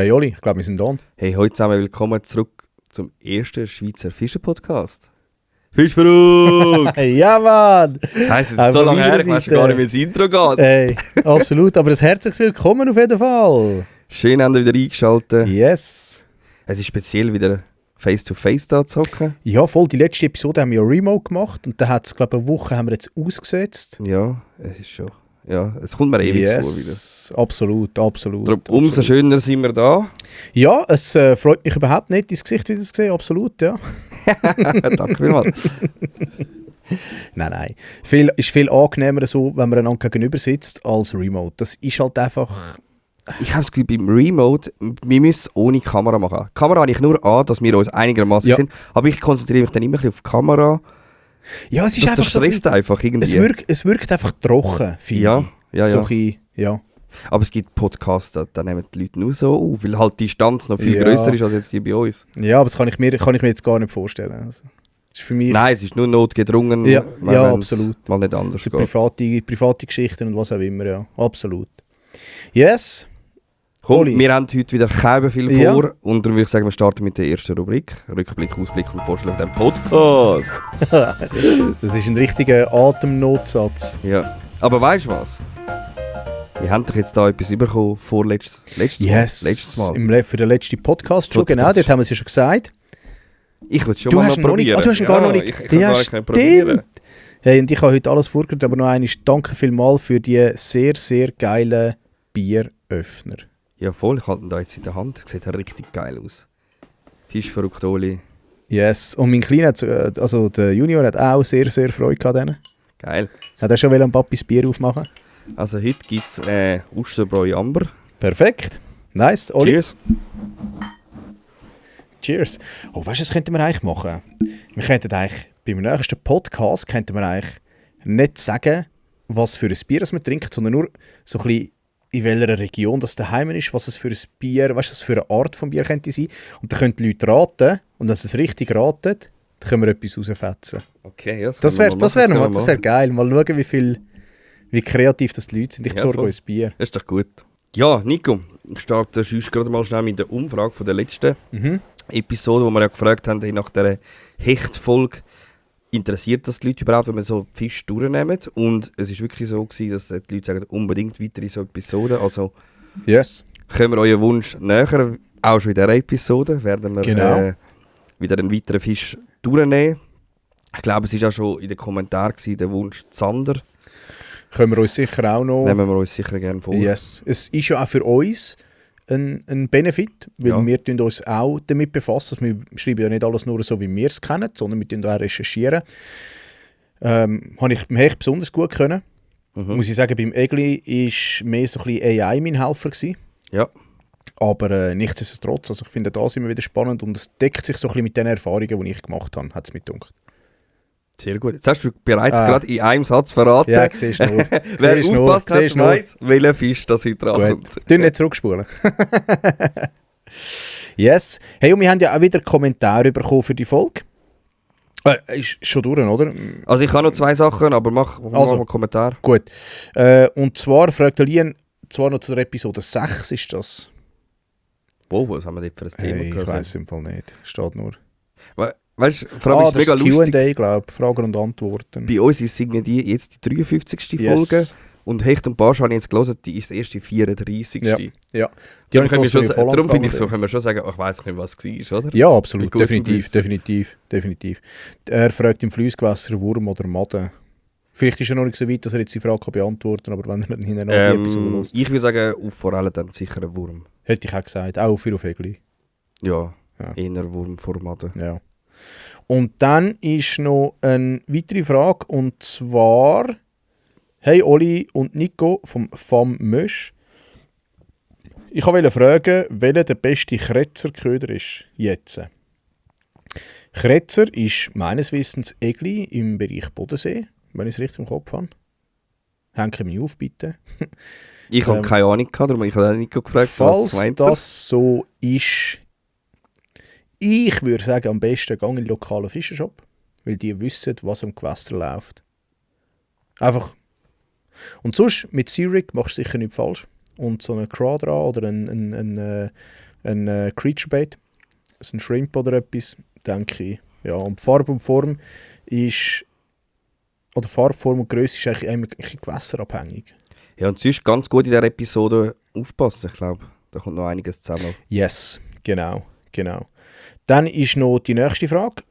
Hey Oli, ich glaube, wir sind on. Hey, heute zusammen willkommen zurück zum ersten Schweizer Fischer-Podcast. Fischverrückt! Ja, Mann! Heisst, es ist so lange her, ich weiß schon gar nicht, wie das Intro geht. Hey, absolut, aber ein herzliches Willkommen auf jeden Fall. Schön, haben wir wieder eingeschaltet. Yes. Es ist speziell wieder Face-to-Face da zu hocken. Ja, voll, die letzte Episode haben wir ja Remote gemacht und dann hat es, glaube ich, eine Woche haben wir jetzt ausgesetzt. Ja, es ist schon. Ja, es kommt mir ewig vor wieder. Yes, absolut, absolut. Darum, umso schöner sind wir da. Ja, es freut mich überhaupt nicht, dein Gesicht wieder zu sehen, absolut, ja. Danke vielmals. Nein. Ist viel angenehmer so, wenn man einander gegenüber sitzt, als Remote. Das ist halt einfach... Ich habe das Gefühl, beim Remote, wir müssen es ohne Kamera machen. Die Kamera habe ich nur an, dass wir uns einigermaßen sind. Aber ich konzentriere mich dann immer ein bisschen auf die Kamera. Ja, es ist einfach das stresst so, einfach irgendwie. Es wirkt einfach trocken, finde ich. Ja. So ja. Aber es gibt Podcasts, da nehmen die Leute nur so auf, weil halt die Distanz noch viel grösser ist als jetzt hier bei uns. Ja, aber das kann ich mir jetzt gar nicht vorstellen. Also, ist für mich Nein, es ist nur notgedrungen, ja, absolut. Mal nicht anders so geht. private Geschichten und was auch immer, ja. Absolut. Yes. Komm, Oli. wir haben heute wieder kein viel vor Ja. und darum würde ich sagen, wir starten mit der ersten Rubrik. Rückblick, Ausblick und Vorschlag auf den Podcast. Das ist ein richtiger Atemnotsatz. Ja. Aber weißt du was? Wir haben doch jetzt da etwas bekommen vor letztes Mal. Für den letzten Podcast schon, Gut, genau, das- dort haben wir es ja schon gesagt. Ich würde schon Du mal hast noch ihn noch nicht- probieren. du hast ihn gar noch nicht- Ich kann Ja, gar nicht probieren. Hey, und ich habe heute alles vorgehört, aber noch einmal danke vielmals für die sehr, sehr geilen Bieröffner. Ja voll, ich halte ihn da jetzt in der Hand. Sieht richtig geil aus. Fischverrückt, Oli. Yes, und mein Kleiner, also der Junior, hat auch sehr, sehr Freude gehabt. Denen. Geil. Hat er schon ein Papis Bier aufmachen? Also heute gibt es Osterbräu Amber. Perfekt. Nice, Oli. Cheers. Cheers. Oh, weißt du, was könnten wir eigentlich machen? Wir könnten eigentlich beim nächsten Podcast nicht sagen, was für ein Bier das wir trinken, sondern nur so ein bisschen in welcher Region das daheim ist, was es für ein Bier, weißt du, was für eine Art von Bier könnte sein. Und dann können die Leute raten, und wenn sie es richtig raten, dann können wir etwas rausfetzen. Okay, ja, Das wäre geil. Mal schauen, wie kreativ das die Leute sind. Ich besorge voll. uns Bier. Das ist doch gut. Ja, Nico, ich starte sonst gerade mal schnell mit der Umfrage von der letzten Episode, wo wir ja gefragt haben, nach dieser Hechtfolge, interessiert das die Leute überhaupt, wenn wir so Fisch durchnehmen? Und es war wirklich so gewesen, dass die Leute sagen, unbedingt weitere so Episoden. Also Yes. können wir euren Wunsch näher, auch schon in dieser Episode, werden wir Genau. wieder einen weiteren Fisch durchnehmen. Ich glaube, es war auch schon in den Kommentaren gewesen, der Wunsch Zander. Können wir uns sicher auch noch... Nehmen wir uns sicher gerne vor. Yes. Es ist ja auch für uns ein Benefit, weil Ja. wir tun uns auch damit befassen. Also wir schreiben ja nicht alles nur so, wie wir es kennen, sondern wir tun auch recherchieren. Habe ich beim Hecht besonders gut können. Muss ich sagen, beim Egli ist mehr so ein bisschen AI mein Helfer gewesen. Ja. Aber nichtsdestotrotz, also ich finde das immer wieder spannend und es deckt sich so ein bisschen mit den Erfahrungen, die ich gemacht habe, hat es mir gedacht. Sehr gut. Jetzt hast du bereits gerade in einem Satz verraten. Ja, siehst du nur. Wer Siehst du aufpasst nur, hat, siehst du nur. weiss, welcher Fisch das heute Gut, drankommt. tun nicht zurückspulen. Yes. Hey, und wir haben ja auch wieder Kommentare bekommen für die Folge. Ist schon durch, oder? Also ich habe noch zwei Sachen, aber mach Also. mal einen Kommentar. Gut. Und zwar fragt der Lien, zwar noch zu der Episode 6 ist das. Wow, was haben wir dort für ein Thema Hey, ich gehört? weiss im Fall nicht. Steht nur. Weißt du, vor allem ist es das mega lustig. Q&A, glaube ich. Fragen und Antworten. Bei uns ist die jetzt die 53. Yes. Folge. Und Hecht und Barsch habe ich jetzt gelesen, die ist erst die 34. Ja. Ja. Die Darum, habe ich gehört, wie darum finde ich Holland so, können wir schon sagen, ich weiss nicht, was es war, oder? Ja, absolut. Mit gutem Definitiv. Er fragt im Flussgewässer Wurm oder Madden. Vielleicht ist er noch nicht so weit, dass er jetzt die Frage kann beantworten kann, aber wenn er dann hinten noch die Episode hört. Ich würde sagen, auf Forellen dann sicher ein Wurm. Hätte ich auch gesagt. Auch für auf Egli. Ja, Ja. eher Wurmformate. Ja. Und dann ist noch eine weitere Frage, und zwar: Hey Oli und Nico vom FAM Mösch. Ich wollte fragen, welcher der beste Kretzerköder ist jetzt. Kretzer ist meines Wissens Egli im Bereich Bodensee, wenn ich es richtig im Kopf habe. Hänge mich auf, bitte. Ich habe keine Ahnung gehabt, darum habe ich auch Nico gefragt, Falls meint er? das so ist, ich würde sagen, am besten gang in den lokalen Fischershop, weil die wissen, was am Gewässer läuft. Einfach. Und sonst, mit Zurich machst du sicher nicht falsch. Und so einen Quadra oder ein ein Creature Bait, also ein Shrimp oder etwas, denke ich. Ja, und Farbe und Form ist, oder Farbform und Größe ist eigentlich ein bisschen gewässerabhängig. Ja, und sonst ganz gut in dieser Episode aufpassen, ich glaube. Da kommt noch einiges zusammen. Yes, genau. Dann ist noch die nächste Frage.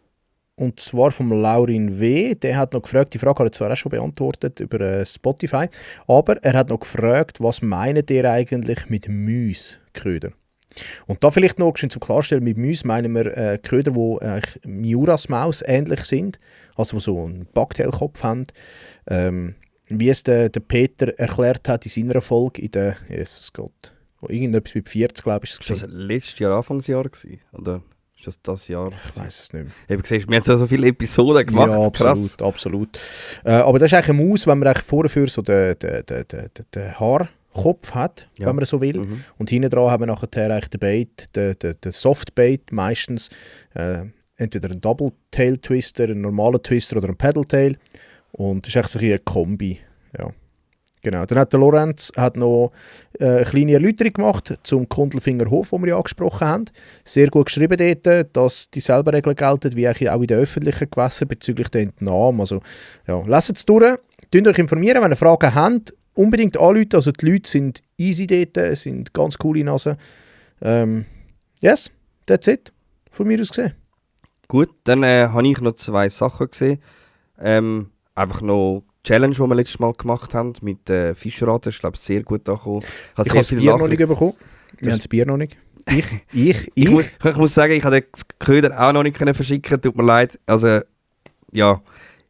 Und zwar vom Laurin W. Der hat noch gefragt, die Frage hat er zwar auch schon beantwortet über Spotify, aber er hat noch gefragt, was meint ihr eigentlich mit Mäusköder? Und da vielleicht noch zum Klarstellen, mit Mäus meinen wir Köder, die eigentlich Miuras-Maus ähnlich sind, also die so einen Backtailkopf haben. Wie es der Peter erklärt hat in seiner Folge in der, Jesus Gott, wo irgendetwas mit 40, glaube ich, ist das letztes Jahr, Anfangsjahr gewesen? Oder ist das Jahr? Ich weiß es nicht mehr. Eben siehst, wir haben so viele Episoden gemacht, ja, absolut, krass. Absolut. Aber das ist eigentlich eine Maus, wenn man vorher so den Haarkopf hat, wenn man so will. Und hinten dran haben wir nachher eigentlich den Bait, den Softbait meistens. Entweder ein Double-Tail-Twister, ein normaler Twister oder ein Paddle-Tail. Und das ist eigentlich so eine Kombi. Ja. Genau. Dann hat der Lorenz noch eine kleine Erläuterung gemacht zum Kundelfingerhof, den wir ja angesprochen haben. Sehr gut geschrieben dort, dass dieselben Regeln gelten wie auch in den öffentlichen Gewässern bezüglich der Entnahme. Also, ja, lasst es durch, könnt euch informieren, wenn ihr Fragen habt, unbedingt anrufen. Also die Leute sind easy dort, sind ganz coole Nasen. Yes, that's it, von mir aus gesehen. Gut, dann habe ich noch 2 Sachen gesehen. Einfach noch Challenge, die wir letztes Mal gemacht haben mit Fischraten. Das ist, glaube ich, sehr gut angekommen. Ich habe das Bier noch nicht bekommen. Wir haben das Bier noch nicht. Ich muss sagen, ich habe den Köder auch noch nicht verschicken. Tut mir leid. Also, ja,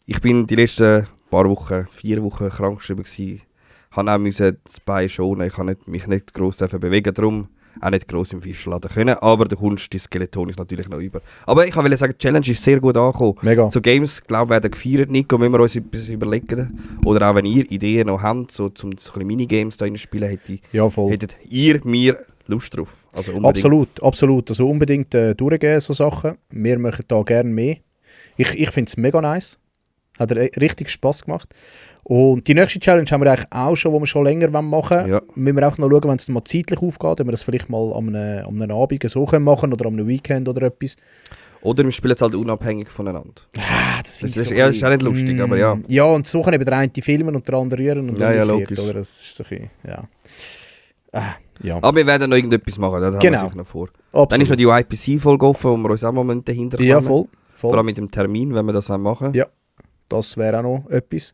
ich bin die letzten 4 Wochen krankgeschrieben gewesen. Ich musste das Bein schonen. Ich konnte mich nicht gross bewegen. Darum auch nicht gross im Fischladen können. Aber der Kunst, die Skeleton ist natürlich noch über. Aber ich wollte sagen, die Challenge ist sehr gut angekommen. Mega. So Games, glaube ich, werden gefeiert. Nico, müssen wir uns etwas überlegen. Oder auch wenn ihr Ideen noch habt, so zum Minigames da in spielen, hättet ihr mir Lust drauf. Also unbedingt. Absolut. Also unbedingt durchgehen, so Sachen. Wir machen da gerne mehr. Ich finde es mega nice. Hat richtig Spass gemacht. Und die nächste Challenge haben wir eigentlich auch schon, die wir schon länger machen wollen. Ja. Müssen wir auch noch schauen, wenn es mal zeitlich aufgeht, wenn wir das vielleicht mal am einem Abend so machen können oder am Weekend oder etwas. Oder wir spielen es halt unabhängig voneinander. Das finde ich so ist auch nicht lustig, aber ja. Ja, und so kann eben der eine filmen und der andere rühren. Und ja, logisch. Oder? Das ist so ein bisschen, ja. Aber wir werden noch irgendetwas machen, das haben wir sicher noch vor. Absolut. Dann ist noch die YPC-Folge offen, wo wir uns auch mal dahinter kommen. Ja, voll. Vor allem mit dem Termin, wenn wir das machen. Ja, das wäre auch noch etwas.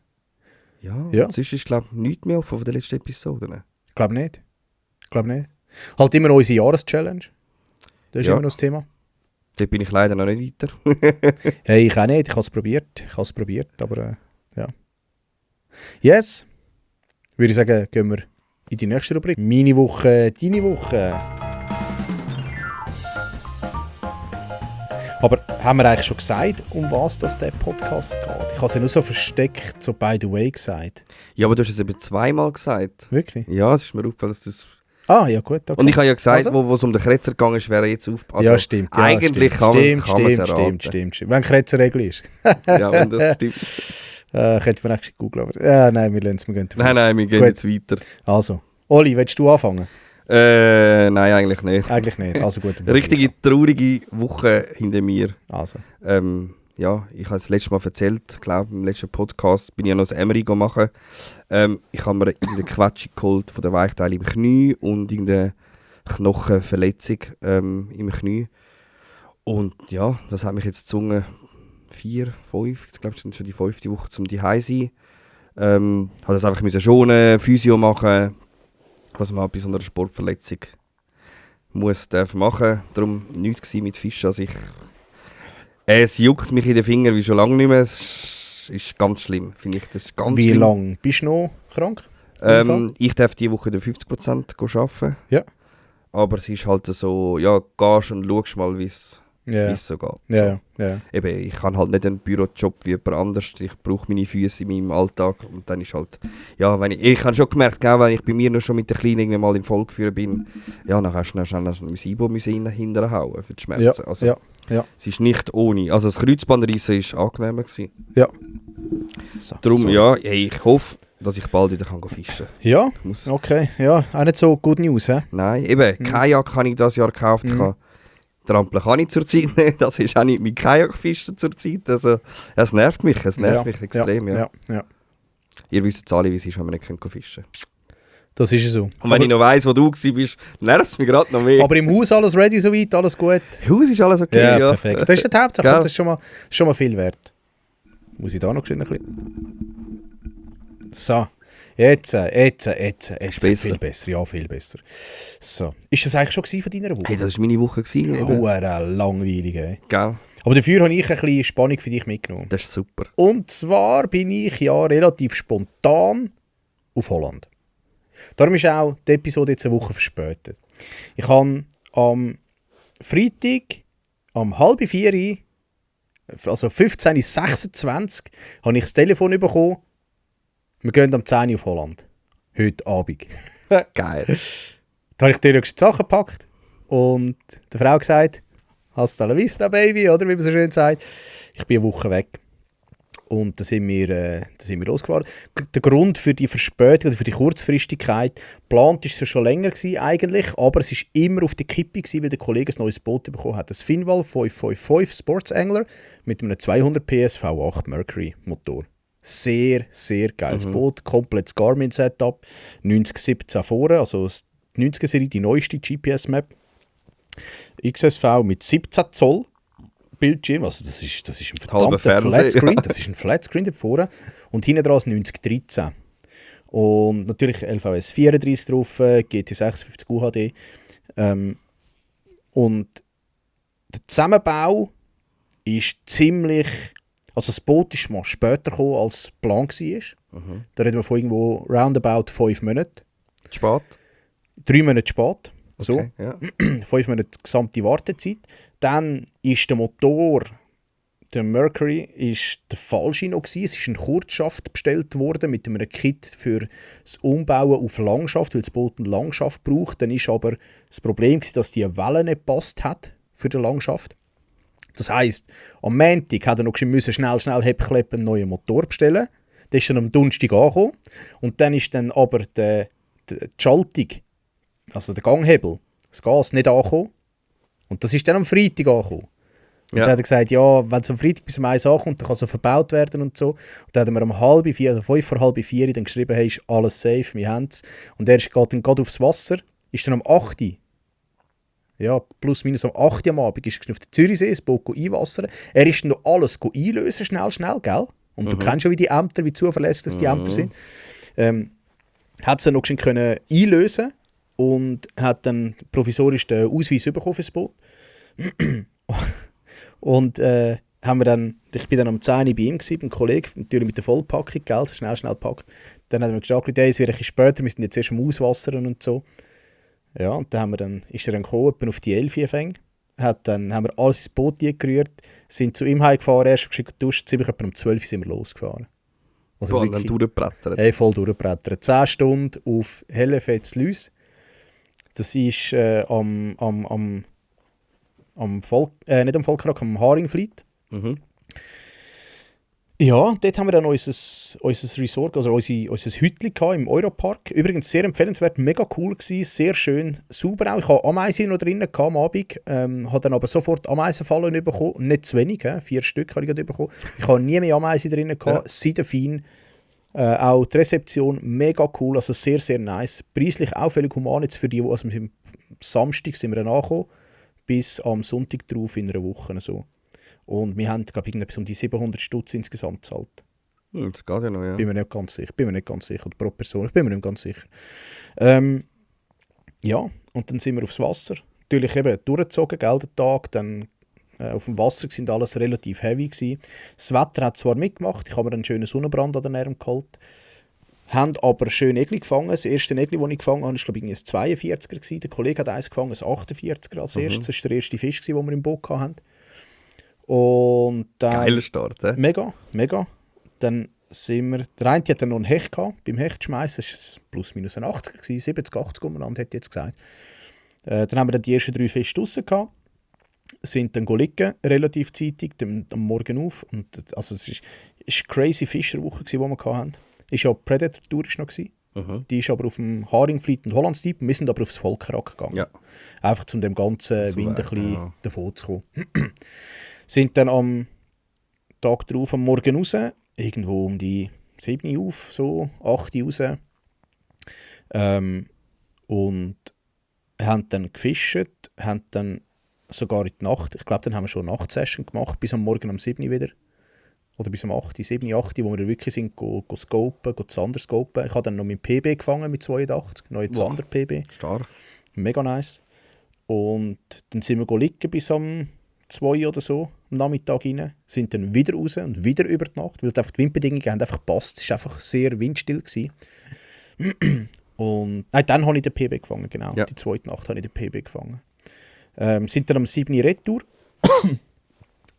Ja. Sonst ist, glaube ich, nichts mehr offen von der letzten Episode. Ne? Ich glaube nicht. Halt immer noch unsere Jahreschallenge. Das ist immer noch das Thema. Dort bin ich leider noch nicht weiter. Hey, ich auch nicht. Ich habe es probiert. Aber ja. Yes. Würde ich sagen, gehen wir in die nächste Rubrik. Meine Woche, deine Woche. Aber haben wir eigentlich schon gesagt, um was das der Podcast geht? Ich habe es ja nur so versteckt, so by the way gesagt. Ja, aber du hast es eben 2-mal gesagt. Wirklich? Ja, es ist mir aufgefallen, dass du es... Ja gut, okay. Und ich habe ja gesagt, also? wo es um den Kretzer gegangen ist, wäre jetzt aufpassen. Also, ja, stimmt. Ja, eigentlich kann man es erraten. Stimmt. Wenn Kretzerregel ist. Ja, wenn das stimmt. Könnte man echt googeln, aber... nein, wir gehen Nein, wir gehen jetzt weiter. Also, Oli, willst du anfangen? Nein, eigentlich nicht. Eigentlich nicht, also gut. Richtige traurige Woche hinter mir. Also. Ja, ich habe es letztes Mal erzählt, ich glaube im letzten Podcast bin ich ja noch das MRI machen. Ich habe mir irgendeine Quetsche geholt von den Weichteilen im Knie und irgendeine Knochenverletzung im Knie. Und ja, das hat mich jetzt gezwungen, 4, 5, ich glaube es ist schon die 5. Woche zum Zuhause sein. Habe das einfach schonen, Physio machen, was man bei so einer Sportverletzung darf machen. Darum nichts mit Fischen. Also es juckt mich in den Fingern wie schon lange nicht mehr. Es ist ganz schlimm, finde ich. Das ist ganz wie schlimm. lange bist du noch krank? Ich darf diese Woche 50% arbeiten. Ja. Aber es ist halt so, ja, gehst und schaust mal, wie es so geht. Ja. Eben, ich habe halt nicht einen Bürojob wie jemand anders. Ich brauche meine Füße in meinem Alltag. Und dann ist halt, ja, ich habe schon gemerkt, wenn ich bei mir noch schon mit der Kleinen irgendwie mal im Vollgeführt bin, ja, dann hast du schnell mein Ibo hinterher hauen für die Schmerzen. Ja, also, ja. Es ist nicht ohne. Also das Kreuzbandreissen war angenehmer gewesen. Ja. Darum, ja, ich hoffe, dass ich bald wieder fischen kann. Ja, Muss. okay. Ja, auch nicht so good news, hä? Nein, eben, Kajak habe ich dieses Jahr gekauft. Ich habe Trampeln kann ich zurzeit nicht. Das ist auch nicht mit Kajakfischen zurzeit. Also, es nervt mich extrem. Ja. Ja. Ihr wisst alle, wie es ist, wenn wir nicht fischen können. Das ist so. Und wenn ich noch weiss, wo du warst, nervt es mich gerade noch mehr. Aber im Haus alles ready soweit, alles gut? Im Haus ist alles okay, ja. Perfekt. Das ist die Hauptsache, Gell? das ist schon mal viel wert. Muss ich da noch schnell ein bisschen... So, jetzt viel besser, ja, viel besser. So, ist das eigentlich schon gewesen von deiner Woche? Hey, das war meine Woche. Langweilig, ey. Gell? Aber dafür habe ich ein bisschen Spannung für dich mitgenommen. Das ist super. Und zwar bin ich ja relativ spontan auf Holland. Darum ist auch die Episode jetzt eine Woche verspätet. Ich habe am Freitag um 3:30, also 15:26 habe ich das Telefon bekommen. Wir gehen am 10 Uhr auf Holland. Heute Abend. Geil. Da habe ich die Sachen gepackt und der Frau gesagt, hasta la vista, Baby, oder wie man so schön sagt. Ich bin eine Woche weg. Und da sind wir losgefahren. Der Grund für die Verspätung oder für die Kurzfristigkeit, geplant war es schon länger gewesen, eigentlich, aber es war immer auf der Kippe gewesen, weil der Kollege ein neues Boot bekommen hat. Das Finval 555 Sports Angler mit einem 200 PS V8 Mercury Motor. Sehr, sehr geiles Boot, komplettes Garmin-Setup, 9017 vorne, also die 90er-Serie, die neueste GPS-Map. XSV mit 17 Zoll Bildschirm, also das ist ein verdammter Flatscreen, das ist ein Flatscreen da vorne und hinten dran ist 9013. Und natürlich LVS 34 drauf, GT 56 UHD. Und der Zusammenbau ist ziemlich... Also das Boot ist mal später gekommen, als geplant war. Da reden wir von irgendwo roundabout 5 Monaten. Spät? 3 Monate spät. So. Okay, ja. 5 Monate gesamte Wartezeit. Dann ist der Motor, der Mercury, ist der falsche noch gewesen. Es ist ein Kurzschaft bestellt worden mit einem Kit für das Umbauen auf Langschaft, weil das Boot eine Langschaft braucht. Dann ist aber das Problem gewesen, dass die Welle nicht gepasst hat für die Langschaft. Das heisst, am Montag hat er noch schnell Hebkleppen einen neuen Motor bestellen. Der ist dann am Donnerstag angekommen. Und dann ist dann aber die Schaltung, also der Ganghebel, das Gas nicht angekommen. Und das ist dann am Freitag angekommen. Und dann hat er gesagt, ja, wenn es am Freitag bis um 1 ankommt, dann kann es so verbaut werden und so. Und dann haben wir um 3:30, also 5:45 dann geschrieben, hey, ist alles safe, wir haben es. Und er geht dann gerade aufs Wasser, ist dann am 8. Ja, plus minus um 8 Uhr am Abend ist er auf den Zürichsee, das Boot einwassern. Er ist dann noch alles einlösen, schnell, gell? Und du kennst schon wie die Ämter, wie zuverlässig das die Ämter sind. Hat es dann noch können einlösen und hat dann provisorisch den Ausweis bekommen für das Boot. Und haben wir dann, ich bin dann am 10 Uhr bei ihm gewesen, beim Kollegen, natürlich mit der Vollpackung, gell, schnell gepackt. Dann hat er mir gesagt, hey, es wird ein bisschen später, wir müssen jetzt erst Auswassern und so. Ja, und dann ist er dann gekommen, etwa auf die 11 Fänge. Dann haben wir alles ins Boot gerührt, sind zu ihm heimgefahren, erst geschickt geduscht, ziemlich etwa um 12 Uhr sind wir losgefahren. Also Boah, dann durchgebrettert. Hey, voll durchgebrettert. 10 Stunden auf Hellefeld-Lüs. Das ist nicht am Haringfleet. Ja, dort haben wir dann unser Resort, oder unser Hütchen im Europark. Übrigens sehr empfehlenswert, mega cool gewesen, sehr schön, sauber auch. Ich hatte Ameisen noch drinnen am Abend, habe dann aber sofort Ameisenfallen bekommen, nicht zu wenig, 4 Stück habe ich gerade bekommen. Ich habe nie mehr Ameisen drinnen gehabt, seidenfein. Auch die Rezeption mega cool, also sehr, sehr nice. Preislich auch völlig human, jetzt für die, also am Samstag sind wir dann angekommen, bis am Sonntag drauf in einer Woche. So. Und wir haben, glaube ich, etwas um die 700 Stutz insgesamt gezahlt. Das geht ja noch, ja. Bin mir nicht ganz sicher. Oder pro Person, ich bin mir nicht ganz sicher. Ja, und dann sind wir aufs Wasser. Natürlich eben durchgezogen, den Tag. Dann auf dem Wasser sind alles relativ heavy gewesen. Das Wetter hat zwar mitgemacht, ich habe mir einen schönen Sonnenbrand an den Arm geholt. Haben aber schön Egli gefangen. Das erste Egli, das ich gefangen habe, war glaube ich ein 42er gewesen. Der Kollege hat eins gefangen, ein 48er als erstes. Das war der erste Fisch, den wir im Boot hatten. Und dann, geiler Start, Mega. Dann sind wir, der eine hat dann noch einen Hecht gehabt, beim Hechtschmeissen, das war plus minus ein 80er gewesen, 70, 80 umeinander, hätte ich jetzt gesagt. Dann haben wir dann die ersten 3 Fische draussen gehabt, sind dann liegen, relativ zeitig, am Morgen auf. Und, also es war eine crazy Fischerwoche, die wir hatten. Ist ja Predator noch gewesen. Die ist aber auf dem Haringfleet und Hollandsdieb. Wir sind aber aufs Volkerrack gegangen. Ja. Einfach um dem ganzen Wind ein bisschen davon zu kommen. Sind dann am Tag darauf, am Morgen raus, irgendwo um die 7 Uhr auf, so 8 Uhr raus. Und haben dann gefischt, haben dann sogar in die Nacht, ich glaube, dann haben wir schon eine Nachtsession gemacht, bis am Morgen um 7 Uhr wieder. Oder bis um 8, 7, 8, wo wir wirklich sind, scopen, Zander scopen. Ich habe dann noch mit PB gefangen, mit 82, neue Zander PB. Stark. Mega nice. Und dann sind wir liegen bis am 2 oder so, am Nachmittag rein, sind dann wieder raus und wieder über die Nacht, weil einfach die Windbedingungen haben einfach gepasst. Es war einfach sehr windstill gewesen. Und dann habe ich den PB gefangen, genau. Ja. Die zweite Nacht habe ich den PB gefangen. Sind dann am 7 Uhr Retour.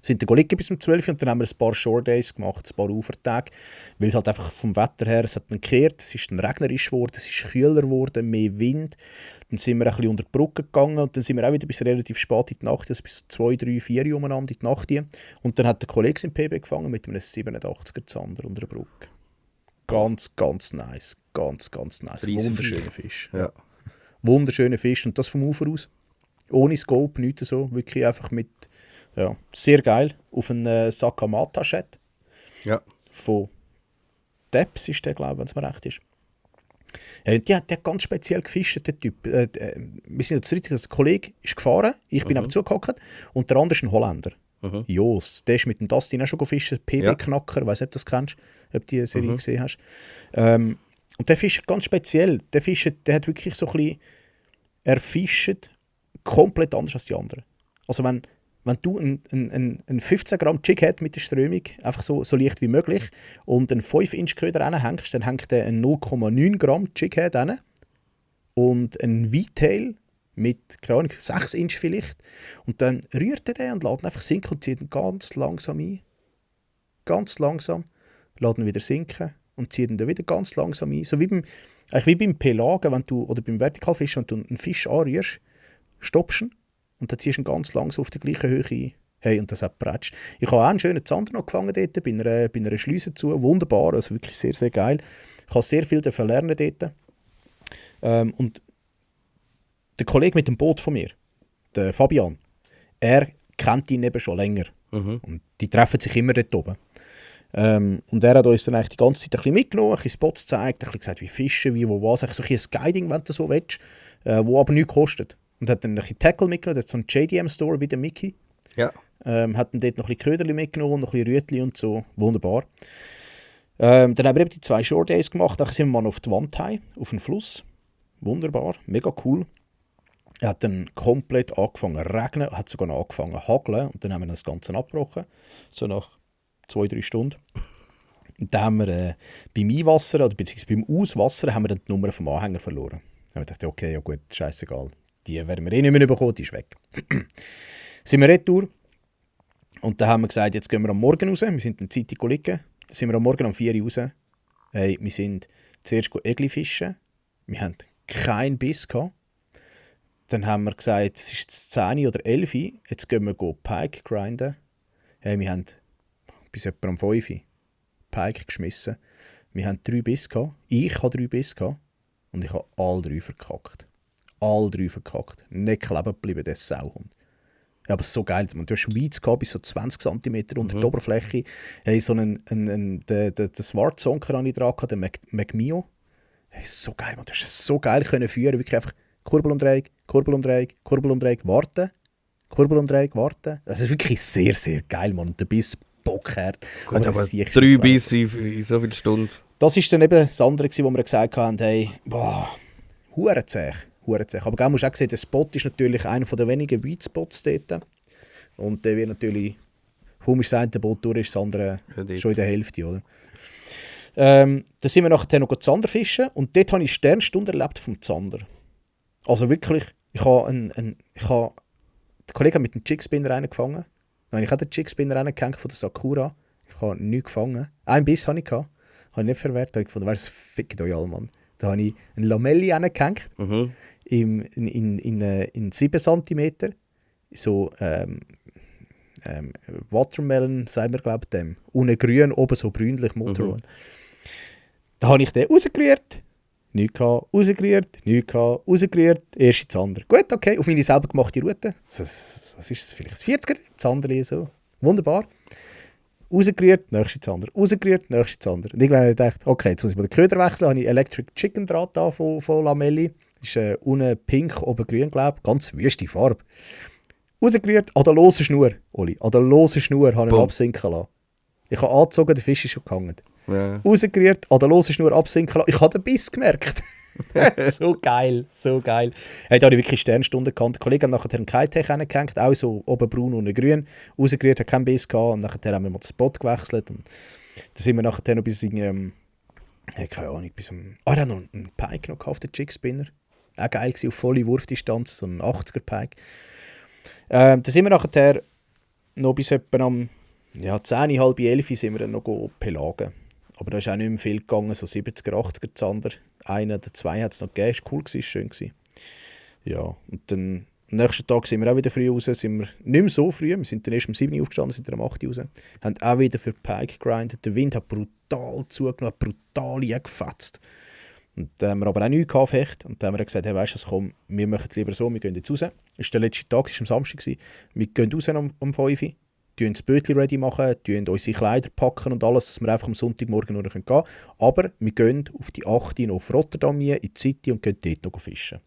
Sind dann liegen bis um 12 Uhr und dann haben wir ein paar Shore Days gemacht, ein paar Ufertage, weil es halt einfach vom Wetter her, es hat dann gekehrt, es ist dann regnerisch geworden, es ist kühler geworden, mehr Wind. Dann sind wir ein bisschen unter die Brücke gegangen und dann sind wir auch wieder bis relativ spät in die Nacht, also bis 2, 3, 4 Uhr umeinander in die Nacht. Und dann hat der Kollege sein PB gefangen mit einem 87er Zander unter der Brücke. Ganz, ganz nice. Ganz, ganz nice. Wunderschöner Fisch. Ja. Wunderschöner Fisch und das vom Ufer aus. Ohne Scope, nichts so. Wirklich einfach mit... Ja, sehr geil. Auf einen Sakamata-Chat. Ja. Von Debs ist der, glaube ich, wenn es mir recht ist. Der hat ganz speziell gefischt, der Typ. Wir sind jetzt richtig, der Kollege ist gefahren, ich bin aber zugehockt und der andere ist ein Holländer. Jos, der ist mit dem Dustin auch schon gefischt, PB-Knacker, ich weiss nicht, ob du das kennst, ob du die Serie gesehen hast. Und der fischt ganz speziell. Der hat wirklich so ein bisschen, er fischt komplett anders als die anderen. Also wenn du einen 15 Gramm Jighead mit der Strömung, einfach so leicht wie möglich, und einen 5-Inch-Köder reinhängst, dann hängt der einen 0,9 Gramm Jighead rein und einen V-Tail mit, keine Ahnung, 6 Inch vielleicht. Und dann rührt er den und lässt ihn einfach sinken und zieht ihn ganz langsam ein. Ganz langsam. Lässt ihn wieder sinken und zieht ihn dann wieder ganz langsam ein. So wie beim Pelagen, oder beim Vertikalfischen, wenn du einen Fisch anrührst, stoppst ihn und dann ziehst du ihn ganz langsam auf die gleiche Höhe ein. Hey, und das hat geprätscht. Ich habe auch einen schönen Zander noch gefangen dort, bei einer Schleuse zu. Wunderbar, also wirklich sehr, sehr geil. Ich habe sehr viel lernen dort. Und der Kollege mit dem Boot von mir, der Fabian, er kennt ihn eben schon länger. Und die treffen sich immer dort oben. Und er hat uns dann eigentlich die ganze Zeit ein bisschen mitgenommen, ein bisschen Spots gezeigt, ein bisschen gesagt, wie fischen, wie, wo, was. Eigentlich so ein bisschen Guiding, wenn du so willst, wo aber nichts kostet. Und hat dann ein bisschen Tackle mitgenommen, hat so einen JDM-Store wie der Mickey. Ja. Hat dann dort noch ein bisschen Köderli mitgenommen, noch ein bisschen Rütli und so. Wunderbar. Dann haben wir eben die 2 Shore Days gemacht. Dann sind wir mal auf die Wand heim, auf den Fluss. Wunderbar, mega cool. Er hat dann komplett angefangen zu regnen, hat sogar noch angefangen zu hageln. Und dann haben wir das Ganze abgebrochen. So nach 2-3 Stunden. Und dann haben wir beim Einwasser, oder beziehungsweise beim Auswasser, haben wir dann die Nummer vom Anhänger verloren. Dann haben wir gedacht, okay, ja gut, scheißegal. Die werden wir eh nicht mehr bekommen, die ist weg. Sind wir retour. Und dann haben wir gesagt, jetzt gehen wir am Morgen raus. Wir sind in der Zeitung liegen. Dann sind wir am Morgen um 4 Uhr raus. Hey, wir sind zuerst Egli fischen. Wir hatten keinen Biss gehabt. Dann haben wir gesagt, es ist 10 oder 11 Uhr. Jetzt gehen wir Pike grinden. Hey, wir haben bis etwa um 5 Uhr Pike geschmissen. Wir haben 3 Biss gehabt. Ich hatte 3 Biss gehabt. Und ich habe alle 3 verkackt. Alle 3 verkackt. Nicht kleben geblieben, der Sauhund. Ja, aber so geil. Du hast Weiz gehabt, bis so 20 cm unter der Oberfläche. Hey, so den Smart Sonker habe ich dran gehabt, den McMio. Hey, so geil, man. Du hast so geil können führen. Wirklich einfach Kurbelumdrehung, Kurbelumdrehung, Kurbelumdrehung, warten. Kurbelumdrehung, warten. Das ist wirklich sehr, sehr geil, man. Und der Biss bockhart. Aber 3 Biss in so vielen Stunden. Das war dann eben das andere, wo wir gesagt haben, hey, boah, Hurenzäh. Aber du musst auch sehen, der Spot ist natürlich einer der wenigen Weitspots dort. Und der wird natürlich, komisch sein, der Boot durch ist, das andere schon in der Hälfte, oder? Dann sind wir nachher noch Zander fischen und dort habe ich Sternstunde erlebt vom Zander. Also wirklich, der Kollege hat mit dem Jigspinner reingefangen. Dann habe ich auch den Jigspinner reingehängt von der Sakura. Ich habe nichts gefangen. Einen Biss hatte ich. Habe ich nicht verwehrt. Da habe ich gefunden, was fickt euch alle, Mann. Da habe ich einen Lamelli reingehängt. In 7 cm. So Watermelon, sagen wir, glaube ich, dem. Unten grün, oben so brünlich Motorrad. Da habe ich den rausgerührt, nichts gehabt, rausgerührt, nichts gehabt, rausgerührt, erst ins andere. Gut, okay, auf meine selber gemachte Route. Was ist es, vielleicht das 40er, das andere so. Wunderbar. Rausgerührt, nächstes ins andere. Rausgerührt, nächstes ins andere. Und irgendwann habe ich gedacht, okay, jetzt muss ich mal den Köder wechseln. Habe ich Electric Chicken Draht da von Lamelli. Ist unten pink, oben grün, glaube ich. Ganz wüste Farbe. Rausgerührt, an der losen Schnur, Oli. An der losen Schnur habe ich ihn absinken lassen. Ich habe angezogen, der Fisch ist schon gehangen. Ja. Rausgerührt, an der losen Schnur absinken lassen. Ich habe den Biss gemerkt. So geil, so geil. Hey, da habe ich wirklich Sternstunden gehabt. Der Kollege hat nachher einen Kitech hingehängt, auch so oben braun und grün. Rausgerührt, hat keinen Biss gehabt. Und nachher haben wir mal den Spot gewechselt. Und da sind wir nachher noch bis in, keine Ahnung, bis er hat noch einen Pike noch gehabt, den Jigspinner. Auch geil gewesen, auf volle Wurfdistanz, so ein 80er Pike. Da sind wir nachher noch bis etwa am 10, halb 11 sind wir dann noch pelagen. Aber da ist auch nicht mehr viel gegangen, so 70er, 80er Zander. Einer oder zwei hat es noch gegeben, war cool, war schön. Ja, und dann am nächsten Tag sind wir auch wieder früh raus, sind wir nicht mehr so früh, wir sind dann erst um 7 Uhr aufgestanden, sind dann um 8 Uhr raus. Haben auch wieder für Pike gegrindet, der Wind hat brutal zugenommen, hat brutal eingefetzt. Und da haben wir aber auch nichts auf Hecht. Und dann haben wir gesagt, hey, weißt du, komm, wir machen lieber so, wir gehen jetzt raus. Das war der letzte Tag, das war am Samstag. Wir gehen raus um 5 Uhr. Wir das Bötchen ready machen, unsere Kleider packen und alles, dass wir einfach am Sonntagmorgen noch gehen können. Aber wir gehen auf die 8 Uhr noch auf Rotterdam in die City und gehen dort noch fischen.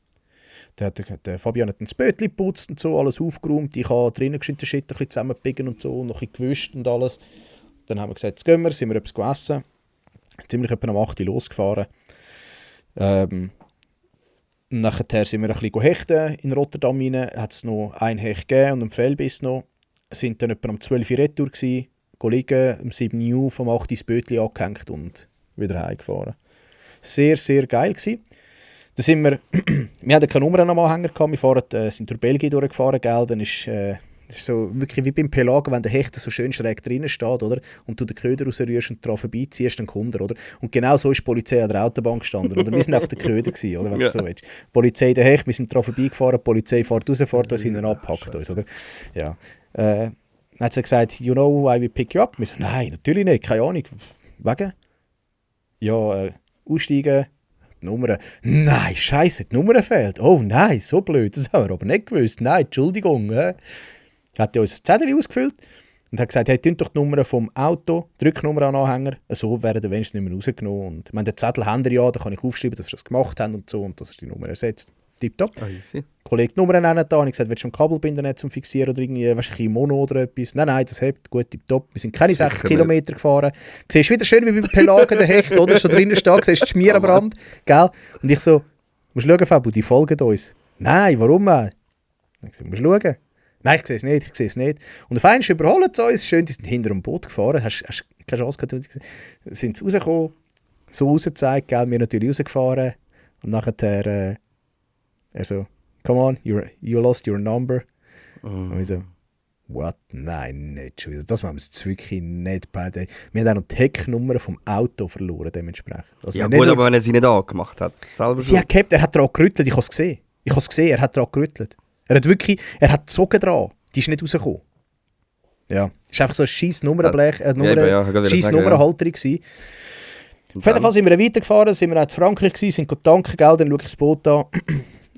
Der Fabian hat das Bötchen geputzt und so, alles aufgeräumt. Ich habe drinnen geschwind den Shit ein bisschen zusammenpicken und so, noch ein bisschen gewischt und alles. Dann haben wir gesagt, jetzt gehen wir, sind wir etwas gegessen. Ziemlich etwa um 8 Uhr losgefahren. Nachher sind wir ein bisschen hechten in Rotterdam rein. Hat es noch ein Hecht gegeben und einen Fellbiss noch. Sind dann etwa um 12 Uhr retour gsi, liegen, um 7 Uhr vom 8 Uhr das Bötchen angehängt und wieder heimgefahren. Sehr, sehr geil gsi. Da sind wir hatten keine Nummer am Anhänger gehabt, wir sind durch Belgien durchgefahren, gell? Dann ist so wirklich wie beim Pelagen, wenn der Hecht so schön schräg drinnen steht, oder? Und du den Köder rausrührst und daran vorbeiziehst, dann kommt er, oder? Und genau so ist die Polizei an der Autobahn gestanden, oder? Wir sind einfach der Köder gewesen, oder? Wenn du so willst. Die Polizei, der Hecht, wir sind daran vorbeigefahren, die Polizei fährt raus, fährt uns hinten abpackt uns, oder? Ja. Dann hat sie gesagt, you know why we pick you up? Wir so, nein, natürlich nicht, keine Ahnung. Wegen? Ja, aussteigen, die Nummer. Nein, scheiße, die Nummer fehlt. Oh nein, so blöd, das haben wir aber nicht gewusst. Nein, Entschuldigung. Hat uns ein Zettel ausgefüllt und hat gesagt, hey, tönt doch die Nummer vom Auto, die Rücknummer an den Anhänger. So werden dann wenigstens nicht mehr rausgenommen. Und den Zettel haben wir ja, da kann ich aufschreiben, dass wir das gemacht haben und so und dass er die Nummer ersetzt. Tipptopp. Kollege die Nummer nennen da, und ich gesagt, willst du einen Kabelbinder nicht zum Fixieren oder irgendwie, weißt du, ein Mono oder etwas? Nein, das hebt, gut, tipptopp. Wir sind keine 60 Kilometer gefahren. Du siehst wieder schön, wie beim Pelagen der Hecht, oder? So drinnen steht, siehst den Schmier am Rand, gell? Und ich so, musst du schauen, Fabu, die folgen uns. Nein, warum? Ich so, musst du schauen. Nein, ich sehe es nicht. Und auf einmal überholen sie uns, schön, die sind hinter dem Boot gefahren, hast keine Chance gehabt, sind sie rausgekommen, so rausgezeigt, gell? Wir natürlich rausgefahren und nachher, so, come on, you lost your number. Und ich so, what? Nein, nicht schon. Das machen wir jetzt wirklich nicht beide. Wir haben auch noch die Hecknummer vom Auto verloren, dementsprechend. Also ja gut, aber wenn er sie nicht angemacht hat. Sie hat gehabt, er hat daran gerüttelt, ich habe es gesehen. Er hat daran gerüttelt. Er hat gezogen dran. Die ist nicht rausgekommen. Ja, es war einfach so ein scheiß Nummernblech, scheiß Nummernhalterung gewesen. Auf jeden Fall sind wir weitergefahren, sind wir auch in Frankreich gewesen, sind tanken, gell, dann schaue ich das Boot an.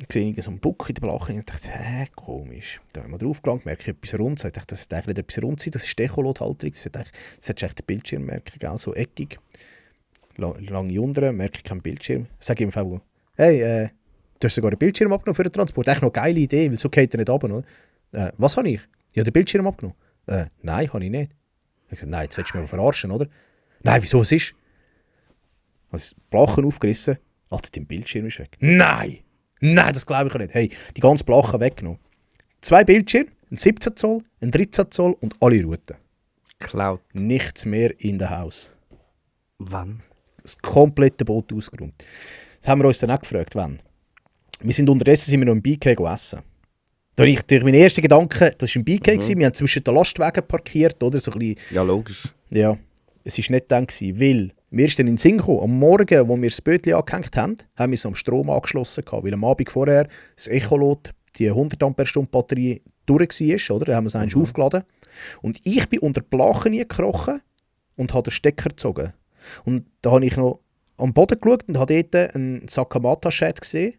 Ich sehe so einen Buck in der Blache und dachte, komisch. Da haben wir drauf gelangt, merke ich etwas rund. Ich dachte, das ist eigentlich nicht etwas rund sein, das ist Echolot-Halterung. Das hättest echt den Bildschirm merken, gell? So eckig. Lange unten, merke ich keinen Bildschirm. Sage ich ihm, hey, du hast sogar einen Bildschirm abgenommen für den Transport. Echt noch eine geile Idee, weil so geht er nicht runter, oder? Was habe ich? Ja, den Bildschirm abgenommen. Nein, habe ich nicht. Ich gesagt, nein, jetzt willst du mich verarschen, oder? Nein, wieso, was ist? Ich habe das Blachen aufgerissen. Alter, dein Bildschirm ist weg. Nein, das glaube ich nicht. Hey, die ganze Blache weggenommen. 2 Bildschirme, ein 17 Zoll, ein 13 Zoll und alle Routen. Cloud. Nichts mehr in der Haus. Wann? Das komplette Boot ausgeräumt. Das haben wir uns dann auch gefragt, wann. Unterdessen sind wir noch im BK essen. Da habe ich durch meinen ersten Gedanken, das war im BK, wir haben zwischen den Lastwagen parkiert, oder? So ein bisschen, ja, logisch. Ja, es war nicht dann, weil mir ist dann in den Sinn gekommen, am Morgen, wo wir das Bötchen angehängt haben, haben wir es am Strom angeschlossen gehabt, weil am Abend vorher das Echolot, die 100 Ampere Batterie durch war, oder? Da haben wir es eigentlich aufgeladen. Und ich bin unter die Blachen gekrochen und habe den Stecker gezogen. Und da habe ich noch am Boden geschaut und habe dort einen Sakamata-Chat gesehen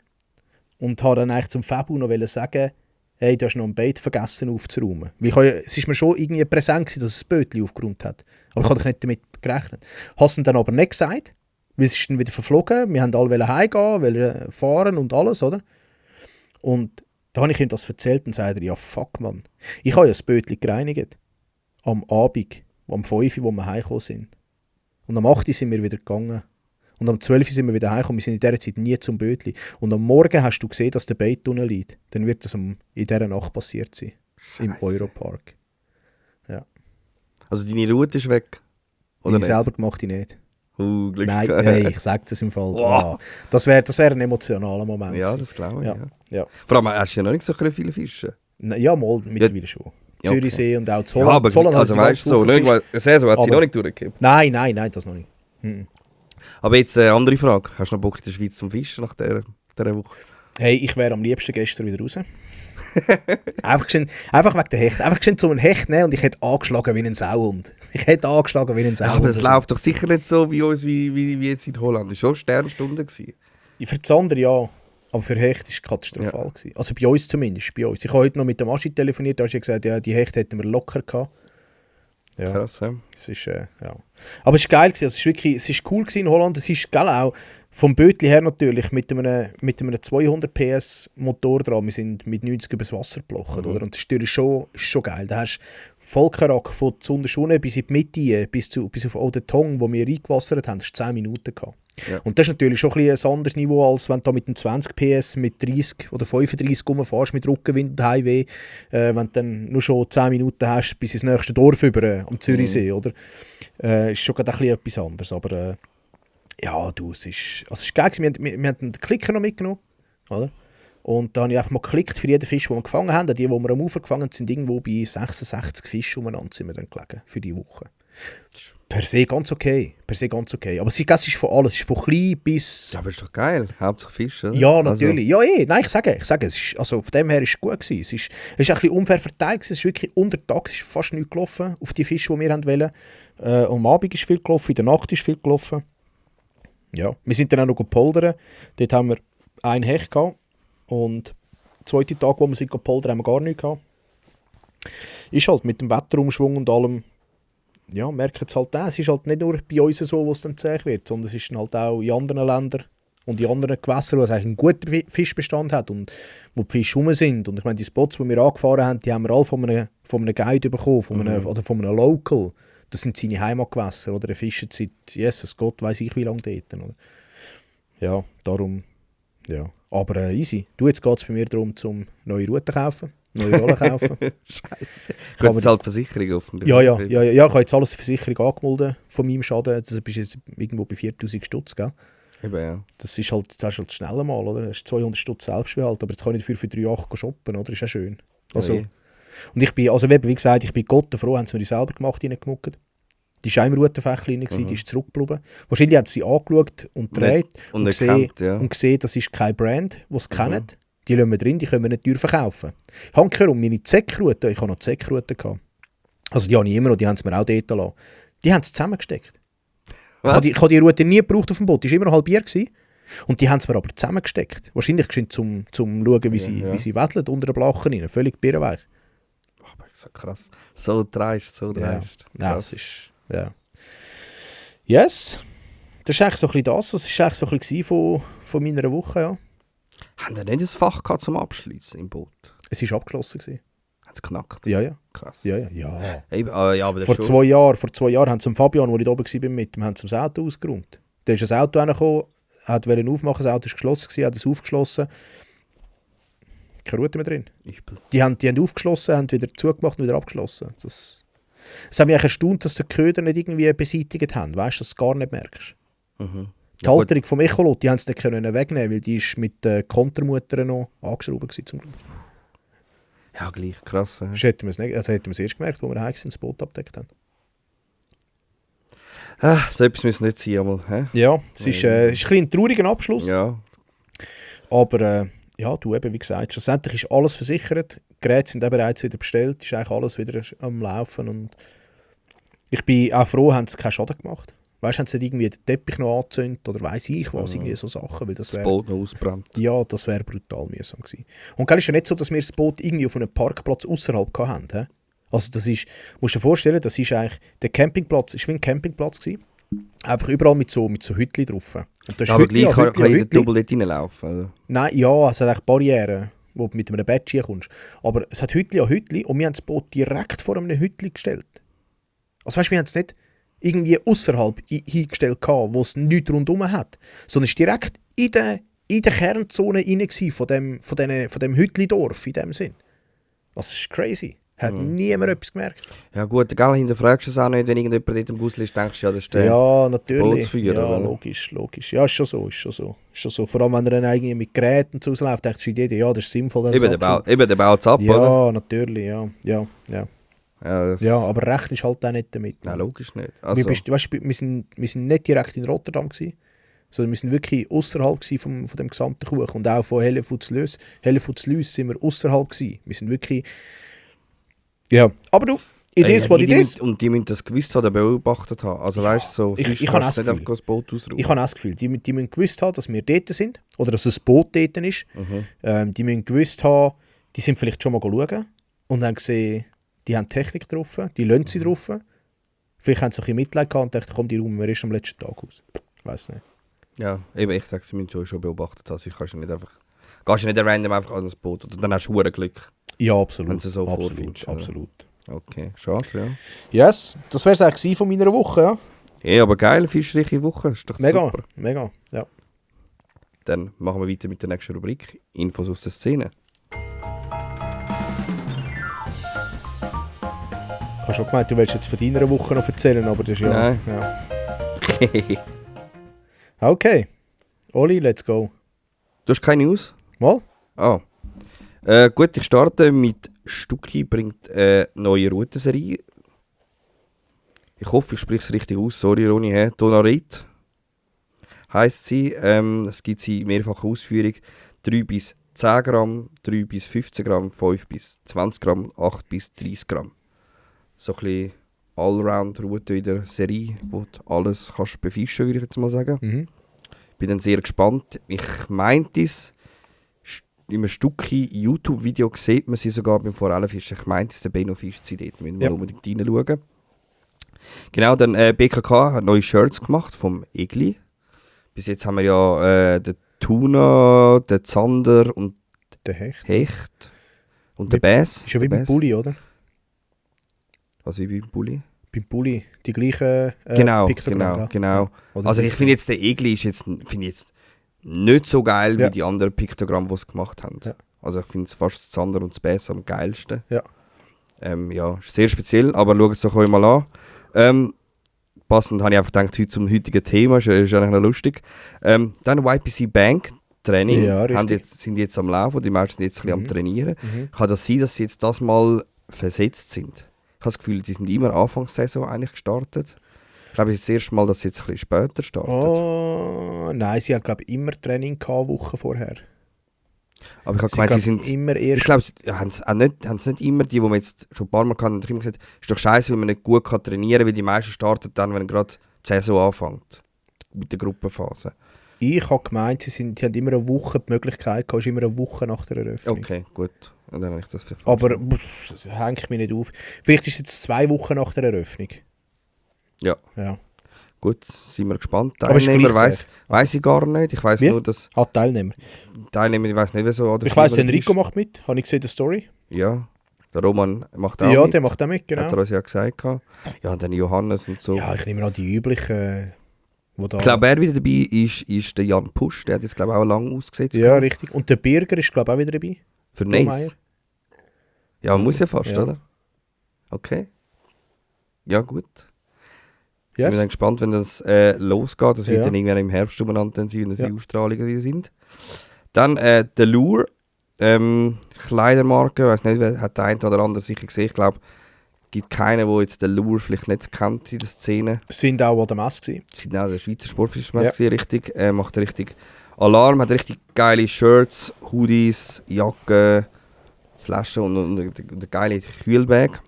und habe dann eigentlich zum Fabu noch sagen, hey, du hast noch ein Bait vergessen aufzuräumen. Es ist mir schon irgendwie präsent gewesen, dass es das Bötchen aufgeräumt hat. Aber ich habe nicht damit gerechnet. Habe es ihm dann aber nicht gesagt, weil es ist dann wieder verflogen. Wir wollten alle heimgehen, wollten fahren und alles, oder? Und da habe ich ihm das erzählt und sagte er, ja fuck man, ich habe ja das Bötchen gereinigt. Am Abend, am 5 Uhr, wo wir heimgekommen sind. Und am 8 Uhr sind wir wieder gegangen. Und am 12 Uhr sind wir wieder heimgekommen. Wir sind in dieser Zeit nie zum Bötli. Und am Morgen hast du gesehen, dass der Bait unten liegt. Dann wird das in dieser Nacht passiert sein. Scheisse. Im Europark. Ja. Also deine Route ist weg? Oder Ich nicht? selber gemacht nicht. Glück Nein, gehabt. nein, ich sage das im Fall. Wow. Das wär ein emotionaler Moment. Ja, gewesen. das glaube ich. Ja. Ja. Ja. Vor allem hast du ja noch nicht so viele Fische. Ja, mal mittlerweile schon. Ja, okay. Zürichsee und auch Ja, aber Zollern also weißt du, so, nicht, weil eine Saison hat sie Aber- noch nicht durchgegeben. Nein, das noch nicht. Mhm. Aber jetzt eine andere Frage. Hast du noch Bock in der Schweiz zum Fischen nach dieser Woche? Hey, ich wäre am liebsten gestern wieder raus. einfach wegen der Hecht. Einfach schön zum Hecht nehmen und ich hätte angeschlagen wie ein Sauhund. Ja, aber es läuft doch sicher nicht so wie uns wie jetzt in Holland. Es war schon Sternstunde gewesen. Für das andere ja, aber für Hecht war es katastrophal. Gewesen. Also bei uns zumindest, bei uns. Ich habe heute noch mit dem Aschi telefoniert, da hast du gesagt, ja, die Hecht hätten wir locker gehabt. Ja. Krass, ja. Es ist, ja. Aber es war geil, gewesen. Also es ist cool gewesen in Holland. Es ist geil auch vom Bötli her natürlich mit einem 200 PS Motor dran. Wir sind mit 90 übers Wasser geblochen, oder? Und das ist natürlich schon geil. Da hast du Vollkarack von Zunderschune bis in die Mitte, bis auf Eau Tong, wo wir eingewassert haben, hast du 10 Minuten gehabt. Ja. Und das ist natürlich schon ein anderes Niveau, als wenn du da mit dem 20 PS mit 30 oder 35 rumfährst mit Rückenwind und Highway, wenn du dann nur schon 10 Minuten hast bis ins nächste Dorf über am Zürichsee, oder? Ist schon gerade ein bisschen etwas anderes, aber ja, du, es ist geil gewesen. Wir haben den Klicker noch mitgenommen, oder? Und da habe ich einfach mal geklickt für jeden Fisch, den wir gefangen haben. Die, die wir am Ufer gefangen haben, sind irgendwo bei 66 Fischen umeinander sind wir dann gelegen für die Woche. Per se ganz okay. Aber es ist von alles. Es ist von klein bis... Ja, aber ist doch geil. Hauptsache Fisch, oder? Ja, natürlich. Also. Ja, nein, ich sage es ist, also von dem her ist es gut gewesen. Es ist ein bisschen unfair verteilt gewesen. Es ist wirklich unter Tag ist fast nichts gelaufen auf die Fische, die wir wollten. Am Abend ist viel gelaufen, in der Nacht ist viel gelaufen. Ja, wir sind dann auch noch gepoldern. Dort haben wir einen Hecht gehabt. Und den zweiten Tag, wo wir sind gepoldern, haben wir gar nichts gehabt. Ist halt mit dem Wetterumschwung und allem, ja, merkt es halt auch. Es ist halt nicht nur bei uns so, wo es dann zäh wird, sondern es ist dann halt auch in anderen Ländern und in anderen Gewässern, wo es eigentlich einen guten Fischbestand hat und wo die Fische rum sind. Und ich meine, die Spots, die wir angefahren haben, die haben wir alle von einem Guide bekommen, oder von einem Local. Das sind seine Heimatgewässer, oder? Der fischt seit, Jesus Gott, weiss ich wie lange dort. Oder? Ja, darum, ja. Aber easy. Du, jetzt geht es bei mir darum, zum neue Routen kaufen, neue Rollen kaufen. Scheiße. Gut, es zahlt Versicherung offenbar. Ja, ich habe jetzt alles die Versicherung angemeldet von meinem Schaden. Das bist jetzt irgendwo bei 4000 Stutz, gell? Eben, ja. Das ist halt schnell mal, oder? Das ist 200 Stutz Selbstbehalt, aber jetzt kann ich dafür für 3 Jahre shoppen, oder? Ist ja schön. Also, Ja, und ich bin, also wie gesagt, ich bin Gott froh, haben sie mir die selber gemacht, reingemuckt. Die war auch im Routenfächlein, die ist zurückgeblieben. Wahrscheinlich hat sie angeschaut und gedreht und gesehen, erkannt, ja. und gesehen, das ist kein Brand, das sie kennen. Die lassen wir drin, die können wir nicht teuer verkaufen. Hanker um meine Zeckroute, ich hatte noch Zeckroute gehabt. Also die habe ich immer noch, die haben sie mir auch dort gelassen. Die haben es zusammengesteckt. Ich habe die Route nie gebraucht auf dem Boot, die war immer halbiert gewesen. Und die haben es mir aber zusammengesteckt. Wahrscheinlich zum schauen, wie sie weddeln unter den Blachen rein. Völlig birrenweich. Aber so krass. So dreist. Ja, es ist... Ja. Yes. Das ist eigentlich so ein bisschen das. Das war eigentlich so ein bisschen von meiner Woche, ja. Haben die nicht ein Fach gehabt zum Abschließen im Boot? Es war abgeschlossen gewesen. Haben sie geknackt? Ja. Krass. Ja. Eben, ja, aber das Vor schon. 2 Jahren haben sie dem Fabian, wo ich da oben war, mit dem haben sie das Auto ausgeräumt. Da ist das Auto reingekommen, wollte aufmachen, das Auto war geschlossen, hat es aufgeschlossen. Keine Route mehr drin. Übel. Die haben aufgeschlossen, haben wieder zugemacht und wieder abgeschlossen. Es hat mich eigentlich erstaunt, dass die Köder nicht irgendwie beseitigt haben. Weißt du, dass du es gar nicht merkst. Mhm. Die Halterung vom Echolot, die haben es nicht können wegnehmen, weil die ist mit der Kontermutter noch angeschraubt gewesen, zum Glück. Ja, gleich. Krass. Ja. Das hätten wir es erst gemerkt, als wir heim sind, das Boot abgedeckt haben. So etwas müssen nicht sein. Einmal, hä? Ja, es ist ein bisschen ein trauriger Abschluss. Ja. Aber ja, du eben, wie gesagt, schlussendlich ist alles versichert. Die Geräte sind auch bereits wieder bestellt, ist eigentlich alles wieder am Laufen. Und ich bin auch froh, haben sie keinen Schaden gemacht. Weißt du, haben sie nicht irgendwie den Teppich noch angezündet oder weiss ich was, irgendwie so Sachen, weil das Das Boot noch ausbrennt. Ja, das wäre brutal mühsam gewesen. Und gell, ist ja nicht so, dass wir das Boot irgendwie auf einem Parkplatz außerhalb hatten. He? Also das ist, musst du dir vorstellen, das ist eigentlich, der Campingplatz ist wie ein Campingplatz gewesen. Einfach überall mit so Hütchen drauf. Und das ist Aber Hütli gleich an kann ich Hütli. doppelt dort reinlaufen. Also. Nein, ja, es hat eigentlich Barrieren, wo du mit einem Bett kommst. Aber es hat Hütli an Hütli und wir haben das Boot direkt vor einem Hütli gestellt. Also weißt du, wir haben es nicht irgendwie außerhalb hingestellt, wo es nichts rundherum hat, sondern es war direkt in der Kernzone rein von dem Hütli-Dorf, in dem Sinn. Das ist crazy. Hat niemand etwas gemerkt. Ja gut, gell, hinterfragst du es auch nicht, wenn irgendjemand dort im Bus ist, denkst du, ja, das ist der Ja, natürlich. Bootsführer. Ja, oder? logisch. Ja, ist schon so. Vor allem, wenn er dann irgendwie mit Geräten zu Hause läuft, denkst du jeder, ja, das ist sinnvoll. Dass Eben, der baut es ab, ja, oder? natürlich, ja. Ja, Aber rechnest halt auch nicht damit. nein, logisch nicht. Also, Wir sind nicht direkt in Rotterdam gewesen, sondern wir sind wirklich außerhalb von dem gesamten Kuchen. Und auch von Hellevoetsluis sind wir außerhalb gewesen. Wir sind wirklich... Ja, aber du, it is what it is. Und die müssen das gewusst haben, beobachtet haben. Also weißt du, so ich Fisch habe kannst das du nicht Gefühl. einfach das Boot ausruhen. Ich habe auch das Gefühl, die müssen gewusst haben, dass wir dort sind. Oder dass ein Boot dort ist. Die müssen gewusst haben, die sind vielleicht schon mal schauen und haben gesehen, die haben Technik drauf, die lassen sie drauf. Vielleicht haben sie ein bisschen Mitleid gehabt und dachten, komm, die räumen wir erst am letzten Tag aus. Ich weiss nicht. Ja, eben, ich denke, sie müssen schon beobachtet haben. Also kannst du nicht einfach... Gehst du nicht random einfach an das Boot. Oder dann hast du verdammt Glück. Ja, absolut. Wenn du es so vorfindest, oder? Absolut. Okay, schade, ja. Yes, das wäre es eigentlich von meiner Woche, ja. Ja, aber geil, fischreiche Woche. Ist doch Mega, super. mega, ja. Dann machen wir weiter mit der nächsten Rubrik. Infos aus der Szene. Ich habe schon gemeint, du willst jetzt von deiner Woche noch erzählen, aber das ist ja... Nein. ja. Okay. Oli, let's go. Du hast keine News? Mal? Ah. Gut, ich starte mit Stucki bringt eine neue Routenserie. Ich hoffe, ich spreche es richtig aus. Sorry, Ronny. Tonarit heisst sie. Es gibt sie in mehrfacher Ausführung. 3 bis 10 Gramm, 3 bis 15 Gramm, 5 bis 20 Gramm, 8 bis 30 Gramm. So ein bisschen Allround-Route in der Serie, wo du alles kannst befischen, würde ich jetzt mal sagen. Mhm. Bin dann sehr gespannt. Ich meinte es, in einem Stückchen YouTube-Video sieht man sie sogar beim Forellenfischen. Ich meinte es, der Benno fischt sie dort. Müssen wir mal unbedingt reinschauen. Genau, dann BKK hat neue Shirts gemacht vom Egli. Bis jetzt haben wir ja den Tuna, den Zander und Der Hecht. Hecht und den Bass. Ist ja wie beim Bulli, oder? Was wie beim Bulli? Beim Bulli. Die gleichen Genau. Piktogramme, gell? Ja. Oder Also die- ich finde jetzt, der Egli ist jetzt, finde ich jetzt nicht so geil Ja. wie die anderen Piktogramme, die sie gemacht haben. Ja. Also ich finde fast das Zander und das Bass am geilsten. Ja. Ja, ist sehr speziell, aber schaut es euch mal an. Passend habe ich einfach gedacht, heute zum heutigen Thema, ist eigentlich noch lustig. Dann YPC Bank Training, Ja, richtig. sind jetzt am Laufen, die meisten sind jetzt ein bisschen am Trainieren. Mhm. Kann das sein, dass sie jetzt das mal versetzt sind? Ich habe das Gefühl, die sind immer Anfangssaison eigentlich gestartet. Ich glaube, es ist das erste Mal, dass sie jetzt ein bisschen später starten. Oh, nein, sie hat glaube ich immer Training gehabt, Woche vorher. Aber ich habe gemeint, sie sind... immer Ich erst... glaube, haben es nicht immer, die wir jetzt schon ein paar Mal hatten, immer gesagt, ist doch scheiße, wenn man nicht gut trainieren kann, weil die meisten starten dann, wenn gerade die Saison anfängt. Mit der Gruppenphase. Ich habe gemeint, sie haben immer eine Woche die Möglichkeit gehabt, es ist immer eine Woche nach der Eröffnung. Okay, gut. Und dann habe ich das verfolgt. Aber hänge ich mich nicht auf. Vielleicht ist es jetzt 2 Wochen nach der Eröffnung. Ja. Ja. Gut, sind wir gespannt. Aber es ist Teilnehmer gleichzeitig. weiss ich gar nicht. Ich weiss Wie? nur, dass Hat Teilnehmer. Teilnehmer, ich weiss nicht, wieso. Ich weiss, Enrico macht mit. Habe ich gesehen, die Story? Ja, der Roman macht auch Ja, mit. der macht auch mit, genau. Hat er uns ja gesagt. gehabt. Ja, und dann Johannes und so. Ja, ich nehme an, die üblichen, wo da... Ich glaube, wer wieder dabei ist der Jan Pusch. Der hat jetzt, glaube ich, auch lang ausgesetzt. ja, gehabt. richtig. Und der Birger ist, glaube ich, auch wieder dabei. Für Domeyer. Nice. Ja, muss ja fast, Ja. oder? Okay. Ja, gut. Yes. Sind wir dann gespannt, wenn das losgeht. Das wird Ja. dann irgendwann im Herbst umeinander sein, wenn das Ja. in Australien wieder sind. Dann der Lure. Kleidermarke. Ich weiß nicht, wer hat der eine oder andere sicher gesehen. Ich glaube, es gibt keinen, der jetzt den Lure vielleicht nicht kennt in der Szene. Sind auch an der Messe gewesen. Sie sind auch der Schweizer Sportfischmesse richtig. Macht richtig Alarm, hat richtig geile Shirts, Hoodies, Jacken, Flaschen und eine geile Kühlbag.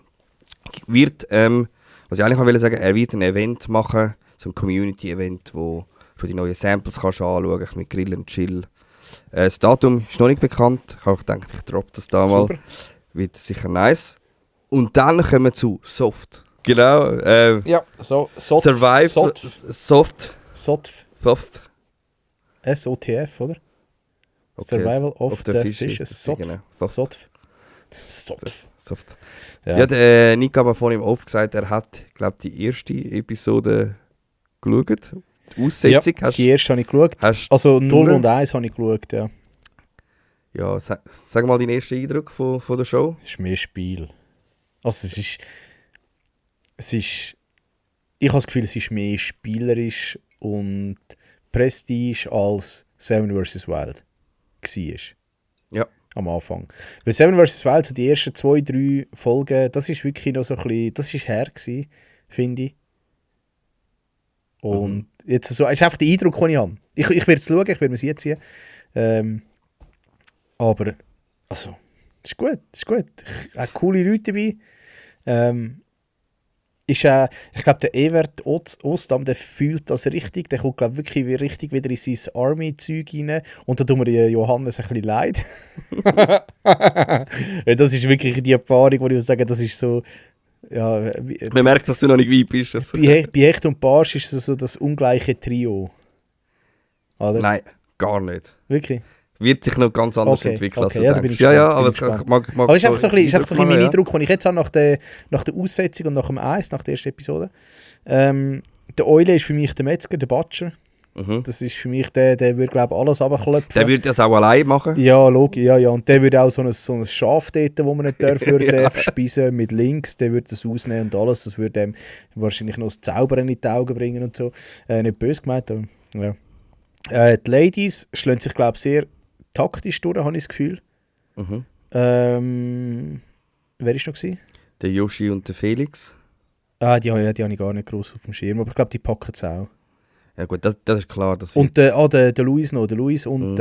Wird, was ich eigentlich mal sagen, er wird ein Event machen, so ein Community-Event, wo du die neuen Samples kannst anschauen mit Grill und Chill. Das Datum ist noch nicht bekannt. Ich habe gedacht, ich droppe das da mal. Super. Wird sicher nice. Und dann kommen wir zu Soft. Genau. Ja, so Survive. Soft. SOTF, oder? Okay. Survival of the Fishes. Fishes. SOTF. Genau. Soft. Ja. Ja, der Nick hat mir vorhin im Off gesagt, er hat, glaube ich, die erste Episode geschaut. Die Aussetzung. Ja, die erste habe ich geschaut. Also 0 und 1 habe ich geschaut, ja. Ja, sag mal deinen ersten Eindruck von der Show. Es ist mehr Spiel. Also es ist... Ich habe das Gefühl, es ist mehr spielerisch und Prestige als Seven vs. Wild war. Ja. Am Anfang. Weil Seven vs. Wild, so die ersten 2, 3 Folgen, das ist wirklich noch so ein bisschen... Das war her, finde ich. Und jetzt so... Es ist einfach der Eindruck, den ich habe. Ich werde es schauen, ich werde mir es jetzt ziehen. Aber... Also... Es ist gut. Auch coole Leute dabei. Ich glaube, der Evert Ostam, der fühlt das richtig. Der kommt, glaube ich, wirklich richtig wieder in sein Army-Zeug rein. Und da tut mir Johannes ein bisschen leid. Ja, das ist wirklich die Erfahrung, wo ich sage, das ist so... Ja, Man merkt, dass du noch nicht weit bist. Also. Bei Hecht und Barsch ist es so das ungleiche Trio. Oder? Nein, gar nicht. Wirklich? Wird sich noch ganz anders entwickeln, als du ja, da bin denkst. ich gespannt, aber es mag aber es ist einfach so ein bisschen mein ja. Eindruck, den ich jetzt habe nach der Aussetzung und nach dem Eis, nach der ersten Episode. Der Eule ist für mich der Metzger, der Butcher. Mhm. Das ist für mich der würde, glaube ich, alles runterklopfen. Der würde das auch allein machen. Ja, logisch, ja. Und der würde auch so ein Schaf dort, wo man nicht würde verspeisen mit links, der würde das ausnehmen und alles. Das würde ihm wahrscheinlich noch das Zaubern in die Augen bringen und so. Nicht böse gemeint, aber ja. Die Ladies schlagen sich, glaube ich, sehr taktisch durch, habe ich das Gefühl. Mhm. Wer war noch gewesen? Der Yoshi und der Felix. Die habe ich gar nicht gross auf dem Schirm, aber ich glaube, die packen es auch. Ja gut, das ist klar. Das und der Luis noch, der Luis und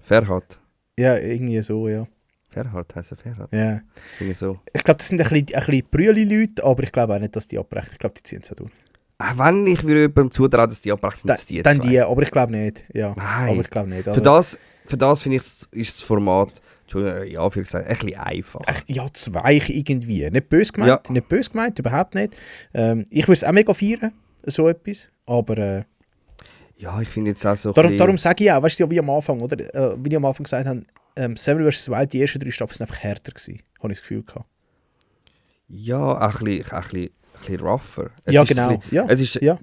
Ferhat. ja, irgendwie so, ja. Ferhat heisst er Ferhat? Ja. Irgendwie so. Ich glaube, das sind ein bisschen Brüeli-Leute, aber ich glaube auch nicht, dass die abbrechen. Ich glaube, die ziehen es auch durch. Wenn ich würde jemandem zutrauen, dass die abbrechen, sind es die dann zwei. die, aber ich glaube nicht. Ja. Nein. Aber ich glaube nicht. Also, für das finde ich, ist das Format, ja, für gesagt, ein bisschen einfach. Ja, zu weich irgendwie. Nicht böse gemeint, überhaupt nicht. Ich würde es auch mega feiern, so etwas. Aber ja, ich finde jetzt auch so darum sage ich auch, weißt du, wie am Anfang, oder? Wie ich am Anfang gesagt habe, Seven vs. Wild, die ersten 3 Staffeln sind einfach härter gewesen, habe ich das Gefühl gehabt. Ja, ein bisschen rougher. Ja, genau.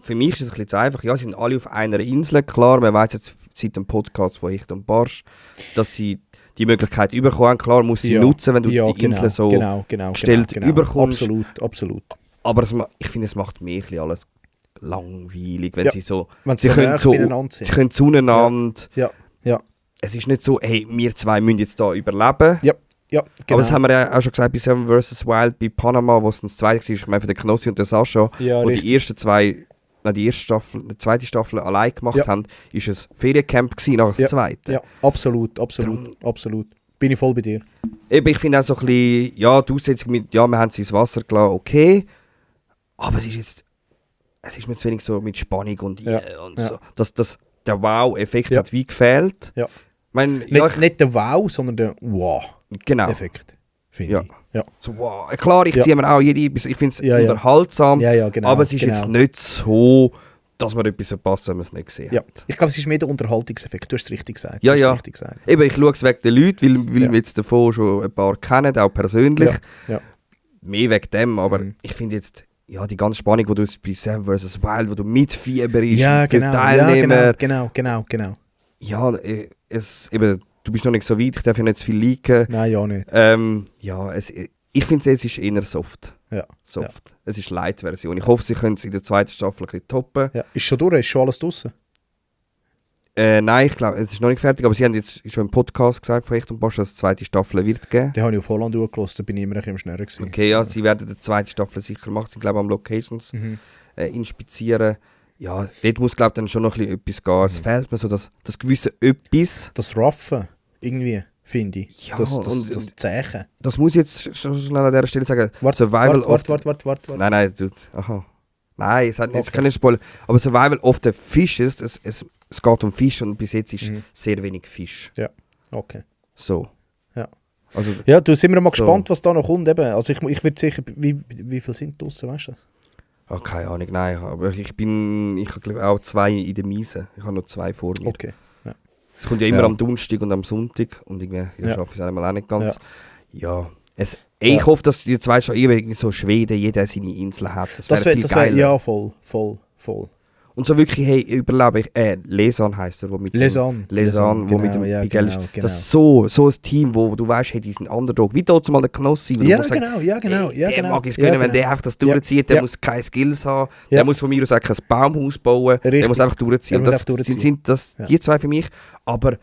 Für mich ist es ein bisschen zu einfach. Ja, sie sind alle auf einer Insel, klar. Man weiß jetzt seit dem Podcast von Hecht und Barsch, dass sie die Möglichkeit bekommen haben. Klar, muss sie nutzen, wenn du die Insel so gestellt überkommst. Absolut. Aber ich finde, es macht mir ein bisschen alles langweilig, wenn sie so... Sie können zueinander... Ja. Es ist nicht so, hey, wir zwei müssen jetzt hier überleben. Ja, genau. Aber das haben wir ja auch schon gesagt bei Seven vs. Wild, bei Panama, wo es das zweite war, ich meine für den Knossi und den Sascha, wo die zweite Staffel allein gemacht haben, ist es Feriencamp gewesen, nach der zweiten. Ja, absolut. Bin ich voll bei dir. Eben, ich finde auch so ein bisschen, ja, die Aussetzung mit, ja, wir haben sie ins Wasser gelassen, okay, aber es ist mir zu wenig so mit Spannung und so. Der Wow-Effekt hat wie gefehlt. Ja. Nicht der Wow, sondern der Wow-Effekt, finde ich. Ja. So, wow. Klar, ich ziehe mir auch ich finde es unterhaltsam, genau, aber es ist jetzt nicht so, dass man etwas verpasst, wenn man es nicht gesehen hat. Ich glaube, es ist mehr der Unterhaltungseffekt, du hast es richtig gesagt. Eben, ich schaue es wegen den Leuten, weil wir jetzt davon schon ein paar kennen, auch persönlich. Ja. Mehr wegen dem, aber ich finde jetzt, ja, die ganze Spannung, die du bei Seven vs. Wild, wo du mitfieberst für Teilnehmer. Genau. Ja, du bist noch nicht so weit, ich darf ja nicht zu viel liken. Nein, ja nicht. Ich finde es ist eher soft. Ja. Soft. Ja. Es ist Light-Version. Ich hoffe, sie können es in der zweiten Staffel ein bisschen toppen. Ja. Ist schon durch? Ist schon alles draussen? Nein, ich glaube, es ist noch nicht fertig, aber sie haben jetzt schon im Podcast gesagt von Hecht und Barsch, dass es eine zweite Staffel wird geben. Den habe ich auf Holland durchgelassen, da bin ich immer ein bisschen schneller gewesen. Okay, ja, sie werden die zweite Staffel sicher machen. Sie glaube am Locations inspizieren. Ja, dort muss glaube dann schon noch ein bisschen etwas gehen. Es fehlt mir so das gewisse Etwas. Das Roughen, irgendwie, finde ich. Ja, das Zeichen. Das muss ich jetzt schon schnell an dieser Stelle sagen. Warte. Nein, aha. Nein, es hat Okay. keine Spoiler. Aber Survival of the Fishes, es geht um Fisch und bis jetzt ist sehr wenig Fisch. Okay. So. Ja. Also, Ja, du sind wir mal So. gespannt, was da noch kommt. Eben. Also ich würde sicher, wie viel sind draussen, weißt du? keine Ahnung, ich habe glaube auch 2 in der Miese. Ich habe noch 2 vor mir. Okay. Es kommt ja immer Ja. am Donnerstag und am Sonntag und irgendwie Ja. schaffe ich es einmal auch nicht ganz. Ja. Ich hoffe, dass die 2 schon irgendwie so Schweden, jeder seine Insel hat. Das wäre viel geiler. Ja, voll. Und so wirklich, hey, überlebe ich, Lesan heisst er, wo mit Lesan, wo mit dem ja, Miguel genau. Das ist so ein Team, wo du weißt, hey, die sind Underdog. Wie dort mal der Knossi. Ja, genau. Der mag es gönnen, wenn der einfach das durchzieht. Der muss keine Skills haben. Ja. Der muss von mir aus auch kein Baumhaus bauen. Der Richtig. muss einfach durchziehen. Der muss Das einfach durchziehen. sind die 2 für mich. Aber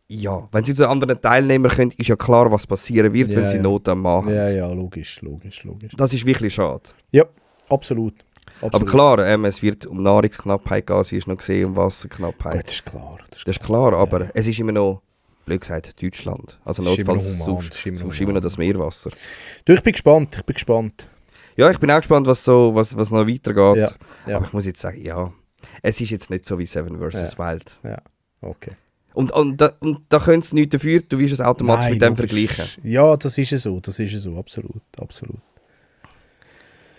ja, wenn sie zu den anderen Teilnehmern können, ist ja klar, was passieren wird, wenn sie Not am Mann haben. Ja, logisch. Das ist wirklich schade. Ja, absolut. Aber klar, es wird um Nahrungsknappheit gehen, sie ist noch gesehen, um Wasserknappheit. Gut, das ist klar. Das ist klar, aber es ist immer noch, blöd gesagt, Deutschland. Also Das ist immer notfalls noch human, suchst das ist immer du noch immer noch human. das Meerwasser. Du, ich bin gespannt. Ja, ich bin auch gespannt, was noch weitergeht. Ja. Aber ich muss jetzt sagen, ja, es ist jetzt nicht so wie Seven vs. Wild. Okay. Und da können sie nichts dafür, du wirst es automatisch Nein, mit dem logisch. vergleichen. Ja, das ist es so, absolut.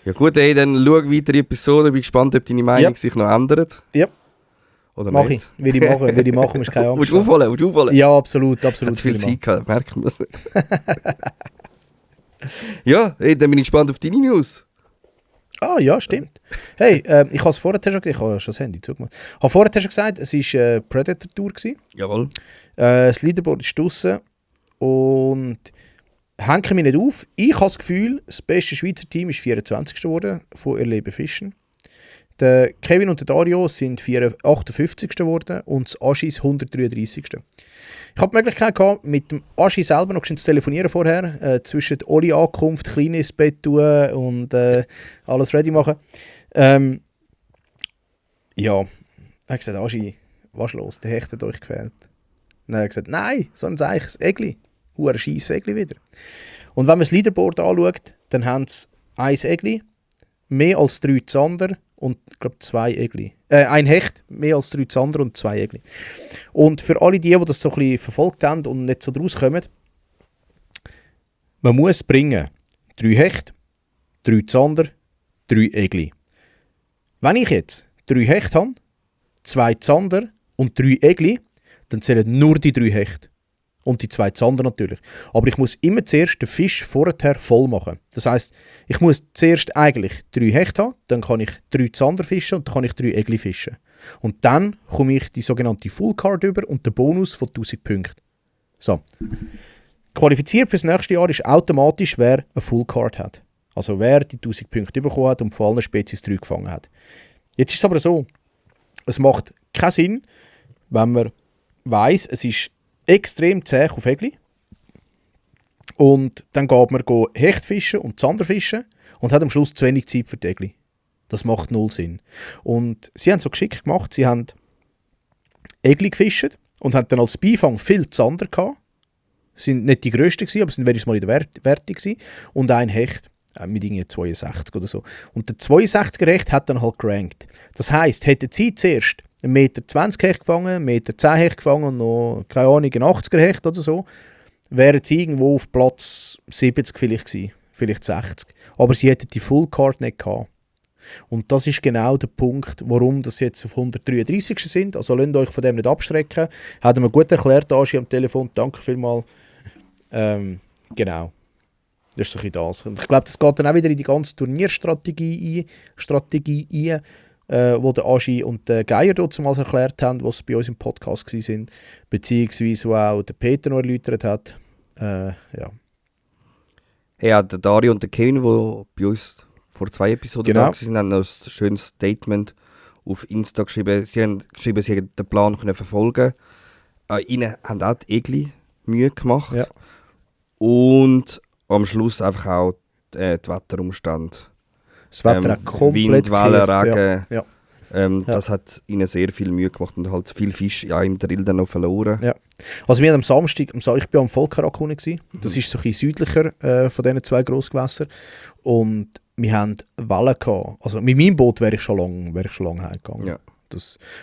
Ja gut, dann schau weiter die Episode, bin gespannt, ob deine Meinung sich noch ändert. Ja. Oder Mach nicht. ich. Will ich machen, ist keine Angst. Musst du aufholen? Ja, absolut. Hat zu viel will ich Zeit gehabt, merkt man das nicht. Ja, dann bin ich gespannt auf deine News. Ah, ja, stimmt. Hey, ich habe es vorher schon gesagt, ich habe schon das Handy zugemacht. Ich habe vorher schon gesagt, es war Predator-Tour gewesen. Jawohl. Das Leaderboard ist draussen und hänge mich nicht auf. Ich habe das Gefühl, das beste Schweizer Team ist 24. geworden von Erleben Fischen. Der Kevin und der Dario sind 58. geworden und das Aschi ist 133. Ich habe die Möglichkeit gehabt, mit dem Aschi selber noch zu telefonieren vorher, zwischen der Oli-Ankunft, klein ins Bett tun und alles ready machen. Ja, er hat gesagt, Aschi, was ist los, der Hecht hat euch gefehlt. Dann hat er gesagt, nein, so ein Zeichen, ein Egli. Ein scheisses Egli wieder. Und wenn man das Leaderboard anschaut, dann haben sie 1 Egli, mehr als 3 Zander und ich glaube 2 Egli. Ein Hecht, mehr als 3 Zander und 2 Egli. Und für alle die das so ein bisschen verfolgt haben und nicht so draus kommen, man muss bringen 3 Hecht, 3 Zander, 3 Egli. Wenn ich jetzt 3 Hecht habe, 2 Zander und 3 Egli, dann zählen nur die 3 Hecht. Und die 2 Zander natürlich. Aber ich muss immer zuerst den Fisch vorher voll machen. Das heisst, ich muss zuerst eigentlich 3 Hecht haben, dann kann ich 3 Zander fischen und dann kann ich 3 Egli fischen. Und dann komme ich die sogenannte Full Card über und den Bonus von 1000 Punkten. So. Qualifiziert für das nächste Jahr ist automatisch, wer eine Full Card hat. Also wer die 1000 Punkte bekommen hat und von allen Spezies 3 gefangen hat. Jetzt ist es aber so, es macht keinen Sinn, wenn man weiss, es ist extrem zäh auf Egli. Und dann geht man Hecht fischen und Zander fischen und hat am Schluss zu wenig Zeit für die Egli. Das macht null Sinn. Und sie haben so geschickt gemacht, sie haben Egli gefischt und haben dann als Beifang viel Zander gehabt. Sind nicht die grössten gewesen, aber sind wenigstens mal in der Wertung gewesen. Und ein Hecht mit irgendwie 62 oder so. Und der 62er Hecht hat dann halt gerankt. Das heisst, hätten sie zuerst 1,20 Meter Hecht gefangen, 1,10 Meter Hecht gefangen und noch, keine Ahnung, ein 80er Hecht oder so, wären sie irgendwo auf Platz 70 vielleicht gewesen, vielleicht 60. Aber sie hätten die Full Card nicht gehabt. Und das ist genau der Punkt, warum das jetzt auf 133 sind. Also lasst euch von dem nicht abschrecken. Hat er mir gut erklärt, Aschi am Telefon. Danke vielmals. Genau. Das ist so ein bisschen das. Und ich glaube, das geht dann auch wieder in die ganze Turnierstrategie ein, wo der Aschi und der Geier damals erklärt haben, was bei uns im Podcast waren. Beziehungsweise wo auch der Peter noch erläutert hat. Ja. Hey, ja, der Dario und der Kevin, die bei uns vor 2 Episoden da waren, haben noch ein schönes Statement auf Insta geschrieben. Sie haben geschrieben, sie hätten den Plan können verfolgen. Ihnen haben auch die Egli Mühe gemacht. Ja. Und am Schluss einfach auch die Wetterumstände. Das Wetter hat komplett Wind, Wellen, gekehrt. Regen. Ja. Das hat ihnen sehr viel Mühe gemacht und halt viel Fisch im Drill dann noch verloren. Ja. Also wir haben am Samstag, ich war am Volkerakune, das ist so ein bisschen südlicher von diesen 2 Grossgewässern. Und wir haben Wellen gehabt. Also mit meinem Boot wäre ich schon lange heimgegangen. Ja.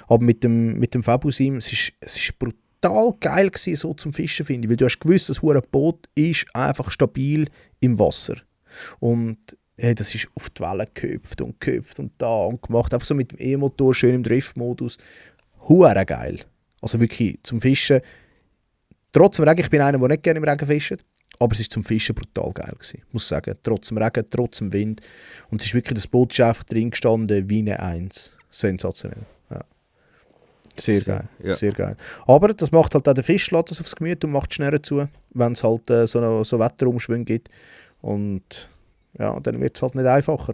Aber mit dem Fabusim, es ist brutal geil gewesen, so zum Fischen, finde ich. Weil du hast gewusst, das hure Boot ist einfach stabil im Wasser. Und hey, das ist auf die Wellen gehüpft und da und gemacht. Einfach so mit dem E-Motor, schön im Driftmodus. Hure geil. Also wirklich zum Fischen. Trotz dem Regen, ich bin einer, der nicht gerne im Regen fischt. Aber es war zum Fischen brutal geil gewesen. Ich muss sagen, trotz dem Regen, trotz dem Wind. Und es ist wirklich, das Boot ist einfach drin gestanden wie eine Eins. Sensationell. Ja. Sehr geil. Ja. Sehr geil. Aber das macht halt auch den Fisch, lässt es aufs Gemüt und macht schneller zu, wenn es halt so Wetterumschwünge gibt. Und ja, dann wird es halt nicht einfacher.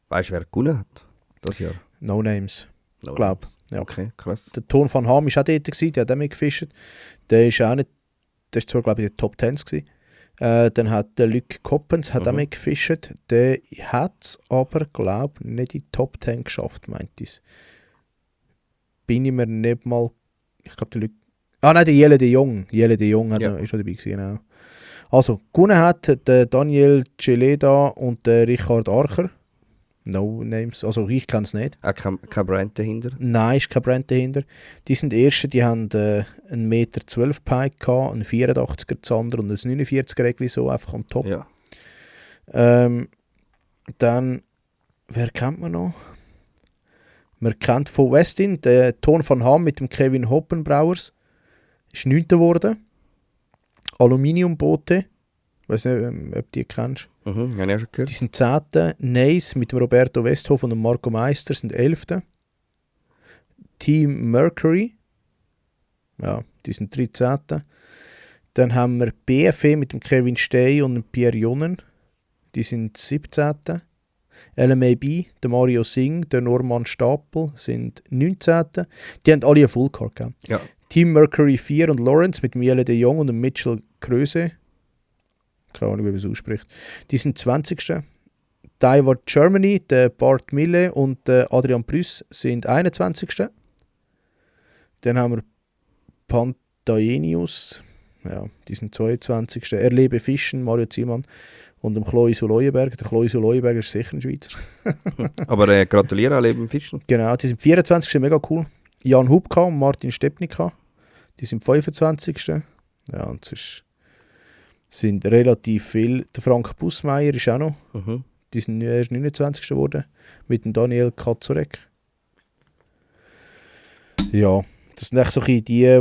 Weißt du, wer gewonnen hat das Jahr? No Names, glaube ich. Ja. Okay, krass. Der Ton van Ham war auch dort, der hat auch mitgefischt. Der ist auch nicht, der ist zwar, glaube ich, in den Top 10 gewesen. Dann hat der Luc Coppens auch mitgefischt. Der hat es aber, glaube ich, nicht in die Top 10 geschafft, meint ich. Bin ich mir nicht mal... Ich glaube, der Luc... Ah nein, der Jelle de Jong. Jelle de Jong ist schon dabei gewesen, genau. Also, gewonnen hat der Daniel Celeda und der Richard Archer. No Names, also ich kenne es nicht. Auch kein Brand dahinter? Nein, ist kein Brand dahinter. Die sind die Ersten, die haben einen Meter 12 Pike gehabt, einen 84er Zander und ein 49er Regli, so einfach on top. Ja. Dann, wer kennt man noch? Man kennt von Westin den Ton van Ham mit dem Kevin Hoppenbrauers. Ist 9. geworden. Aluminiumboote. Ich weiß nicht, ob du die kennst. Habe ich auch schon gehört. Die sind 10. Nace mit dem Roberto Westhoff und dem Marco Meister sind 11. Team Mercury. Ja, die sind 13. Dann haben wir BFE mit dem Kevin Stey und dem Pierre Jonen. Die sind 17. LMAB, der Mario Singh, der Norman Stapel sind 19. Die haben alle eine Fullcard gehabt. Ja. Team Mercury 4 und Lawrence mit Miele de Jong und dem Mitchell Kröse. Keine Ahnung, wie man es ausspricht. Die sind 20. Diver Germany, der Bart Mille und der Adrian Plüss sind 21. Dann haben wir Pantaenius, ja, die sind 22. Erlebe Fischen, Mario Ziemann und dem Chloe Leuenberger. Der Chloe Leuenberger ist sicher ein Schweizer. Aber gratuliere an Leben Fischen. Genau, die sind 24. Mega cool. Jan Hubka und Martin Stepnika, die sind 25. Ja, und es sind relativ viel. Der Frank Bussmeier ist auch noch. Die sind erst 29. geworden. Mit dem Daniel Katzorek. Ja, das sind echt so die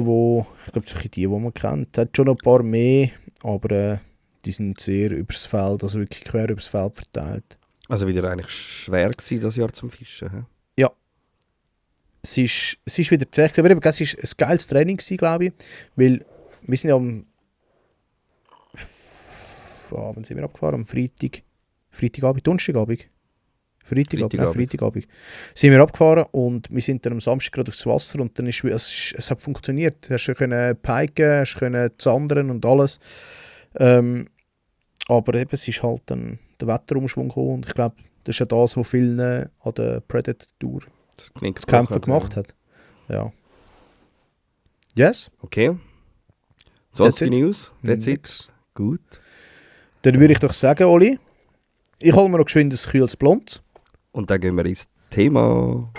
man kennt. Hat schon noch ein paar mehr, aber die sind sehr übers Feld, also wirklich quer übers Feld verteilt. Also wieder eigentlich schwer gewesen, das Jahr zum Fischen, he? Ja. Es ist wieder zäh, aber eben, es war ein geiles Training, glaube ich, weil wir sind ja wann sind wir abgefahren? Am Freitagabend, Donnerstagabend? Freitagabend. Sind wir abgefahren und wir sind dann am Samstag gerade aufs Wasser und dann es hat funktioniert. Du hast können piken, hast können zandern und alles. Aber eben, es ist halt dann der Wetterumschwung gekommen und ich glaube, das ist ja das, was vielen an der Predator-Tour das Kämpfen gemacht hat. Ja. Yes? Okay. Sonst News? That's it. Gut. Dann würde ich doch sagen, Oli, ich hole mir noch geschwind ein kühles Blond. Und dann gehen wir ins Thema.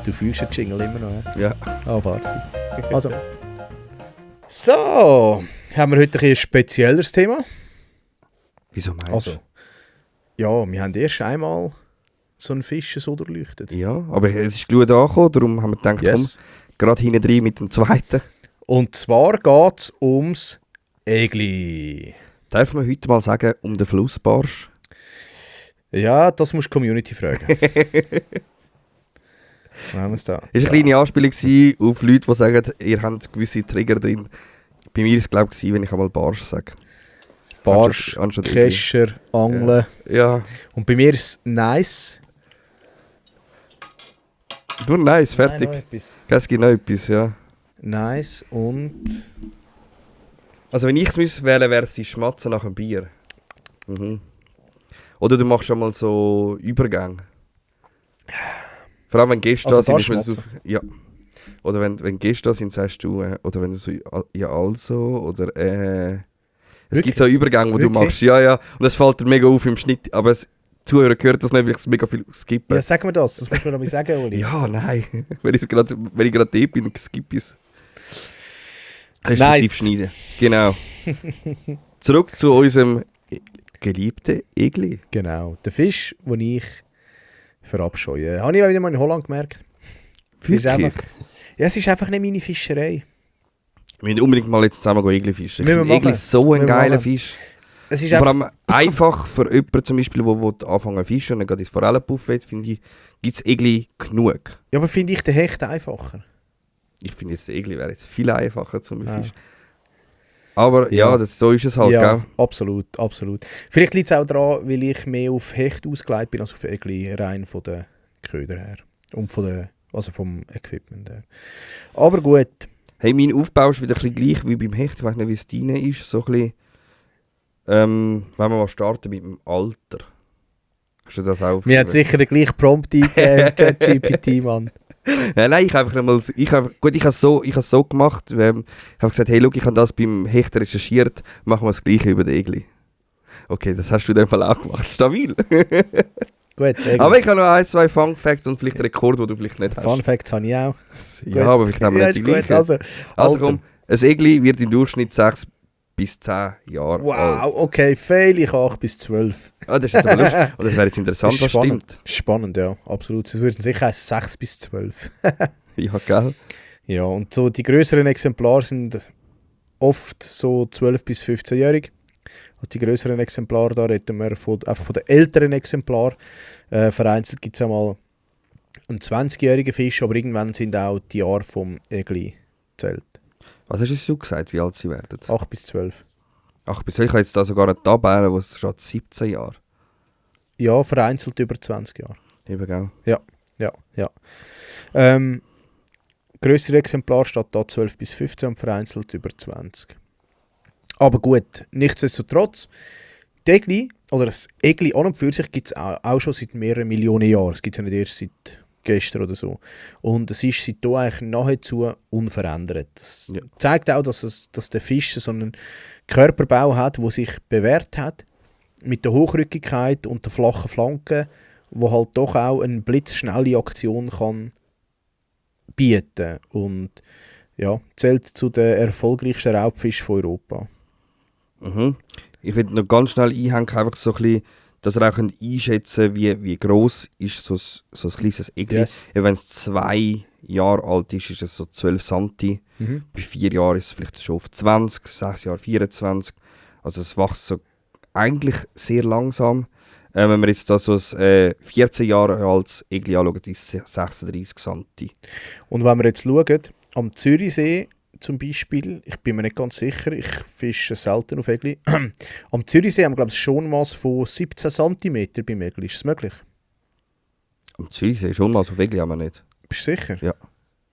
Du fühlst den Jingle immer noch, Ja. warte. Also. So, haben wir heute ein spezielleres Thema. Wieso meinst du? Also, ja, wir haben erst einmal so einen Fisch so durchleuchtet. Ja, aber es ist gut angekommen, darum haben wir gedacht, Yes. komm, gerade hinten drin mit dem zweiten. Und zwar geht es ums Egli. Darf man heute mal sagen, um den Flussbarsch? Ja, das musst du die Community fragen. Machen wir es da. Es war eine kleine Anspielung auf Leute, die sagen, ihr habt gewisse Trigger drin. Bei mir war es, glaube ich, wenn ich einmal Barsch sage. Barsch, Kescher, Angeln. Ja. Und bei mir ist es nice. Nur nice, fertig. Nein, noch etwas. Es gibt noch etwas, ja. Nice und... Also wenn ich es wählen wäre es Schmatzen nach dem Bier. Oder du machst schon mal so Übergänge. Vor allem wenn Gäste Also da sind. da Ja. Oder wenn Gäste da sind, sagst du, oder wenn du so, ja also, oder Es gibt so Übergänge, die du machst. Ja. Und es fällt dir mega auf im Schnitt. Aber die Zuhörer hören das nicht, weil ich mega viel skippe. Ja, sag mir das musst du mir noch mal sagen, Oli. Ja, nein. wenn ich gerade da bin, skippe ich es. Nice. Schneiden. Genau. Zurück zu unserem geliebten Egli. Genau. Der Fisch, den ich verabscheue. Habe ich auch wieder mal in Holland gemerkt. Wirklich? Es ist einfach nicht meine Fischerei. Wir müssen unbedingt mal jetzt zusammen Egli fischen. Ich Müssen wir finde Egli machen. so ein Müssen wir geiler machen. Fisch. Es ist Und vor allem einfach für jemanden zum Beispiel, der anfangen zu fischen und dann gerade ins Forellenbuffet, finde ich, gibt es Egli genug. Ja, aber finde ich den Hecht einfacher. Ich finde jetzt, der Egli wäre jetzt viel einfacher zum Fischen. Aber ja, so ist es halt, ja, gell? absolut, absolut. Vielleicht liegt es auch daran, weil ich mehr auf Hecht ausgelegt bin als auf Egli, rein von den Ködern her. Und also vom Equipment her. Aber gut. Hey, mein Aufbau ist wieder ein bisschen gleich wie beim Hecht. Ich weiß nicht, wie es deine ist. So ein bisschen, wenn wir mal starten mit dem Alter. Hast du das auch? Wir haben sicher den gleichen Prompt eingegeben, ChatGPT, Mann. Nein, ich habe einfach nochmal. Ich habe es so gemacht. Ich habe gesagt, hey, look, ich habe das beim Hecht recherchiert. Machen wir das Gleiche über den Egli. Okay, das hast du in dem Fall auch gemacht. Stabil. Gut, aber ich habe noch 1, 2 Fun Facts und vielleicht einen Rekord, den du vielleicht nicht hast. Fun Facts habe ich auch. Ja, aber vielleicht haben wir nicht die gleichen. Also komm, ein Egli wird im Durchschnitt 6 bis 10 Jahre alt. Wow, okay, fail, ich 8 bis 12. Das ist jetzt aber lustig. Und das wäre jetzt interessant, was stimmt. Spannend, ja, absolut. Es würden sicher heißen 6 bis 12. Ja, gell? Ja, und so die größeren Exemplare sind oft so 12 bis 15-jährig. Also die größeren Exemplare, da reden wir einfach von den älteren Exemplaren. Vereinzelt gibt es einmal einen 20-jährigen Fisch, aber irgendwann sind auch die Jahre vom Egli zählt. Was hast du so gesagt, wie alt sie werden? 8 bis 12. 8 bis 12, ich habe jetzt da sogar eine Tabelle, wo es schon 17 Jahre. Ja, vereinzelt über 20 Jahre. Eben, gell? Ja. Grössere Exemplar steht da 12 bis 15 und vereinzelt über 20. Aber gut, nichtsdestotrotz, die Egli, oder das Egli an und für sich gibt es auch schon seit mehreren Millionen Jahren. Es gibt es ja nicht erst seit gestern oder so. Und es ist seitdem eigentlich nahezu unverändert. Das zeigt auch, dass der Fisch so einen Körperbau hat, der sich bewährt hat, mit der Hochrückigkeit und der flachen Flanke, wo halt doch auch eine blitzschnelle Aktion kann bieten. Und ja, zählt zu den erfolgreichsten Raubfischen von Europa. Mhm. Ich will noch ganz schnell einhängen, einfach so ein bisschen, dass ihr auch einschätzen könnt, wie gross ist so ein kleines Egli. Yes. Wenn es 2 Jahre alt ist, ist es so 12 cm. Bei 4 Jahren ist es vielleicht schon auf 20, 6 Jahre 24. Also es wächst so eigentlich sehr langsam. Wenn wir jetzt da so ein 14 Jahre altes Egli anschauen, ist es 36 cm. Und wenn wir jetzt schauen, am Zürichsee zum Beispiel, ich bin mir nicht ganz sicher, ich fische selten auf Egli. Am Zürichsee haben wir, glaube ich, schon Schonmaß von 17 cm beim Egli. Ist es möglich? Am Zürichsee Schonmaß auf Egli haben wir nicht. Bist du sicher? Ja,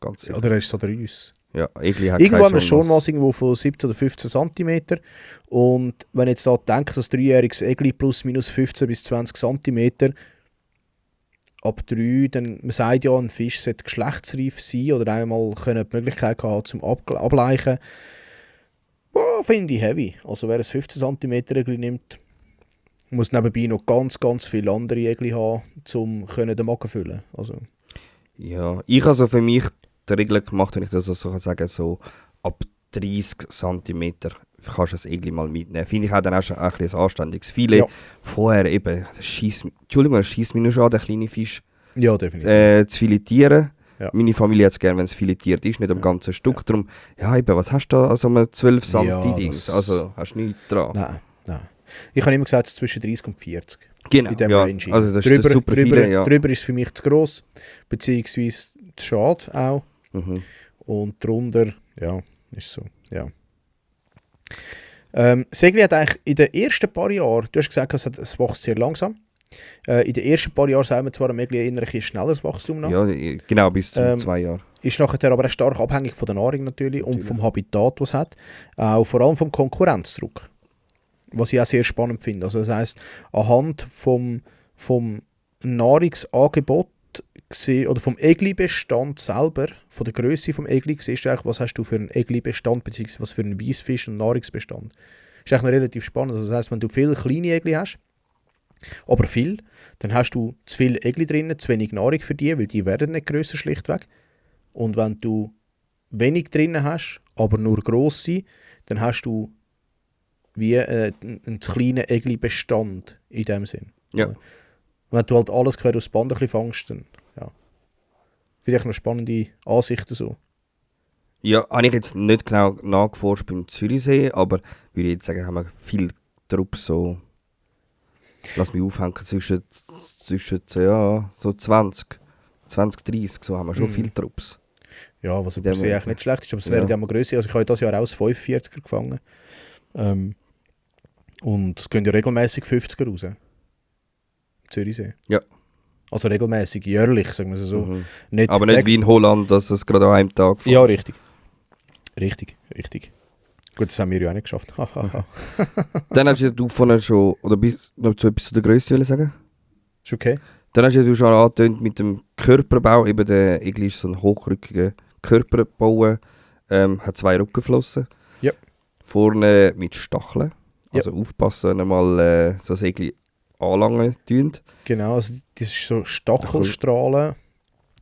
ganz sicher. Oder ist es so der uns? Ja, Egli hat irgendwo haben wir kein Schonmaß irgendwo von 17 oder 15 cm. Und wenn ich jetzt da denke, dass ein 3-jähriges Egli plus minus 15 bis 20 cm ab 3, dann man sagt ja, ein Fisch sollte geschlechtsreif sein oder einmal die Möglichkeit haben zum Ableichen. Finde ich heavy. Also wer ein 15 cm Egli nimmt, muss nebenbei noch ganz, ganz viele andere Egli haben, um den Magen zu füllen. Also. Ja, ich habe so für mich die Regel gemacht, wenn ich das so kann sagen, so ab 30 cm kannst du das Egli mal mitnehmen. Finde ich auch dann auch schon ein anständiges Filet. Ja. Vorher eben, das schiesst mich nur schon an, der kleine Fisch ja, definitiv. Zu filetieren. Ja. Meine Familie hat es gerne, wenn es filetiert ist, nicht am ganzen Stück. Ja. Darum, ja eben, was hast du da an so einem 12 cm Dings? Also hast du nichts dran. Nein. Ich habe immer gesagt, es ist zwischen 30 und 40. Genau, in dem ja. Range. Also das ist super viele, ja. Drüber ist es für mich zu gross, beziehungsweise zu schade auch. Mhm. Und darunter, ja, ist so, ja. Segli hat eigentlich in den ersten paar Jahren, du hast gesagt, es wächst sehr langsam. In den ersten paar Jahren sagen wir zwar am Egli eher ein schnelleres Wachstum noch. Ja, genau, bis zu 2 Jahren. Ist nachher aber auch stark abhängig von der Nahrung natürlich und vom Habitat, das es hat. Auch vor allem vom Konkurrenzdruck. Was ich auch sehr spannend finde. Also das heisst, anhand vom Nahrungsangebot oder vom Egli-Bestand selber, von der Grösse vom Egli, siehst du eigentlich, was hast du für einen Egli-Bestand, beziehungsweise was für einen Weissfisch- und Nahrungsbestand. ist eigentlich noch relativ spannend. Also das heisst, wenn du viele kleine Egli hast, aber viel, dann hast du zu viele Egli drinnen, zu wenig Nahrung für die, weil die werden nicht grösser schlichtweg. Und wenn du wenig drinnen hast, aber nur grosse, dann hast du wie einen kleinen Egli-Bestand in dem Sinn. Ja. Wenn du halt alles quer aus Band ein bisschen fängst, dann ja. Vielleicht noch spannende Ansichten so. Ja, habe ich jetzt nicht genau nachgeforscht beim Zürichsee, aber würde ich jetzt sagen, haben wir viel Trupps so, lass mich aufhängen, zwischen ja, so 20, 30, so haben wir schon viel Trupps. Ja, was per se eigentlich nicht schlecht ist, aber es wären ja mal grösser. Also ich habe dieses Jahr auch 45er gefangen. Und es gehen ja regelmäßig 50er raus. Im Zürichsee. Ja. Also regelmäßig, jährlich, sagen wir es so. Nicht aber nicht wie in Holland, dass es gerade an einem Tag fährt. Ja, richtig. Richtig. Gut, das haben wir ja auch nicht geschafft. Dann hast du vorhin schon, oder noch zu etwas zu der Grösse sagen? Ist okay. Dann hast du schon angetönt mit dem Körperbau, eben der Igel ist so ein hochrückiger Körperbau, hat 2 Rückenflossen. Ja. Vorne mit Stacheln, also aufpassen, wenn ihr mal so ein Igel anlangen tut. Genau, also das ist so Stachelstrahlen.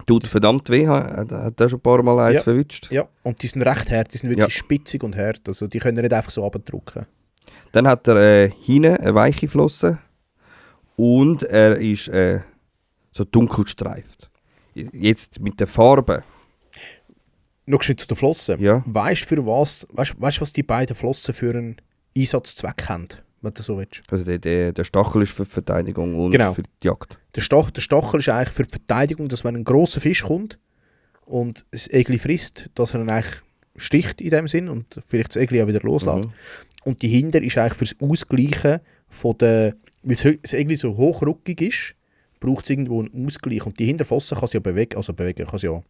Tut verdammt weh, hat er schon ein paar Mal eins verwünscht. Ja, und die sind recht hart, die sind wirklich spitzig und hart, also die können nicht einfach so abdrücken. Dann hat er hinten eine weiche Flosse und er ist so dunkel gestreift. Jetzt mit der Farbe. Noch schnell zu den Flossen. Ja. Weißt du, was die beiden Flossen für einen Einsatzzweck haben, wenn du so willst? Also der Stachel ist für die Verteidigung und für die Jagd. Der Stachel ist eigentlich für die Verteidigung, dass wenn ein grosser Fisch kommt und das Egli frisst, dass er dann eigentlich sticht in dem Sinn und vielleicht das Egli auch wieder loslässt. Und die Hinter ist eigentlich für das Ausgleichen von der, weil das Egli so hochrückig ist, braucht es irgendwo einen Ausgleich. Und die Hinterfosse kann sie ja bewegen, kann sie ja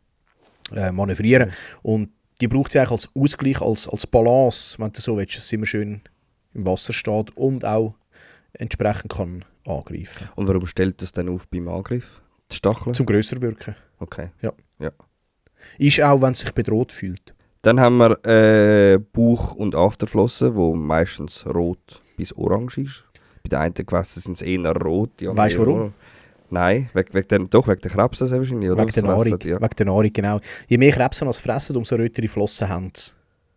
manövrieren. Und die braucht sie eigentlich als Ausgleich, als Balance, wenn du so willst, dass es immer schön im Wasser steht und auch entsprechend kann angreifen. Und warum stellt das dann auf beim Angriff? Die Stacheln? Zum grösser wirken. Okay. Ja. Ja. Ist auch, wenn es sich bedroht fühlt. Dann haben wir Bauch- und Afterflossen, die meistens rot bis orange ist. Bei den einen Gewässern sind es eher rot. Weißt du warum? Nein, wegen der Krebsen sehr wahrscheinlich. Oder? Wegen der Nahrung, wegen der Nahrung, genau. Je mehr Krebsen als fressen, umso rötere Flossen haben sie.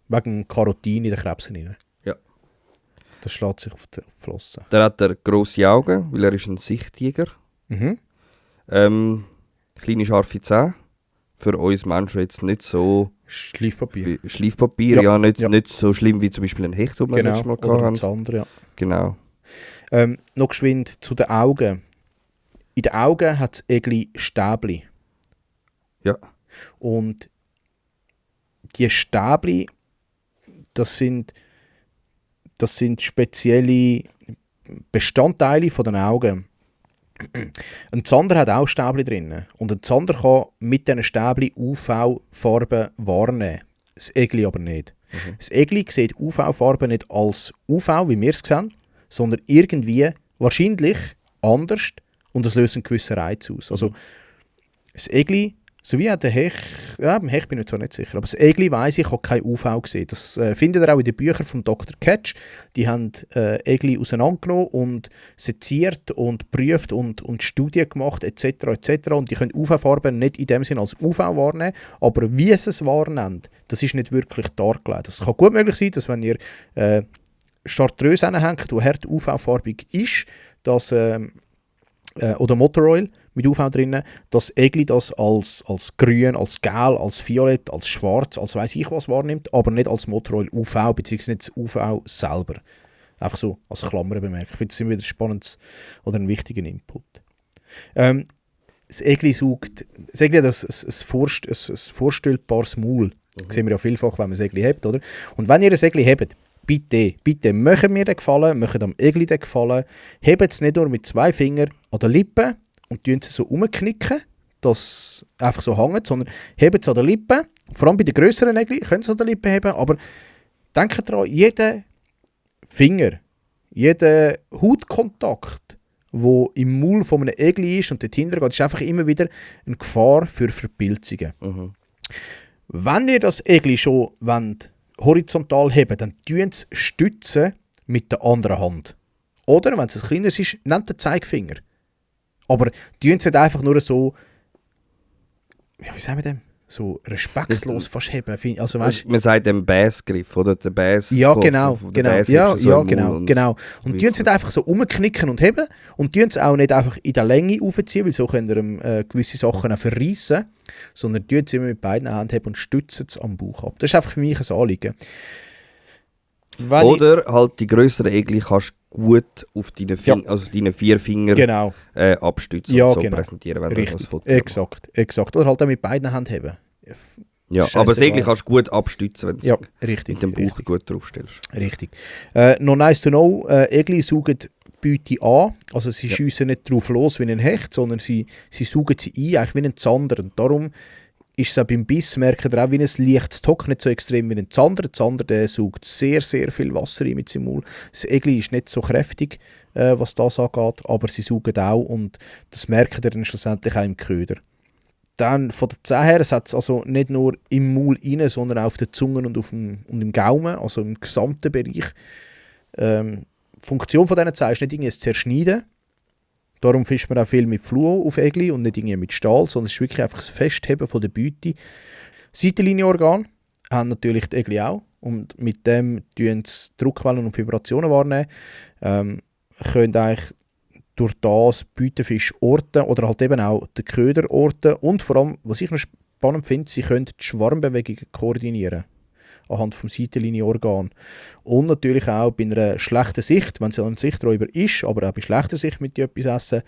Wegen Karotin in den Krebsen rein. Ja. Das schlägt sich auf die Flossen. Dann hat er grosse Augen, weil er ist ein Sichtjäger. Kleine scharfe Zähne. Für uns Menschen jetzt nicht so... Schleifpapier. Nicht so schlimm wie zum Beispiel ein Hecht, den wir letztes Mal oder hatten. das andere, ja. Genau. Noch geschwind zu den Augen. In den Augen hat das Egli Stäbli. Ja. Und die Stäbli, das sind spezielle Bestandteile von den Augen. Ein Zander hat auch Stäbli drin. Und ein Zander kann mit diesen Stäbli UV-Farben wahrnehmen. Das Egli aber nicht. Das Egli sieht UV-Farben nicht als UV, wie wir es sehen, sondern irgendwie wahrscheinlich anders und es löst einen gewissen Reiz aus. Also das Egli, so wie auch der Hecht, beim Hecht bin ich jetzt auch nicht sicher, aber das Egli weiss ich, habe kein UV gesehen. Das findet ihr auch in den Büchern von Dr. Ketch. Die haben Egli auseinandergenommen und seziert und geprüft und Studien gemacht etc. Und die können UV-Farben nicht in dem Sinne als UV wahrnehmen, aber wie sie es wahrnehmen, das ist nicht wirklich dargelegt. Es kann gut möglich sein, dass wenn ihr Chartreuse anhängt, die hart UV-farbig ist, dass oder Motor Oil mit UV drin, dass Egli das als grün, als gelb, als violett, als schwarz, als weiss ich was wahrnimmt, aber nicht als Motor Oil UV, beziehungsweise nicht das UV selber. Einfach so als Klammer bemerken. Ich finde das immer wieder spannend oder einen wichtigen Input. Das Egli hat ein vorstellbares Maul. Das sehen wir ja vielfach, wenn man das Egli hat, oder? Und wenn ihr ein Egli habt, bitte, macht mir den Gefallen, macht am Egli den Gefallen, hebt es nicht nur mit 2 Fingern an der Lippe und tun sie so umknicken, dass es einfach so hängt, sondern hebt es an der Lippe, vor allem bei den grösseren Egli, könnt ihr es an der Lippe heben, aber denkt daran, jeder Finger, jeder Hautkontakt, der im Maul von einem Egli ist und dort hinten geht, ist einfach immer wieder eine Gefahr für Verpilzungen. Wenn ihr das Egli schon horizontal heben, dann tun sie stützen mit der anderen Hand. Oder, wenn es ein kleines ist, nehmt den Zeigefinger. Aber die tun es nicht einfach nur so, ja, wie sagen wir dem? So respektlos fast heben. Also, weißt, man sagt den Bassgriff, oder? Der Bass. Ja, genau. Bass Ja, so ja, im genau. Mund genau. Und die tun es nicht einfach so umknicken und heben. Und die tun es auch nicht einfach in der Länge aufziehen, weil so könnt ihr gewisse Sachen auch verreissen. Sondern die tun es immer mit beiden Händen heben und stützen es am Bauch ab. Das ist einfach für mich ein Anliegen. Oder halt die grösseren Egli kannst du gut auf deine, also deine 4 Finger genau. Abstützen und so präsentieren, wenn Richtig. du das Foto Exakt. Oder halt auch mit beiden Händen heben. Ja, aber das Egli kannst du gut abstützen, wenn du es mit dem Bauch gut draufstellst. Richtig. Noch nice to know, Egli saugen Beute an, also sie schiessen nicht drauf los wie ein Hecht, sondern sie saugen sie ein, eigentlich wie ein Zander. Und darum ist es auch beim Biss, merkt ihr auch, wie ein leichtes Tock, nicht so extrem wie ein Zander. Der Zander, der saugt sehr, sehr viel Wasser ein mit seinem Maul. Das Egli ist nicht so kräftig, was das angeht, aber sie saugen auch und das merkt ihr dann schlussendlich auch im Köder. Dann von der Zähne her, es hat es also nicht nur im Maul rein, sondern auch auf der Zunge und im Gaumen, also im gesamten Bereich. Die Funktion von diesen Zähnen ist nicht irgendwie zu zerschneiden. Darum fischt man auch viel mit Fluo auf Egli und nicht irgendwie mit Stahl, sondern es ist wirklich einfach das Festheben von der Beute. Seitenlinienorgan haben natürlich die Egli auch und mit dem tun sie Druckwellen und Vibrationen wahrnehmen. Können eigentlich durch das Beutefisch orten oder halt eben auch den Köder orten und vor allem, was ich noch spannend finde, sie können die Schwarmbewegungen koordinieren anhand vom Seitenlinienorgan. Und natürlich auch bei einer schlechten Sicht, wenn es ein Sichträuber ist, aber auch bei schlechter Sicht mit die etwas essen,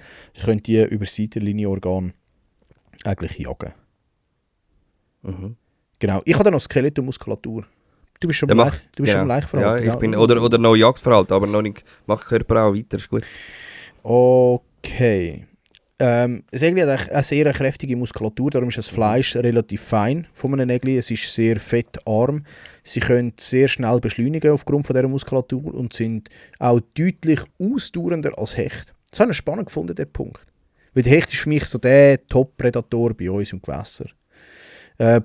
können die über das Seitenlinienorgan eigentlich jagen. Mhm. Genau. Ich habe dann noch Skelett und Muskulatur. Du bist schon im Laichverhalten. Ja, ich bin, oder noch Jagdverhalten, aber noch nicht, mach Körper auch weiter, ist gut. Okay. Das Egli hat eine sehr kräftige Muskulatur, darum ist das Fleisch relativ fein von einem Egli. Es ist sehr fettarm. Sie können sehr schnell beschleunigen aufgrund von dieser Muskulatur und sind auch deutlich ausdauernder als Hecht. Das habe ich spannend gefunden, der Punkt. Weil der Hecht ist für mich so der Top-Predator bei uns im Gewässer.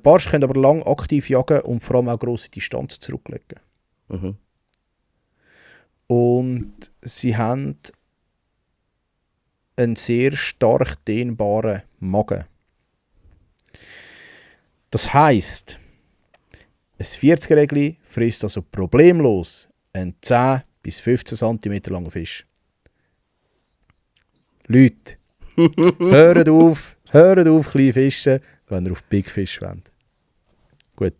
Barsch können aber lang aktiv jagen und vor allem auch grosse Distanzen zurücklegen. Mhm. Und sie haben einen sehr stark dehnbaren Magen. Das heisst, ein 40er-Egli frisst also problemlos einen 10 bis 15 cm langen Fisch. Leute, hört auf, kleine Fische, wenn ihr auf Big Fish wollt. Gut.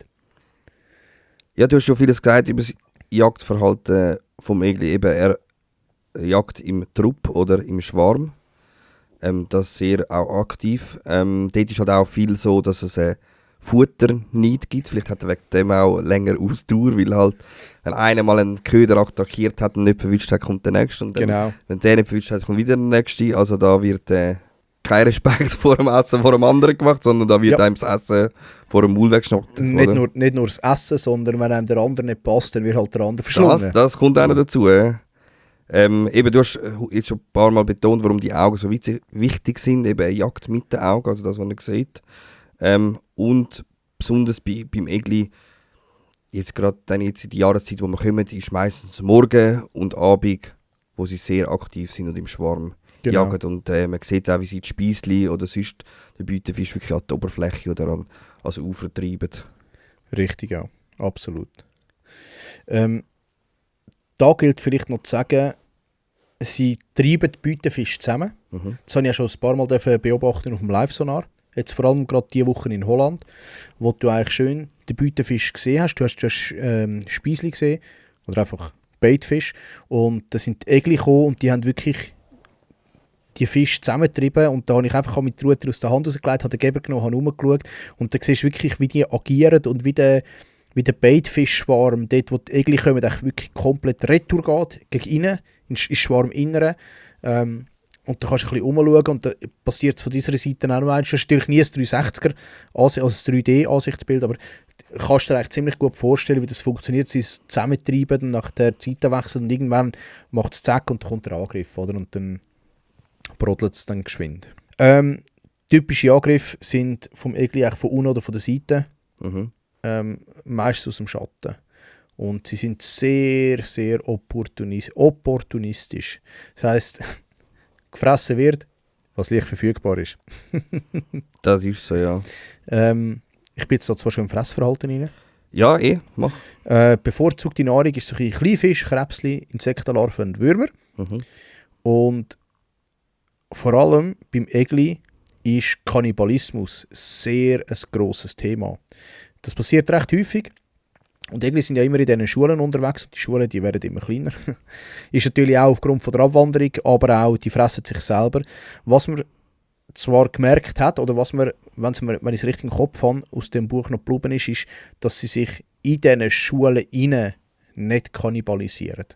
Ja, du hast schon vieles gesagt über das Jagdverhalten vom Egli. Eben, er jagt im Trupp oder im Schwarm. Das ist sehr auch aktiv. Dort ist halt auch viel so, dass es Futterneid gibt. Vielleicht hat er wegen dem auch länger Ausdauer, weil halt, wenn einer mal einen Köder attackiert hat und nicht verwünscht hat, kommt der nächste. Und dann, wenn der nicht verwünscht hat, kommt wieder der nächste. Also da wird kein Respekt vor dem Essen vor dem anderen gemacht, sondern da wird einem das Essen vor dem Maul weggeschnappt. Nicht nur das Essen, sondern wenn einem der andere nicht passt, dann wird halt der andere verschlungen. Das kommt auch noch dazu. Eben, du hast jetzt schon ein paar Mal betont, warum die Augen so wichtig sind. Eben Jagd mit den Augen, also das, was man sieht. Und besonders beim Egli, jetzt gerade in die Jahreszeit, wo wir kommen, ist meistens Morgen und Abend, wo sie sehr aktiv sind und im Schwarm jagen. Und man sieht auch, wie sie die Speisli oder sonst den Beutefisch wirklich an die Oberfläche oder an das Ufer treiben. Richtig, ja. Absolut. Da gilt vielleicht noch zu sagen, sie treiben die Beutefisch zusammen. Mhm. Das habe ich ja schon ein paar Mal beobachten auf dem Live-Sonar. Jetzt vor allem gerade diese Woche in Holland, wo du eigentlich schön den Beutefisch gesehen hast. Du hast Speisli gesehen oder einfach Baitfisch. Und da sind die Egli gekommen und die haben wirklich die Fische zusammengetrieben. Und da habe ich einfach mit der Rute aus der Hand rausgelegt, habe den Geber genommen, habe rumgeschaut. Und da siehst du wirklich, wie die agieren und wie der Baitfischschwarm, dort wo die Egli kommen, wirklich komplett retour geht, gegen innen, ins Schwarminneren. Und da kannst du ein bisschen umschauen und da passiert es von dieser Seite auch noch eins. Das ist natürlich nie ein 360er, also ein 3D-Ansichtsbild, aber kannst du dir eigentlich ziemlich gut vorstellen, wie das funktioniert. Sie zusammentreiben und nach der Zeit wechseln und irgendwann macht es zack und dann kommt der Angriff, oder? Und dann brodelt es dann geschwind. Typische Angriffe sind vom Egli von unten oder von der Seite. Mhm. Meistens aus dem Schatten. Und sie sind sehr, sehr opportunistisch. Das heisst, gefressen wird, was leicht verfügbar ist. Das ist so, ja. Ich bin jetzt da zwar schon im Fressverhalten rein. Ja, mach. Bevorzugte Nahrung ist so ein bisschen Kleinfisch, Krebsli, Insektenlarven und Würmer. Mhm. Und vor allem beim Egli ist Kannibalismus sehr ein grosses Thema. Das passiert recht häufig. Und Egli sind ja immer in diesen Schulen unterwegs und die Schulen die werden immer kleiner. Ist natürlich auch aufgrund von der Abwanderung, aber auch die fressen sich selber. Was man zwar gemerkt hat, oder was man, wenn ich es richtig im Kopf habe, aus dem Buch noch geblieben ist, dass sie sich in diesen Schulen nicht kannibalisieren.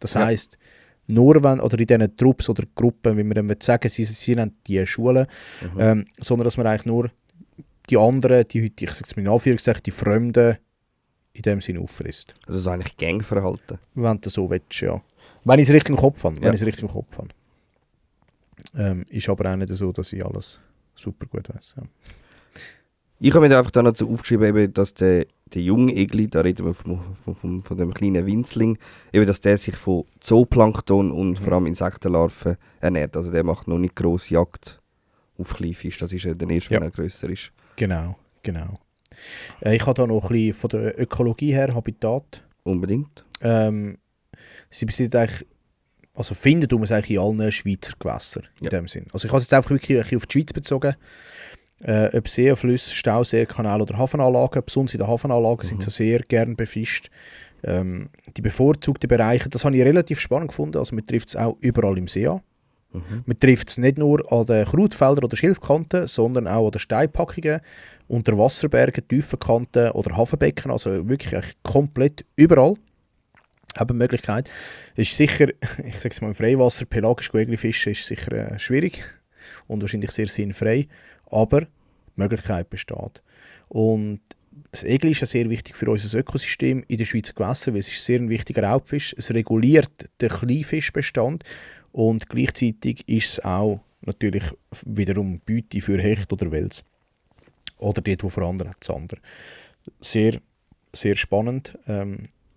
Das heisst, nur wenn, oder in diesen Trupps oder Gruppen, wie man dann sagen, sie sind die Schulen, sondern dass man eigentlich nur die anderen, ich sage es mal in Anführungszeichen, die Fremden in dem Sinne auffrisst. Also so eigentlich Gangverhalten. Wenn du so willst, ja. Wenn ich es richtig im Kopf habe. Ist aber auch nicht so, dass ich alles super gut weiss. Ja. Ich habe mir da einfach dann dazu aufgeschrieben, eben, dass der junge Egli, da reden wir von dem kleinen Winzling, eben, dass der sich von Zooplankton und vor allem Insektenlarven ernährt. Also der macht noch nicht grosse Jagd auf Kleinfisch. Das ist ja der erste, wenn er grösser ist. Genau. Ich habe da noch ein bisschen von der Ökologie her, Habitat. Unbedingt. Sie besitzen eigentlich, also finden tun wir es eigentlich in allen Schweizer Gewässern in dem Sinn. Also ich habe es jetzt einfach wirklich auf die Schweiz bezogen. Ob Seen, Flüsse, Stauseen, Kanäle oder Hafenanlagen. Besonders in den Hafenanlagen sind sie sehr gern befischt. Die bevorzugten Bereiche, das habe ich relativ spannend gefunden. Also man trifft es auch überall im See an. Man trifft es nicht nur an den Krautfeldern oder Schilfkanten, sondern auch an den Steinpackungen, unter Wasserbergen, Tiefenkanten oder Hafenbecken. Also wirklich komplett überall. Haben eine Möglichkeit. Ist sicher, ich sage es mal im Freiwasser, pelagisch Egli fischen ist sicher schwierig und wahrscheinlich sehr sinnfrei, aber die Möglichkeit besteht. Und das Egli ist ja sehr wichtig für unser Ökosystem in den Schweizer Gewässern, weil es ist sehr ein wichtiger Raubfisch. Es reguliert den Kleinfischbestand und gleichzeitig ist es auch natürlich wiederum Beute für Hecht oder Wels. Oder dort, wo vorhanden hat, Zander. Sehr, sehr spannend.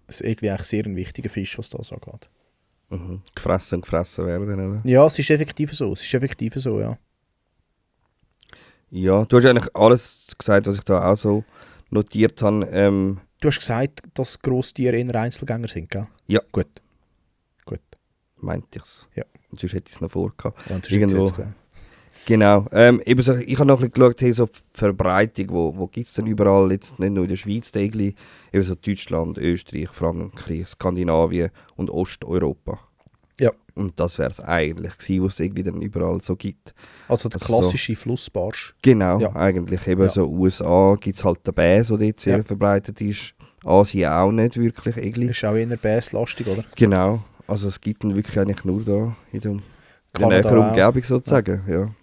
Das Egli ist eigentlich sehr ein wichtiger Fisch, was das angeht. Gefressen werden, oder? Ja, es ist effektiv so. Ja. Ja, du hast eigentlich alles gesagt, was ich da auch so notiert habe. Du hast gesagt, dass Grosstiere eher Einzelgänger sind, gell? Ja. Gut. Meinte ich es. Ja. Und sonst hätte ich es noch vorgehabt. Ja, und irgendwo. Genau. Eben so, ich habe noch ein bisschen geschaut, hey, so Verbreitung, wo gibt es denn überall, jetzt nicht nur in der Schweiz, eben so Deutschland, Österreich, Frankreich, Skandinavien und Osteuropa. Ja. Und das wäre es eigentlich gewesen, was es irgendwie dann überall so gibt. Also der klassische Flussbarsch. Genau, ja. Eigentlich. Eben so USA gibt es halt den Bäs, der dort sehr verbreitet ist. Asien auch nicht wirklich. Irgendwie. Ist auch eher Bäslastig, oder? Genau. Also es gibt ihn wirklich eigentlich nur da in der näheren Umgebung sozusagen. Ja.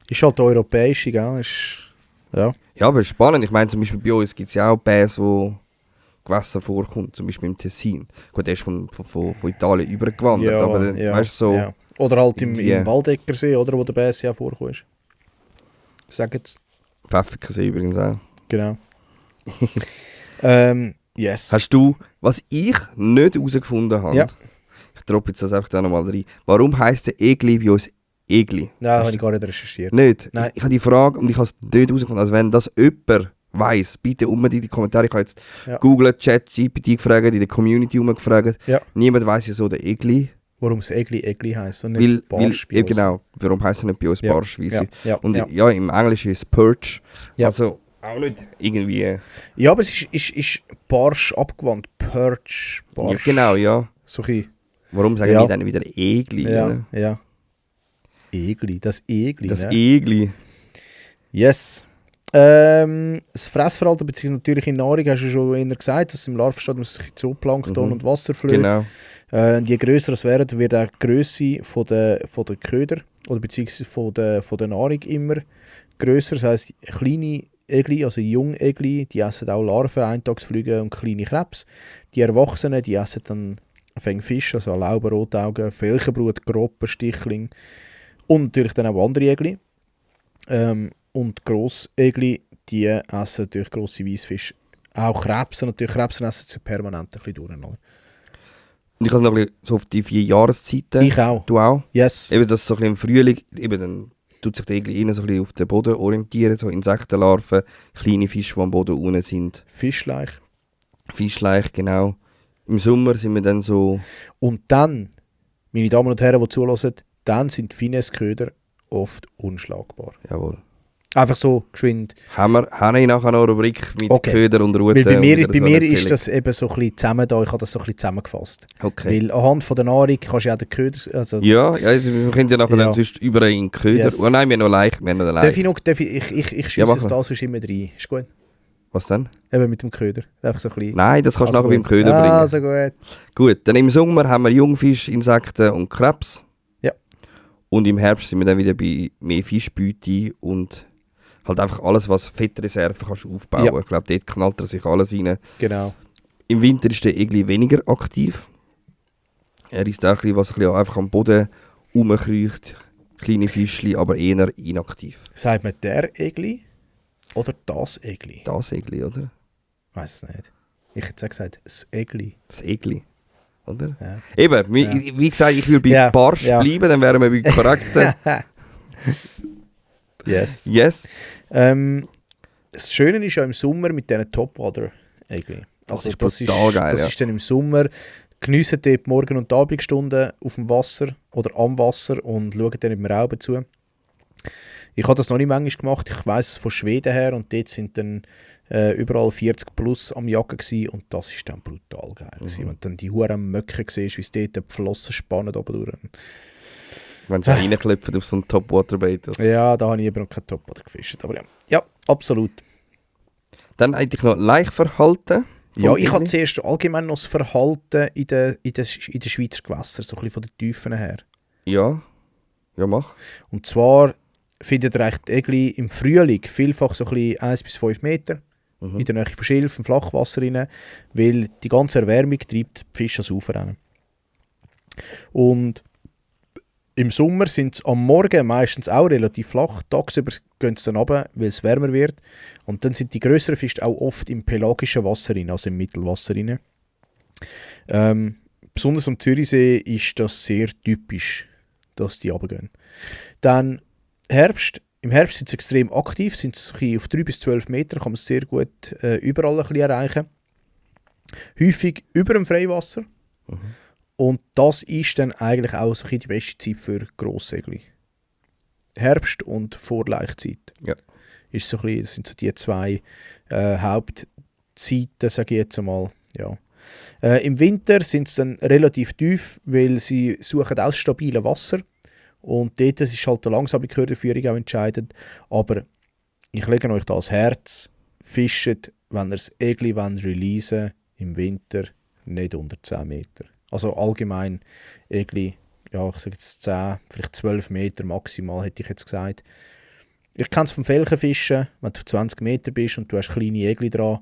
Ist halt der europäische, gell? Ja, aber spannend. Ich meine, zum Beispiel bei uns gibt es ja auch Bäs, wo Gewässer vorkommt, zum Beispiel im Tessin. Gut, der ist von Italien übergewandert, aber dann, weißt du, so... Ja. Oder halt im Waldeckersee, oder, wo der Bäs ja vorkommt. Sag jetzt. Pfäffikensee übrigens auch. Genau. Yes. Hast du, was ich nicht herausgefunden habe, ich droppe jetzt das einfach da nochmal rein, warum heisst der Egli bei uns Egli? Nein, habe ich gar nicht recherchiert. Nicht? Nein. Ich habe die Frage und ich habe es nicht herausgefunden. Also wenn das jemand weiss, bitte unbedingt in die Kommentare. Ich habe jetzt Google, Chat, GPT gefragt, in der Community gefragt. Ja. Niemand weiss ja so der Egli. Warum es Egli heisst und nicht Barsch bei uns. Genau, warum heisst es nicht bei uns Barsch? Und ja, im Englischen ist es Perch. Ja. Also auch nicht irgendwie... Ja, aber es ist Barsch abgewandt. Perch, Barsch. Ja, genau, ja. So ein warum sagen wir dann wieder Egli? Ja. Egli, das Egli. Das Egli. Yes. Das Fressverhalten bzw. natürliche Nahrung hast du schon eher gesagt, dass im Larvenstadium sich Zooplankton und Wasserflöhe. Genau. Je grösser es werden, wird auch die Grösse von der Köder oder beziehungsweise von der Nahrung immer grösser. Das heisst, kleine Egli, also Jungegli, die essen auch Larven, Eintagsflüge und kleine Krebs. Die Erwachsenen, die essen dann Fisch, also Lauben, Rotaugen, Felchenbrut, Groppen, Stichling und natürlich dann auch andere Egli. Und Grossegli, die essen durch grosse Weissfische Auch Krebsen, natürlich. Krebsen essen sie permanent ein bisschen durch. Oder? Und ich habe noch ein bisschen so auf die 4 Jahreszeiten. Ich auch. Du auch? Yes. Eben, dass so ein bisschen im Frühling, eben dann tut sich der Egli innen so ein bisschen auf den Boden orientieren, so Insektenlarven, kleine Fische, die am Boden unten sind. Fischleich. Fischleich, genau. Im Sommer sind wir dann so... Und dann, meine Damen und Herren, die zuhören, dann sind Finesse-Köder oft unschlagbar. Jawohl. Einfach so geschwind. Haben ich nachher noch eine Rubrik mit Okay. Köder und Ruten? Weil bei und mir so ist das eben so ein bisschen zusammen da. Ich habe das so ein bisschen zusammengefasst. Okay. Weil anhand von der Nahrung kannst du ja auch den Köder... Also, Ja, wir können ja nachher Ja. dann sonst überall in den Köder... Yes. Oh nein, wir haben noch leicht. Wir haben noch leicht. ich Ja, schiesse mach es mal. da sonst immer rein. Ist gut? Was denn? Eben mit dem Köder. Einfach so ein bisschen... Nein, das kannst du Also nachher beim gut. Köder bringen. Also gut. Gut, dann im Sommer haben wir Jungfisch, Insekten und Krebs. Ja. Und im Herbst sind wir dann wieder bei mehr Fischbeute und halt einfach alles, was Fettreserven kannst du aufbauen. Ja. Ich glaube, dort knallt er sich alles rein. Genau. Im Winter ist der Egli weniger aktiv. Er ist auch ein bisschen, was ein bisschen einfach am Boden rumkriecht. Kleine Fischchen, aber eher inaktiv. Sagt man der Egli oder das Egli? Das Egli, oder? Ich weiß es nicht. Ich hätte auch gesagt, das Egli. Das Egli, oder? Ja. Eben, wie gesagt, ich würde bei Ja, Barsch ja. bleiben, dann wären wir bei korrekten. Yes. Yes. Das Schöne ist ja im Sommer mit diesen Topwater-Egli. Das Also ist brutal geil, das ja. ist dann im Sommer. Geniessen dort die Morgen- und Abendstunden auf dem Wasser oder am Wasser und schauen dann mit dem Rauben zu. Ich habe das noch nicht manchmal gemacht. Ich weiss es von Schweden her und dort sind dann überall 40 plus am Jagen gewesen, und das ist dann brutal geil. Wenn du dann die Huren Möcke siehst, wie es dort die Flossen spannen oben durch. Wenn sie reinklopfen auf so ein Top-Waterbait. Ja, da habe ich aber noch kein Topwater gefischt. Aber ja, ja, absolut. Dann hätte ich noch Laichverhalten. Ja, ich habe zuerst allgemein noch das Verhalten in den Schweizer Gewässern, so ein bisschen von den Tiefen her. Ja, mach. Und zwar findet ihr eigentlich die Egli im Frühling vielfach so ein bisschen 1 bis 5 Meter in der Nähe von Schilf, im Flachwasser rein, weil die ganze Erwärmung treibt die Fische ans Ufer rein. Und im Sommer sind sie am Morgen meistens auch relativ flach, tagsüber gehen sie dann runter, weil es wärmer wird. Und dann sind die grösseren Fische auch oft im pelagischen Wasser rein, also im Mittelwasser rein. Besonders am Zürichsee ist das sehr typisch, dass die runtergehen. Dann im Herbst sind sie extrem aktiv, sind sie auf 3 bis 12 Meter, kann man es sehr gut überall ein bisschen erreichen. Häufig über dem Freiwasser. Und das ist dann eigentlich auch so ein bisschen die beste Zeit für Grossegli. Herbst und Vorlaichzeit. Ja. Ist so ein bisschen, das sind so die 2 Hauptzeiten, sage ich jetzt einmal. Ja. Im Winter sind sie dann relativ tief, weil sie suchen aus stabilem Wasser. Und dort ist halt eine langsame Köderführung auch entscheidend. Aber ich lege euch da ans Herz, fischt, wenn ihr das Egli releasen im Winter, nicht unter 10 Meter. Also allgemein Egli, ja, ich sage jetzt 10, vielleicht 12 Meter maximal, hätte ich jetzt gesagt. Ich kenne es vom Felchenfischen, wenn du auf 20 Meter bist und du hast kleine Egli dran.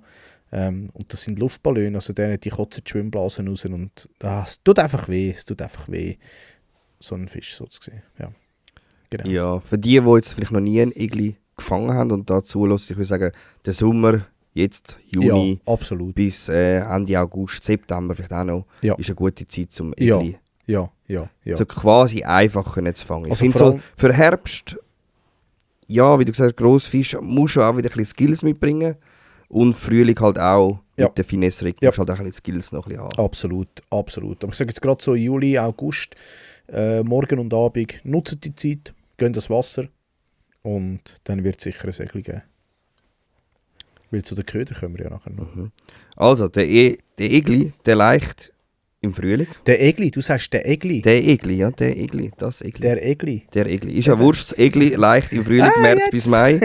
Und das sind Luftballone, also die kotzen die Schwimmblasen raus. Und es tut einfach weh, so einen Fisch so zu sehen. Ja, genau. Ja, für die jetzt vielleicht noch nie einen Egli gefangen haben und da zulassen, ich würde sagen, der Sommer, jetzt Juni Ja, absolut. bis Ende August, September vielleicht auch noch, Ja. ist eine gute Zeit zum Ja. Egli. Ja. So quasi einfach können zu fangen. Also Ich finde vor so, für Herbst, ja, wie du gesagt hast, Grossfisch, musst du auch wieder ein bisschen Skills mitbringen. Und Frühling halt auch Ja. mit der Finesse-Rick, Ja. musst halt auch ein bisschen Skills noch ein bisschen haben. Absolut. Aber ich sage jetzt gerade so Juli, August, Morgen und Abend, nutzt die Zeit, gehen das Wasser und dann wird es sicher ein Segel geben. Weil zu den Ködern kommen wir ja nachher noch. Also, der Egli, der leicht im Frühling. Der Egli, du sagst der Egli. Der Egli, das Egli. Der Egli. Der Egli. Ist ja wurscht, das Egli leicht im Frühling, März jetzt. bis Mai.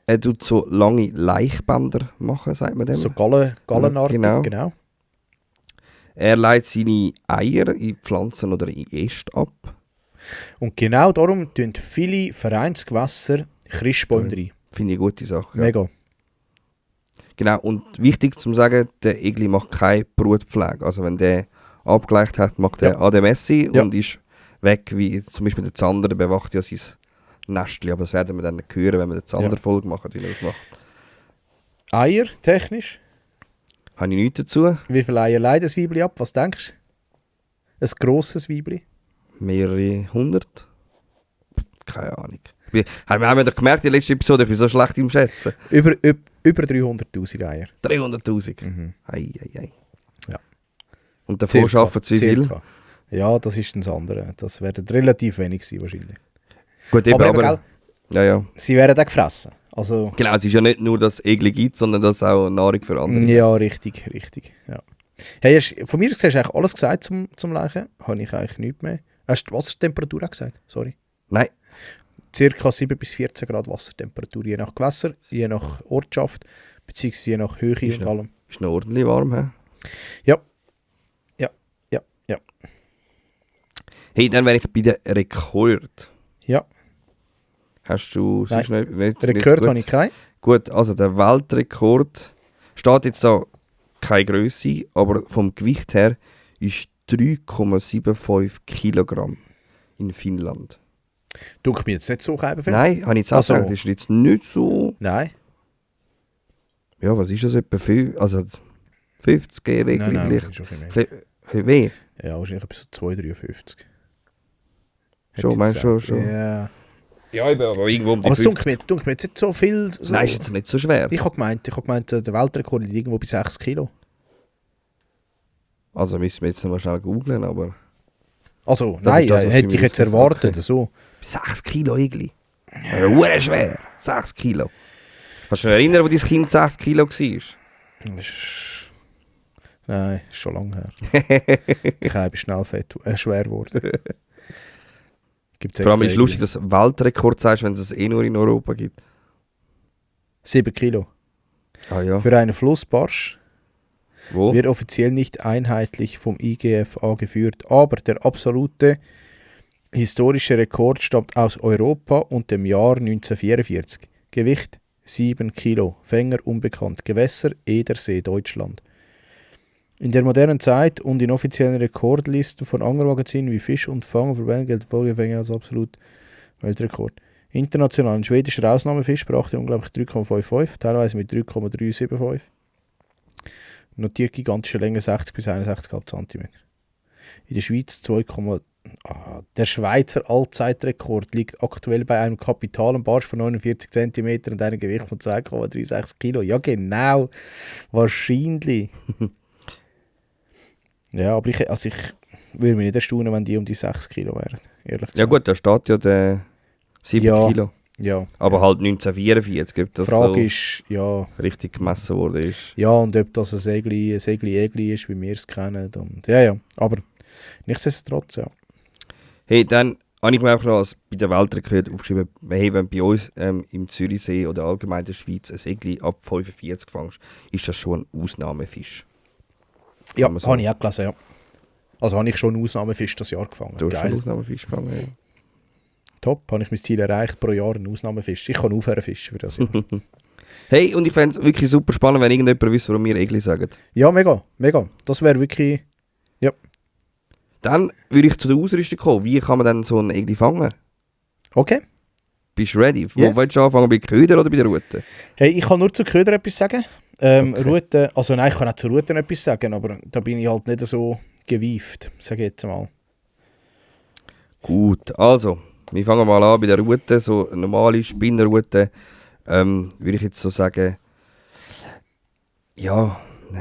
Er tut so lange Laichbänder machen, sagt man dem. So gallenartig, Genau. genau. Er leitet seine Eier in Pflanzen oder in Äste ab. Und genau darum tun viele Vereinsgewässer Christbäume rein. Finde ich eine gute Sache. Ja. Mega. Genau, und wichtig zu sagen, der Egli macht keine Brutpflege. Also wenn der abgeleicht hat, macht er ADMSI Ja. und ist weg, wie zum Beispiel der Zander, der bewacht ja sein Nestchen. Aber das werden wir dann hören, wenn wir die Zander-Folge machen, wie er das macht. Eier, technisch. Habe ich nichts dazu. Wie viele Eier leidet das Weibli ab? Was denkst du? Ein grosses Weibli? Mehrere 100? Keine Ahnung. Wir haben doch gemerkt in der letzten Episode, ich bin so schlecht im Schätzen. Über 300'000 Eier. 300'000? Mhm. Ei. Ja. Und davor Circa, arbeiten sie wie viel? circa. Ja, das ist das andere. Das werden relativ wenig sein wahrscheinlich. Gut, eben, aber aber ja. sie werden auch gefressen. Also, Genau, es ist ja nicht nur, dass es Egli gibt, sondern dass es auch Nahrung für andere ja, richtig. Ja. Hey, von mir aus gesehen hast du eigentlich alles gesagt zum Leichen. Habe ich eigentlich nichts mehr. Hast du die Wassertemperatur auch gesagt? Sorry. Nein. Circa 7 bis 14 Grad Wassertemperatur, je nach Gewässer, je nach Ortschaft, beziehungsweise je nach Höhe Ist und noch- allem. Ist noch ordentlich warm, hä? Ja. Hey, dann wäre ich bei den Rekord. Ja. Hast du Nein. sonst nicht Den Rekord gut? habe ich keinen. Gut, also der Weltrekord steht jetzt da keine Grösse, aber vom Gewicht her ist 3,75 Kilogramm in Finnland. Du, ich bin jetzt nicht so viel. Nein, habe ich jetzt auch Also- gesagt, das ist jetzt nicht so... Nein. Ja, was ist das etwa? Also 50-jährige? Nein, vielleicht das ist schon ein ein bisschen mehr. Ja, wahrscheinlich bis so 2,53. Schon, meinst du schon? Ja. Ja, aber irgendwo um die Aber es 50. dunkelt mir jetzt nicht so viel. So. Nein, ist jetzt nicht so schwer. Ich habe gemeint, der Weltrekord liegt irgendwo bei 6 Kilo. Also müssen wir jetzt noch mal schnell googlen, aber... Also, Das nein, ist das, was hätte bei ich mir jetzt aufgefallen erwartet. ist. So. 6 Kilo Egli. Ja, schwer. 6 Kilo. Kannst du dich erinnern, wo dein Kind 6 Kilo war? Nein, ist schon lange her. Ich bin schnell schwer geworden. Gibt's Vor allem extra ist es lustig, dass du Weltrekord sagst, wenn es es eh nur in Europa gibt. 7 Kilo. Ah ja. Für einen Flussbarsch Wo? wird offiziell nicht einheitlich vom IGFA geführt, aber der absolute historische Rekord stammt aus Europa und dem Jahr 1944. Gewicht 7 Kilo, Fänger unbekannt, Gewässer Edersee, Deutschland. In der modernen Zeit und in offiziellen Rekordlisten von Angelmagazinen wie Fisch und Fang und Verbände gilt Vogelfänger als absolut Weltrekord. International, ein schwedischer Ausnahmefisch brachte unglaublich 3,55, teilweise mit 3,375. Notiert gigantische Länge 60 bis 61,5 cm. In der Schweiz 2, der Schweizer Allzeitrekord liegt aktuell bei einem kapitalen Barsch von 49 cm und einem Gewicht von 2,36 Kilo. Ja genau, wahrscheinlich. Ja, aber ich würde mich nicht erstaunen, wenn die um die 6 Kilo wären, ehrlich gesagt. Ja gut, da steht ja der 7 Ja. Kilo. Ja. Aber halt 1944, ob Die das Frage so ist, ja, richtig gemessen wurde. Ist. ja, und ob das ein Egli ist, wie wir es kennen. Und, ja, aber nichtsdestotrotz, ja. Hey, dann habe ich mir einfach noch bei der Weltrekord aufgeschrieben, hey, wenn bei uns im Zürichsee oder allgemein in der Schweiz ein Egli ab 45 fängst, ist das schon ein Ausnahmefisch. Ja, man so- habe ich auch gelesen, ja. Also habe ich schon einen Ausnahmefisch das Jahr gefangen. Du hast schon Geil. einen Ausnahmefisch gefangen. Ja. Top, habe ich mein Ziel erreicht, pro Jahr einen Ausnahmefisch. Ich kann aufhören fischen für das Jahr. Hey, und ich fände es wirklich super spannend, wenn irgendjemand wüsste, warum wir Egli sagen. Ja, mega. Das wäre wirklich... Dann würde ich zu der Ausrüstung kommen. Wie kann man denn so einen Egli fangen? Okay. Bist du ready? Wo Yes. willst du anfangen? Bei Köder oder bei der Rute? Hey, ich kann nur zu Köder etwas sagen. Okay. Rute, also nein, ich kann auch zu Ruten etwas sagen, aber da bin ich halt nicht so gewieft, sage ich jetzt mal. Gut, also, wir fangen mal an bei der Rute. So eine normale Spinnerrute würde ich jetzt so sagen, ja,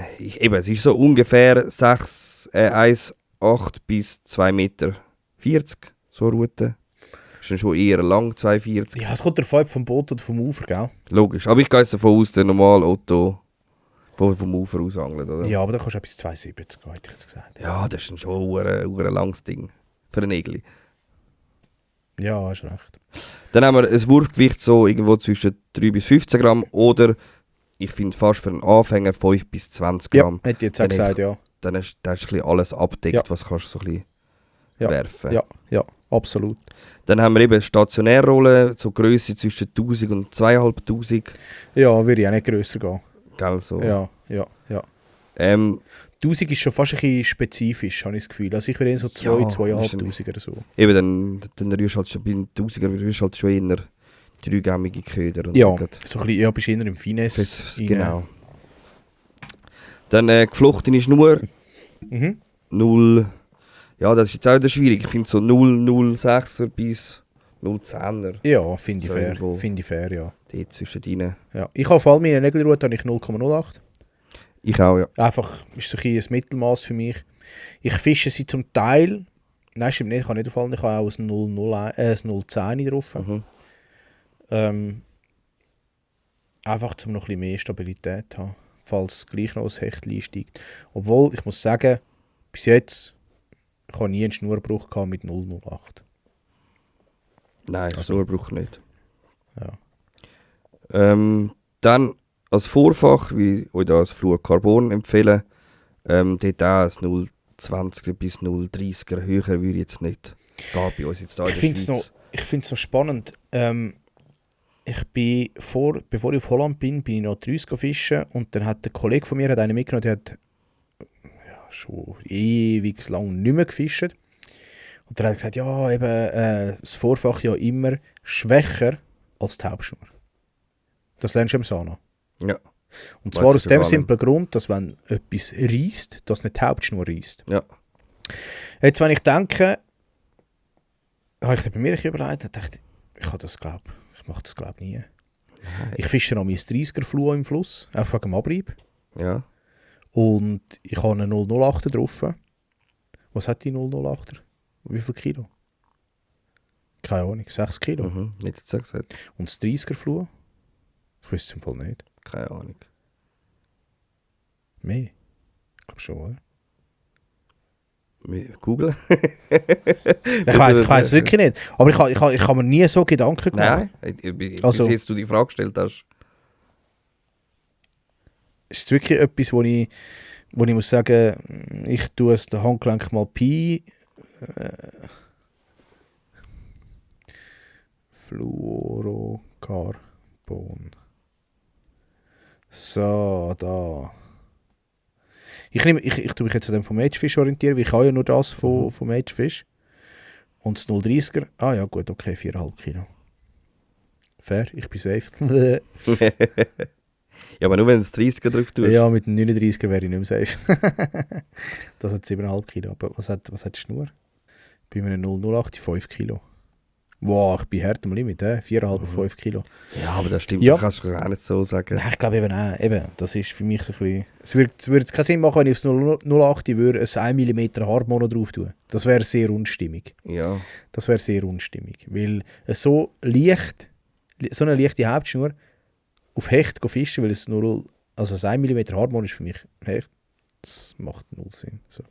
es ist so ungefähr 1,8 bis 2,40 Meter, so eine Route. Ist dann schon eher lang, 2,40. Ja, es kommt der Fall vom Boot oder vom Ufer, gell? Logisch, aber ich gehe jetzt davon aus, der normale Otto vom Ufer aus angelt, oder? Ja, aber da kannst du auch bis 2,70 gehen, hätte ich jetzt gesagt. Ja, das ist dann schon ein langes Ding für einen Egli. Ja, hast recht. Dann haben wir ein Wurfgewicht so irgendwo zwischen 3 bis 15 Gramm oder ich finde fast für einen Anfänger 5 bis 20 Ja, Gramm. hätte ich jetzt auch Dann gesagt, ja. Dann hast du ein bisschen alles abdeckt, Ja. was kannst du so ein bisschen Ja. werfen. Ja, absolut. Dann haben wir eben Stationärrollen, so Grösse zwischen 1000 und 2500. Ja, würde ich auch nicht grösser gehen. Gell, so. Ja. 1000 ist schon fast ein bisschen spezifisch, habe ich das Gefühl. Also ich würde eher so 2, Ja, 2'500 ist oder so. Eben, dann rührst du halt schon bei den 1000er rührst du halt schon eher Dreigammige Köder. Und Ja, schauen. so ein bisschen, ja, bist du eher im Finesse. Genau. Dann geflochtene Schnur. Mhm. 0. Ja, das ist jetzt auch wieder schwierig. Ich finde so 0,06er bis 0,10er. Ja, finde ich So fair. irgendwo. Finde ich fair, ja. Dort zwischen rein. Ja. Ich habe vor allem meine Nägelrute habe ich 0,08. Ich auch, ja. Einfach ist so ein Mittelmaß für mich. Ich fische sie zum Teil. Nein, stimmt nicht, ich kann nicht auffallen. Ich habe auch ein 0,10 drauf. Mhm. Einfach um noch ein bisschen mehr Stabilität zu haben, falls gleich noch ein Hecht einsteigt. Obwohl, ich muss sagen, bis jetzt ich habe nie einen Schnurrbruch gehabt mit 0,08. Nein, Also- Schnurrbruch nicht. Ja. Dann als Vorfach, wie ich euch da das Fluorcarbon empfehle, dort auch ein 0,20er bis 0,30er höher würde ich jetzt nicht. Da bei uns jetzt da in Ich der finde Schweiz. es noch spannend. Ich bin bevor ich auf Holland bin ich noch 30 fischen und dann hat ein Kollege von mir hat einen mitgenommen, der hat schon ewig lang nicht mehr gefischt. Und der hat gesagt, ja, eben das Vorfach ja immer schwächer als die Hauptschnur. Das lernst du im Sana. Ja. Und Weiss zwar ich aus schon dem gar nicht. simplen Grund, dass wenn etwas reisst, dass nicht die Hauptschnur reisst. Ja. Jetzt, wenn ich denke, habe ich bei mir überlegt, dachte ich mache das glaube nie. Nein. Ich fische noch mein 30er Fluo im Fluss, einfach wegen dem Abrieb. Ja. Und ich habe einen 008er drauf. Was hat die 008er? Wie viel Kilo? Keine Ahnung, 6 Kilo. Mhm. Nicht jetzt gesagt. Und das 30er Fluo? Ich weiß es im Fall nicht. Keine Ahnung. Mehr? Ich glaube schon, oder? Wir googeln. Ich weiß wirklich nicht. Aber ich habe mir nie so Gedanken gemacht. Nein, bis Also- jetzt du die Frage gestellt hast. Ist es wirklich etwas, wo ich muss sagen, ich tue es den Handgelenk mal Pi. Fluorocarbon. So, da. Ich tue mich jetzt an dem vom Edgefish orientieren, weil ich habe ja nur das vom Edgefish. Und das 0,30er, ja gut, okay, 4,5 Kilo. Fair, ich bin safe. Ja, aber nur wenn du das 30er drauf tust. Ja, mit dem 39er wäre ich nicht mehr safe. Das hat 7,5 Kilo. Aber was hat die Schnur? Bei einem 0,08 5 Kilo. Wow, ich bin hart am Limit, 4,5, 5 Kilo. Ja, aber das stimmt, Ja. das kannst du auch nicht so sagen. Nein, ich glaube eben auch. Eben, das ist für mich so ein bisschen... Es würde keinen Sinn machen, wenn ich aufs 0,8 würde ein 1 mm Hardmono drauf tun. Das wäre sehr unstimmig. Ja. Das wäre sehr unstimmig. Weil so eine leichte Hauptschnur auf Hecht fischen, weil es nur... Also ein 1 mm Hardmono ist für mich Hecht. Das macht null Sinn. So.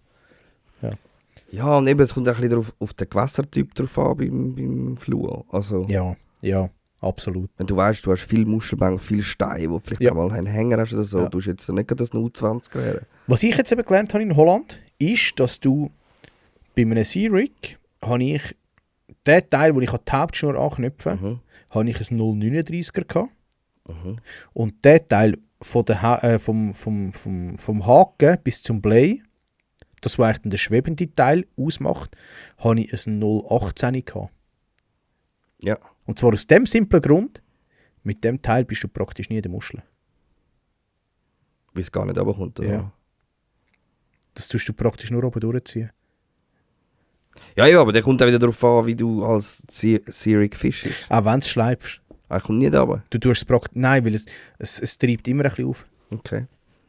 Ja, und eben, es kommt auch ein bisschen auf den Gewässertyp drauf an beim Fluo. Also, Ja, absolut. wenn du weißt, du hast viel Muschelbank, viel Stein, wo vielleicht Ja. mal einen Hänger hast oder so, Ja. du hast jetzt nicht gerade das 0,20er her. Was ich jetzt eben gelernt habe in Holland, ist, dass du bei einem Sea-Rig habe ich den Teil, wo ich an die Hauptschnur anknüpfe, habe ich ein 0,39er gehabt. Und der Teil von der vom Haken bis zum Blei, das was eigentlich der schwebende Teil ausmacht, habe ich ein 0,18 gehabt. Ja. Und zwar aus dem simplen Grund, mit dem Teil bist du praktisch nie in der Muschel. Weil es gar nicht runterkommt. Oder? Ja. Das tust du praktisch nur oben durchziehen. Ja, aber der kommt auch wieder darauf an, wie du als Searig fischst. Auch wenn du es schleifst. Er kommt nicht runter. Du tust es praktisch... Nein, weil es treibt immer ein bisschen auf. Okay.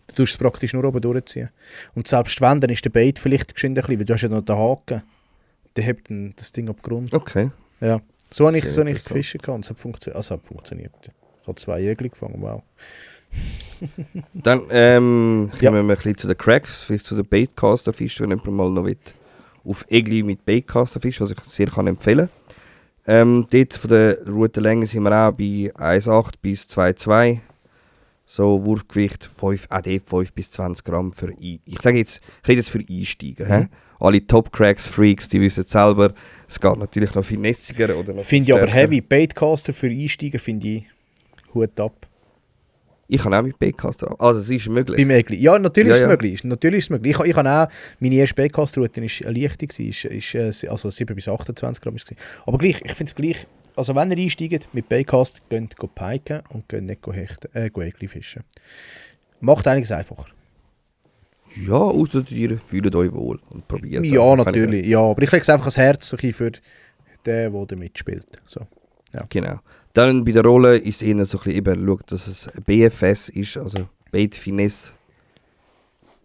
Du tust es praktisch nur oben durchziehen. Und selbst wenn, dann ist der Bait vielleicht geschwind ein bisschen, weil du hast ja noch den Haken. Der hebt dann das Ding ab Grund. Okay. Ja. So habe ich Sehr gefischt und es hat funktioniert. Ich habe 2 Jägel gefangen, wow. Dann kommen wir ein bisschen zu den Cracks, vielleicht zu den Baitcaster-Fischen, wenn jemand mal noch will. Auf Egli mit Baitcaster-Fisch, was ich sehr kann empfehlen kann. Dort von der Routenlänge sind wir auch bei 1,8 bis 2,2. So Wurfgewicht 5 bis 20 Gramm für ich sage jetzt, ich rede jetzt für Einsteiger. Mhm. Alle Top-Cracks, Freaks, die wissen selber, es geht natürlich noch viel nässiger oder noch Finde viel ich aber stärker. heavy. Baitcaster für Einsteiger finde ich Hut ab. Ich kann auch mit Baitcaster. Also es ist möglich. Beim Egli. Ja, natürlich Ja, ist es ja. möglich. Natürlich ist es möglich. Ich habe auch, meine erste Baitcast-Route war eine leichte, ist also 7 bis 28 Gramm. Aber gleich, ich finde es gleich also wenn ihr einsteigt mit Baitcast, geht piken und geht nicht Häkchen fischen. Macht einiges einfacher. Ja, außer ihr fühlt euch wohl und probiert es. Ja, natürlich. Ja, aber ich lege es einfach ans Herz so für den da mitspielt. So. Ja. Genau. Dann bei der Rolle ist es eher so ein bisschen eben, schaut, dass es BFS ist, also Bait Finesse.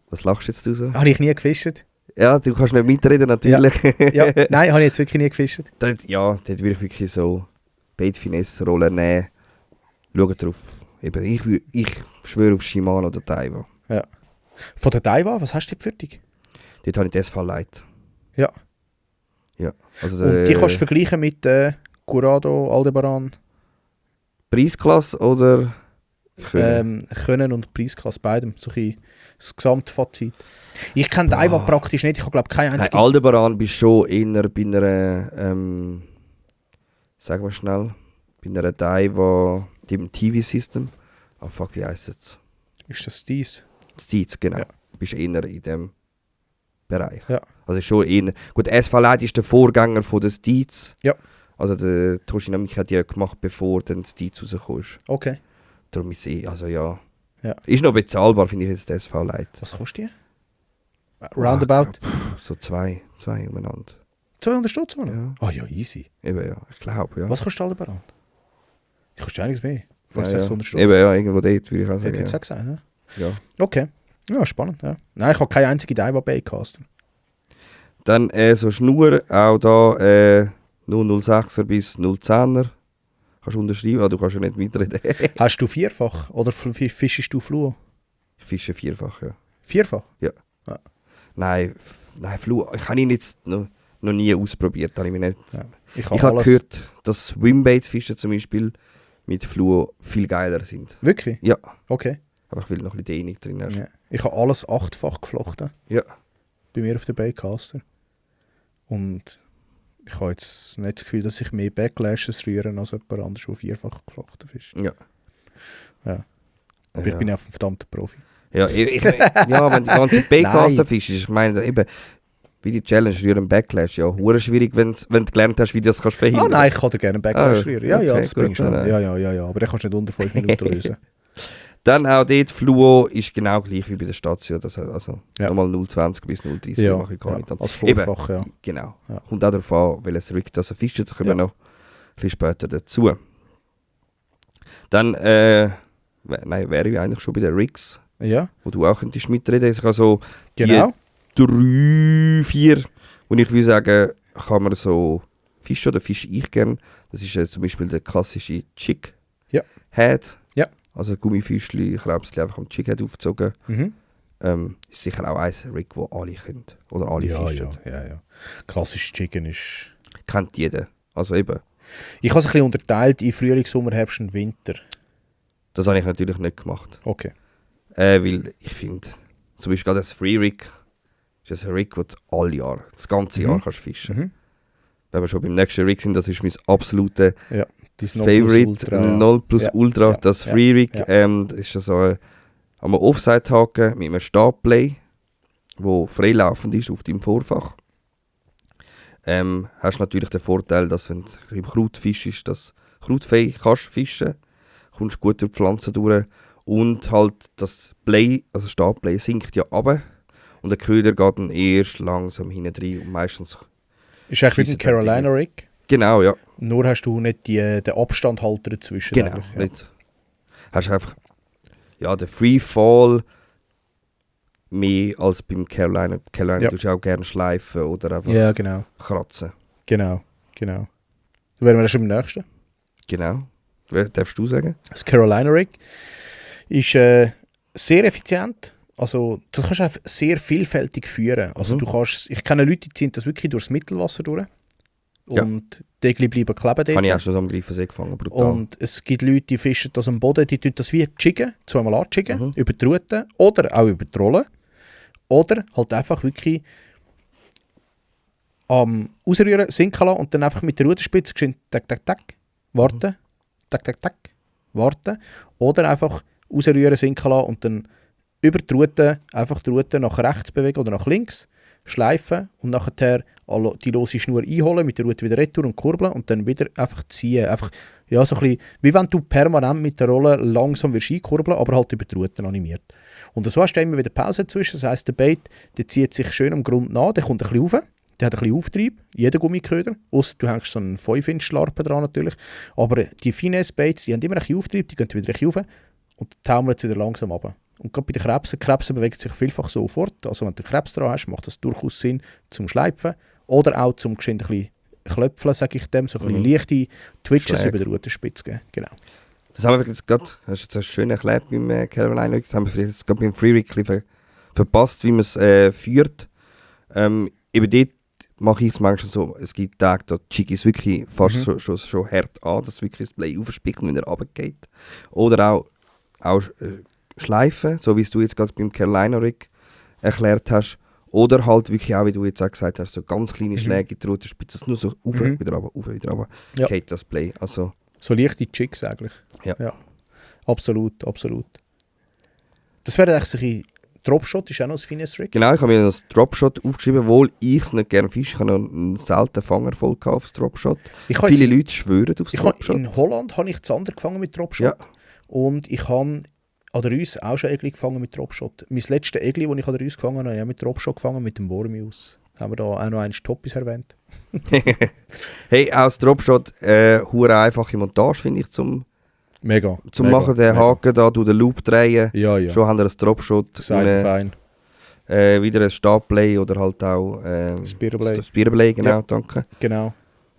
Was lachst jetzt du so? Habe ich nie gefischt? Ja, du kannst nicht mitreden, natürlich. Ja, nein, habe ich jetzt wirklich nie gefischt. Dort würde ich wirklich so Bait Finesse Rolle nehmen. Schaut drauf. Eben, ich schwöre auf Shimano oder Taiwan. Ja. Von der Taiwan, was hast du für dich? Dort habe ich die SV Light. Ja. Ja. Also Und die kannst du vergleichen mit Curado, Aldebaran? Preisklasse oder Können und Preisklasse, beidem. So ein das Gesamtfazit. Ich kenne Taiwan praktisch nicht. Ich habe glaube keine einzige... Nein, Aldebaran bist schon eher bei einer, sagen wir schnell, bei einer Taiwan, dem TV-System. Ah fuck, wie heisst es? Ist das dies? Steeds, genau. Ja. Du bist eher in dem Bereich. Ja. Also schon eher... Gut, SV Light ist der Vorgänger von den Steeds. Ja. Also der Toshinamik hat die gemacht, bevor dann Steeds rausgekommen ist. Okay. Darum ist es also ja. Ja. Ist noch bezahlbar, finde ich jetzt, der SV Light. Was kostet die? Roundabout? So zwei umeinander. 200 Stutz? Ja. Ah ja, easy. Eben ja, ich glaube, ja. Was kostet Aldebaran? Die kostet einiges mehr. Vor Ja, 600 Stutz. Eben ja, irgendwo dort würde ich auch Hätte ich sagen. jetzt auch gesagt, ne? Ja. Okay. Ja, spannend, ja. Nein, ich habe keine einzige Taiwan Baitcaster. Dann so Schnur, auch da 006er bis 010er. Kannst du unterschreiben, aber du kannst ja nicht mitreden. Hast du vierfach oder fischst du Fluo? Ich fische vierfach, ja. Vierfach? Nein, Fluo, ich habe ihn jetzt noch nie ausprobiert. Habe ich mich nicht. Ja. Ich habe gehört, dass Swimbait-Fische zum Beispiel mit Fluo viel geiler sind. Wirklich? Ja. Okay. Aber ich will noch ein bisschen Dehnung drin haben. Ja. Ich habe alles 8-fach geflochten. Ja. Bei mir auf der Baitcaster. Und ich habe jetzt nicht das Gefühl, dass ich mehr Backlashes rühre als jemand anderes, der vierfach geflochten ist. Ja. Ja. Aber ich bin ja ein verdammter Profi. Ja, ja, wenn die ganze Baitcaster fischst, ich meine, eben, wie die Challenge rühren Backlash, ja, hure schwierig, wenn du gelernt hast, wie du das kannst verhindern. Ah nein, ich kann dir gerne einen Backlash rühren. Ja, ja, okay, das bringst du gut, schon. nein. Ja. Aber den kannst du nicht unter 5 Minuten lösen. Dann auch dort, Fluo ist genau gleich wie bei der Station. Das heißt also Ja. nochmal 0,20 bis 0,30 Ja, mache ich gar nicht. als Vorfach, ja. Genau. Ja. Kommt auch darauf an, welches Rig das er fischt. Da kommen wir noch ein bisschen später dazu. Dann, wäre ich eigentlich schon bei den Rigs, Ja, wo du auch könntest mitreden. Ich habe so genau. die 3, 4, wo ich würde sagen, kann man so fischen oder fische ich gerne. Das ist zum Beispiel der klassische Chick Head. Ja. Also Gummifischli, Krebsli einfach am Chick Head aufgezogen. Ist sicher auch ein Rig, wo alle können. Oder alle fischen. Ja. Klassisch Chicken ist... Kennt jeder. Also eben. Ich habe es ein bisschen unterteilt in Frühling, Sommer, Herbst und Winter. Das habe ich natürlich nicht gemacht. Okay. Weil ich finde, zum Beispiel gerade das Free Rig ist ein Rig, das du alle Jahre, das ganze Jahr kannst fischen. Wenn wir schon beim nächsten Rig sind, das ist mein absoluter Favorite, 0 plus Ultra, das Free Rig. Das ist so am Offside-Haken mit einem Stabplay, wo freilaufend ist auf deinem Vorfach. Hast natürlich den Vorteil, dass wenn du im Kraut fischst, das Krautfei kannst fischen, kommst gut durch die Pflanzen durch und halt das Play, also Stabplay sinkt ja runter und der Köder geht dann erst langsam hinten rein und meistens... Ist eigentlich wie ein Carolina Rig? Genau, ja. Nur hast du nicht den Abstandhalter dazwischen. Genau, nicht. Hast einfach den Free Fall mehr als beim Carolina. Carolina tust du auch gerne schleifen oder einfach kratzen. Genau. Da wären wir schon beim nächsten. Genau. Was darfst du sagen? Das Carolina Rig ist sehr effizient. Also, das kannst du einfach sehr vielfältig führen. Also, du kannst, ich kenne Leute, die ziehen das wirklich durchs Mittelwasser durch. Und die Degli bleiben kleben dort. Habe ich auch schon so am Greifensee gefangen, brutal. Und es gibt Leute, die fischen das am Boden, die tun das wie jiggen, zweimal anjiggen, über die Route oder auch über die Rolle. Oder halt einfach wirklich ausrühren, sinken lassen und dann einfach mit der Ruderspitze geschwind tack, warten, tack, warten. Oder einfach ausrühren, sinken lassen und dann über die Route einfach die Route nach rechts bewegen oder nach links, schleifen und nachher die lose Schnur einholen, mit der Route wieder retour und kurbeln und dann wieder einfach ziehen. Einfach, ja, so ein bisschen, wie wenn du permanent mit der Rolle langsam wirst einkurbeln, aber halt über die Route animiert. Und so hast du immer wieder Pause dazwischen, das heisst, der Bait, der zieht sich schön am Grund nach, der kommt ein bisschen rauf, der hat ein bisschen Auftrieb, jeder Gummiköder, ausser du hängst so einen 5-Inch-Schlarpen dran natürlich, aber die Finesse-Baits, die haben immer ein bisschen Auftrieb, die gehen wieder ein bisschen rauf und taumeln jetzt wieder langsam runter. Und gerade bei den Krebsen bewegt sich vielfach so fort, also wenn du Krebs dran hast, macht das durchaus Sinn zum Schleifen oder auch zum geschwind ein bisschen klöpfeln, sage ich dem, so ein bisschen leichte Twitches über die Rutenspitze geben. Genau. Das haben wir jetzt gerade, hast du jetzt schön erklärt beim Caroline, das haben wir vielleicht jetzt gerade beim Freerig verpasst, wie man es führt. Eben dort mache ich es manchmal so, es gibt Tage, da chicke ich es wirklich fast schon hart an, dass wirklich das Play aufspickt und wieder runtergeht. Oder auch schleifen, so wie es du jetzt gerade beim Carolina Rig erklärt hast. Oder halt wirklich auch, wie du jetzt auch gesagt hast, so ganz kleine Schläge in die Rutenspitze, nur so auf, wieder runter, geht das Play. Also, so leichte Chicks eigentlich. Ja. Absolut. Das wäre eigentlich Dropshot, ist auch noch ein Finesse-Rig. Genau, ich habe mir das Dropshot aufgeschrieben, obwohl ich es nicht gerne fische. Ich habe noch einen seltenen Fangerfolg aufs Dropshot. Viele Leute schwören aufs Dropshot. In Holland habe ich Zander gefangen mit Dropshot. Ja. Und ich habe an der Reuss auch schon Egli gefangen mit Dropshot. Mein letztes Egli, das ich an der Reuss gefangen habe ich auch mit Dropshot gefangen, mit dem Wormius. Haben wir da auch noch einen Toppis erwähnt. Hey, auch das Dropshot, hure einfache Montage, finde ich, zum machen. Den Haken da, du den Loop drehen. Ja. Schon haben wir ein Dropshot. Fein. Wieder ein Stabplay oder halt auch Spearplay, genau, danke. Genau.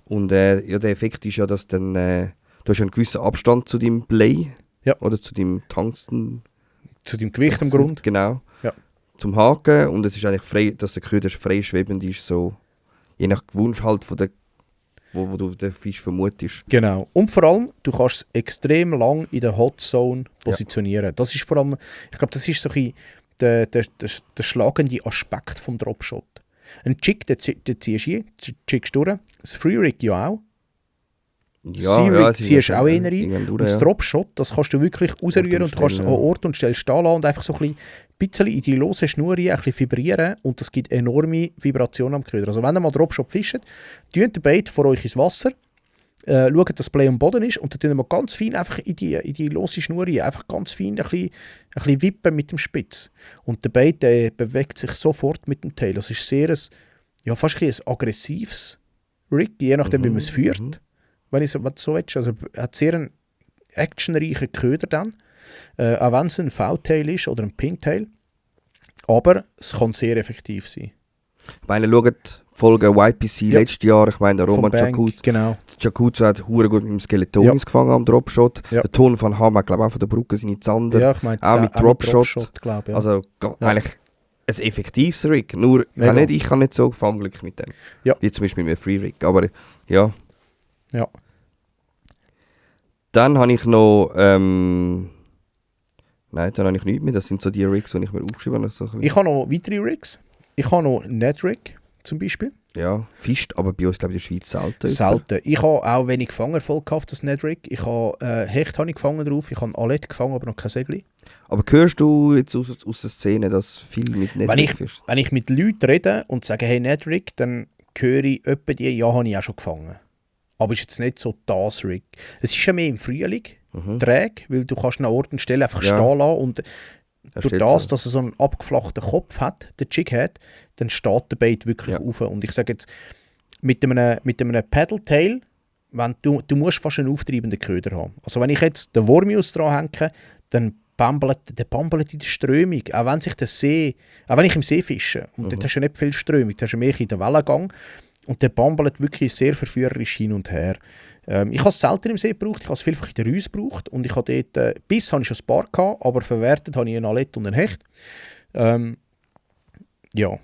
Und der Effekt ist ja, dass dann, du hast einen gewissen Abstand zu deinem Play. Ja. Oder zu deinem Tungsten. Zu deinem Gewicht am Grund. Genau. Ja. Zum Haken. Und es ist eigentlich frei, dass der Köder frei schwebend ist, so je nach Wunsch halt von der, wo du den Fisch vermutest. Genau. Und vor allem, du kannst es extrem lang in der Hot Zone positionieren. Ja. Das ist vor allem, ich glaube, das ist so ein der schlagende Aspekt vom Dropshot. Ein Jig, den ziehst du jiggst durch. Das Free Rig ja auch. Ja, ziehst du auch eher rein. Und das Dropshot, das kannst du wirklich rausrühren und du kannst es an Ort und Stelle stehen lassen und einfach so ein bisschen in die lose Schnur rein, ein bisschen vibrieren und das gibt enorme Vibrationen am Köder. Also wenn ihr mal Dropshot fischt, tut den Bait vor euch ins Wasser, schaut, dass das Play am Boden ist und dann tun wir ganz fein einfach in die lose Schnur rein, einfach ganz fein ein bisschen wippen mit dem Spitz. Und der Bait bewegt sich sofort mit dem Tail. Das ist sehr fast ein aggressives Rig, je nachdem wie man es führt. Wenn ich so willst. Also er hat sehr einen actionreichen Köder dann, auch wenn es ein V-Tail ist oder ein Pintail. Aber es kann sehr effektiv sein. Ich meine, schaut Folge YPC letztes Jahr, ich meine, der Roman Jakut. Genau. Jakut hat hure gut mit dem Skeletonis gefangen am Dropshot. Ja. Der Ton von Hammer, glaube ich, auch von der Brücke seine Zander. Ja, ich meine, auch mit Dropshot. Glaub, ja. Also eigentlich ein effektives Rig. Nur ich kann nicht so Fanglück mit dem. Ja. Wie zum Beispiel mit einem Free Rig. Aber ja. Ja. Dann habe ich noch. Nein, dann habe ich nichts mehr. Das sind so die Rigs, die ich mir aufgeschrieben habe. So ich habe noch weitere Rigs. Ich habe noch Net-Rig zum Beispiel. Ja, fischt, aber bei uns, glaube ich, in der Schweiz selten. Selten. Ich habe auch wenig Fangerfolg gehabt, das Net-Rig. Ich habe Hecht habe ich gefangen drauf. Ich habe Alette gefangen, aber noch kein Segli. Aber hörst du jetzt aus der Szene, dass viel mit Net-Rig fischst? Wenn ich mit Leuten rede und sage, hey, Net-Rig, dann höre ich etwa die, ja, habe ich auch schon gefangen. Aber ist jetzt nicht so das Rig. Es ist ja mehr im Frühling träge, weil du kannst an Ort und Stelle einfach stehen lassen und durch das, dass er so einen abgeflachten Kopf hat, der Jig hat, dann steht der Bait wirklich auf. Und ich sage jetzt, mit einem Paddle-Tail, du musst fast einen auftreibenden Köder haben. Also wenn ich jetzt den Wormius dran hänge, dann bambelt in der Strömung. Auch wenn ich im See fische, und dort hast du nicht viel Strömung, du hast mehr in den Wellengang. Und der bambelt wirklich sehr verführerisch hin und her. Ich habe es selten im See gebraucht, ich habe es vielfach in der Reuss gebraucht. Und ich habe dort, Biss habe ich schon ein paar gehabt, aber verwertet habe ich einen Alette und einen Hecht. Ja,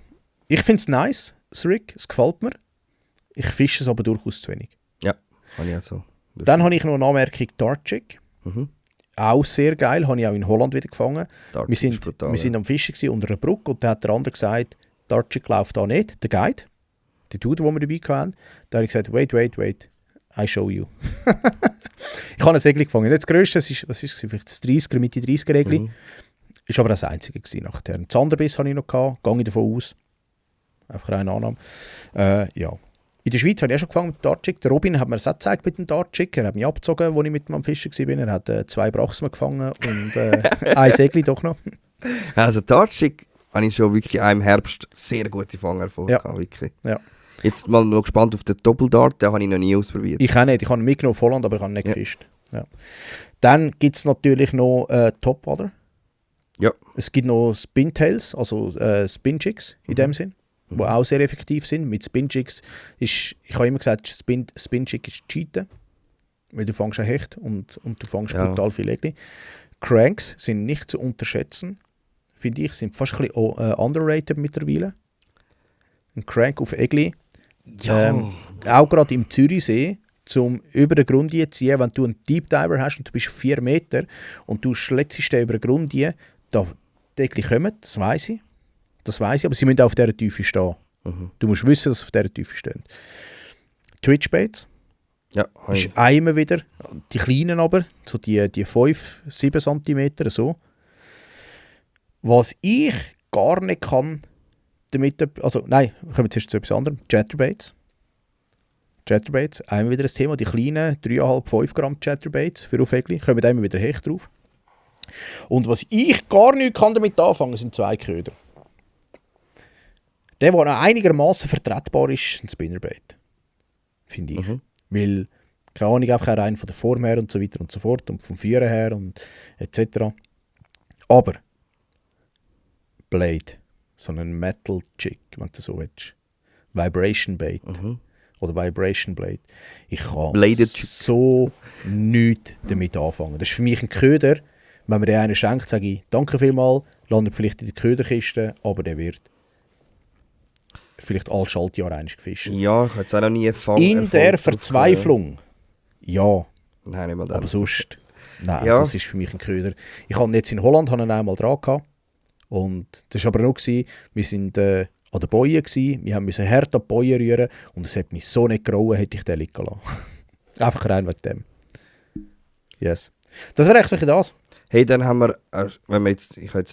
ich finde es nice, das Rig, es gefällt mir. Ich fische es aber durchaus zu wenig. Ja, habe ich auch so. Dann habe ich noch eine Anmerkung, Dart Jig. Auch sehr geil, habe ich auch in Holland wieder gefangen. Wir sind am Fischen unter einer Brücke und da hat der andere gesagt, Dart Jig läuft da nicht, der Guide. Der Dude, den wir dabei hatten, da habe ich gesagt, wait, I show you. Ich habe ein Segli gefangen. Nicht das grösste, was ist es? Vielleicht das 30er, Mitte 30er Segli. Ist aber das einzige gewesen nachher. Einen Zanderbiss hatte ich noch gehabt, gehe ich davon aus. Einfach eine Annahme. Ja. In der Schweiz habe ich auch schon gefangen mit dem Dartjig. Der Robin hat mir das auch gezeigt mit dem Dartjig. Er hat mich abgezogen, als ich mit ihm am Fischen war. Er hat 2 Brachsmen gefangen und ein Segli doch noch. Also Dartjig habe ich schon wirklich auch im Herbst sehr gute Fangerfolge gehabt, wirklich. Ja. Jetzt mal noch gespannt auf den Doppeldart, den habe ich noch nie ausprobiert. Ich auch nicht. Ich habe ihn mitgenommen auf Holland, aber ich habe ihn nicht gefischt. Ja. Dann gibt es natürlich noch Topwater. Ja. Es gibt noch Spintails, also Spinjigs in dem Sinn, die auch sehr effektiv sind. Mit Spinjigs ich habe immer gesagt, Spinjig ist Cheaten, weil du fängst ein Hecht und du fängst brutal viel Egli. Cranks sind nicht zu unterschätzen, finde ich, sind fast ein bisschen underrated mittlerweile. Ein Crank auf Egli, auch gerade im Zürichsee, zum über den Grund zu ziehen, wenn du einen Deep Diver hast und du bist 4 Meter und du schlägst den über den Grund, da die Egli kommen, das weiss ich, aber sie müssen auch auf dieser Tiefe stehen. Du musst wissen, dass sie auf dieser Tiefe stehen. Twitchbaits, ist immer wieder, die kleinen aber, so die 5-7 cm so. Was ich gar nicht kann, damit, also nein, wir kommen zuerst zu etwas anderem, Chatterbaits, immer wieder ein Thema, die kleinen 3,5-5 Gramm Chatterbaits für Aufhegli, kommen immer wieder Hecht drauf. Und was ich gar nicht kann damit anfangen, sind 2 Köder. Der noch einigermaßen vertretbar ist, ein Spinnerbait. Finde ich. Weil, keine Ahnung, einfach rein von der Form her und so weiter und so fort und vom Führen her und etc. Aber Blade, so ein Metal Jig, wenn du so willst. Vibration Bait. Oder Vibration Blade. Ich kann so nichts damit anfangen. Das ist für mich ein Köder. Wenn mir der einen schenkt, sage ich, danke vielmals, landet vielleicht in der Köderkiste, aber der wird vielleicht alle Schaltjahre einmal gefischt. Ja, ich habe jetzt auch noch nie in der Verzweiflung. Ja. Nein, nicht mal aber sonst, nein, das ist für mich ein Köder. Ich habe jetzt in Holland einmal dran gehabt. Und das war aber noch, wir sind an der Boje gsi, wir mussten hart an die Boje rühren und es hat mich so nicht gerochen, hätte ich den liegen lassen. Einfach rein wegen dem. Yes. Das wäre eigentlich das. Hey, dann haben wir, wenn wir jetzt, ich bin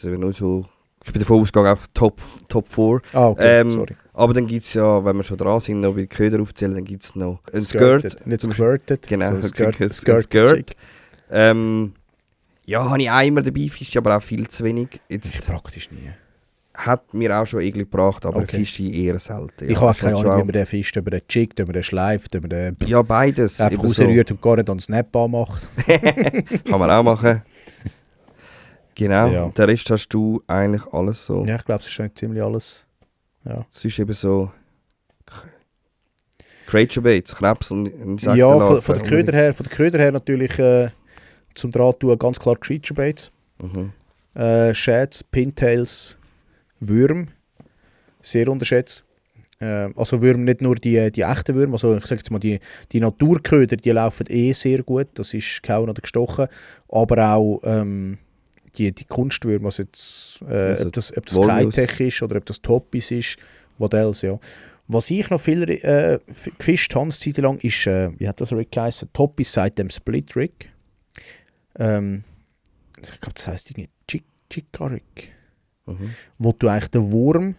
davon ausgegangen auf Top 4. Okay, sorry. Aber dann gibt es ja, wenn wir schon dran sind, noch bei Köder aufzählen, dann gibt es noch ein Skirt. Nicht squirted. Genau, so Skirt. Ja, habe ich einmal dabei, fische aber auch viel zu wenig. Jetzt ich praktisch nie. Hat mir auch schon Egli gebracht, aber fische ich eher selten. Ich habe keine Ahnung, wie man den fischt, ob man den jiggt, ob man den schleift, ob man den ja, beides. Einfach rausrührt und gar nicht an den Snap anmacht. Kann man auch machen. Genau, ja. Der Rest hast du eigentlich alles so. Ja, ich glaube, es ist schon ziemlich alles. Ja. Es ist eben so Creature Baits, Krebs und Insekten. Ja, von der Köder her natürlich zum Draht tun ganz klar Creature Baits. Shads, Pintails, Würm. Sehr unterschätzt. Also Würm, nicht nur die echten Würmer, also ich sage jetzt mal die Naturköder, die laufen sehr gut, das ist gehauen oder gestochen, aber auch die Kunstwürmer, also jetzt, ob das Kitech ist oder ob das Toppis ist, Modells, ja. Was ich noch viel gefischt habe, eine Zeit lang, ist, wie hat das Rig geheißen? Toppis seit dem Split Rig. Ich glaube, das heisst irgendwie Chica Rig. Wo du eigentlich den Wurm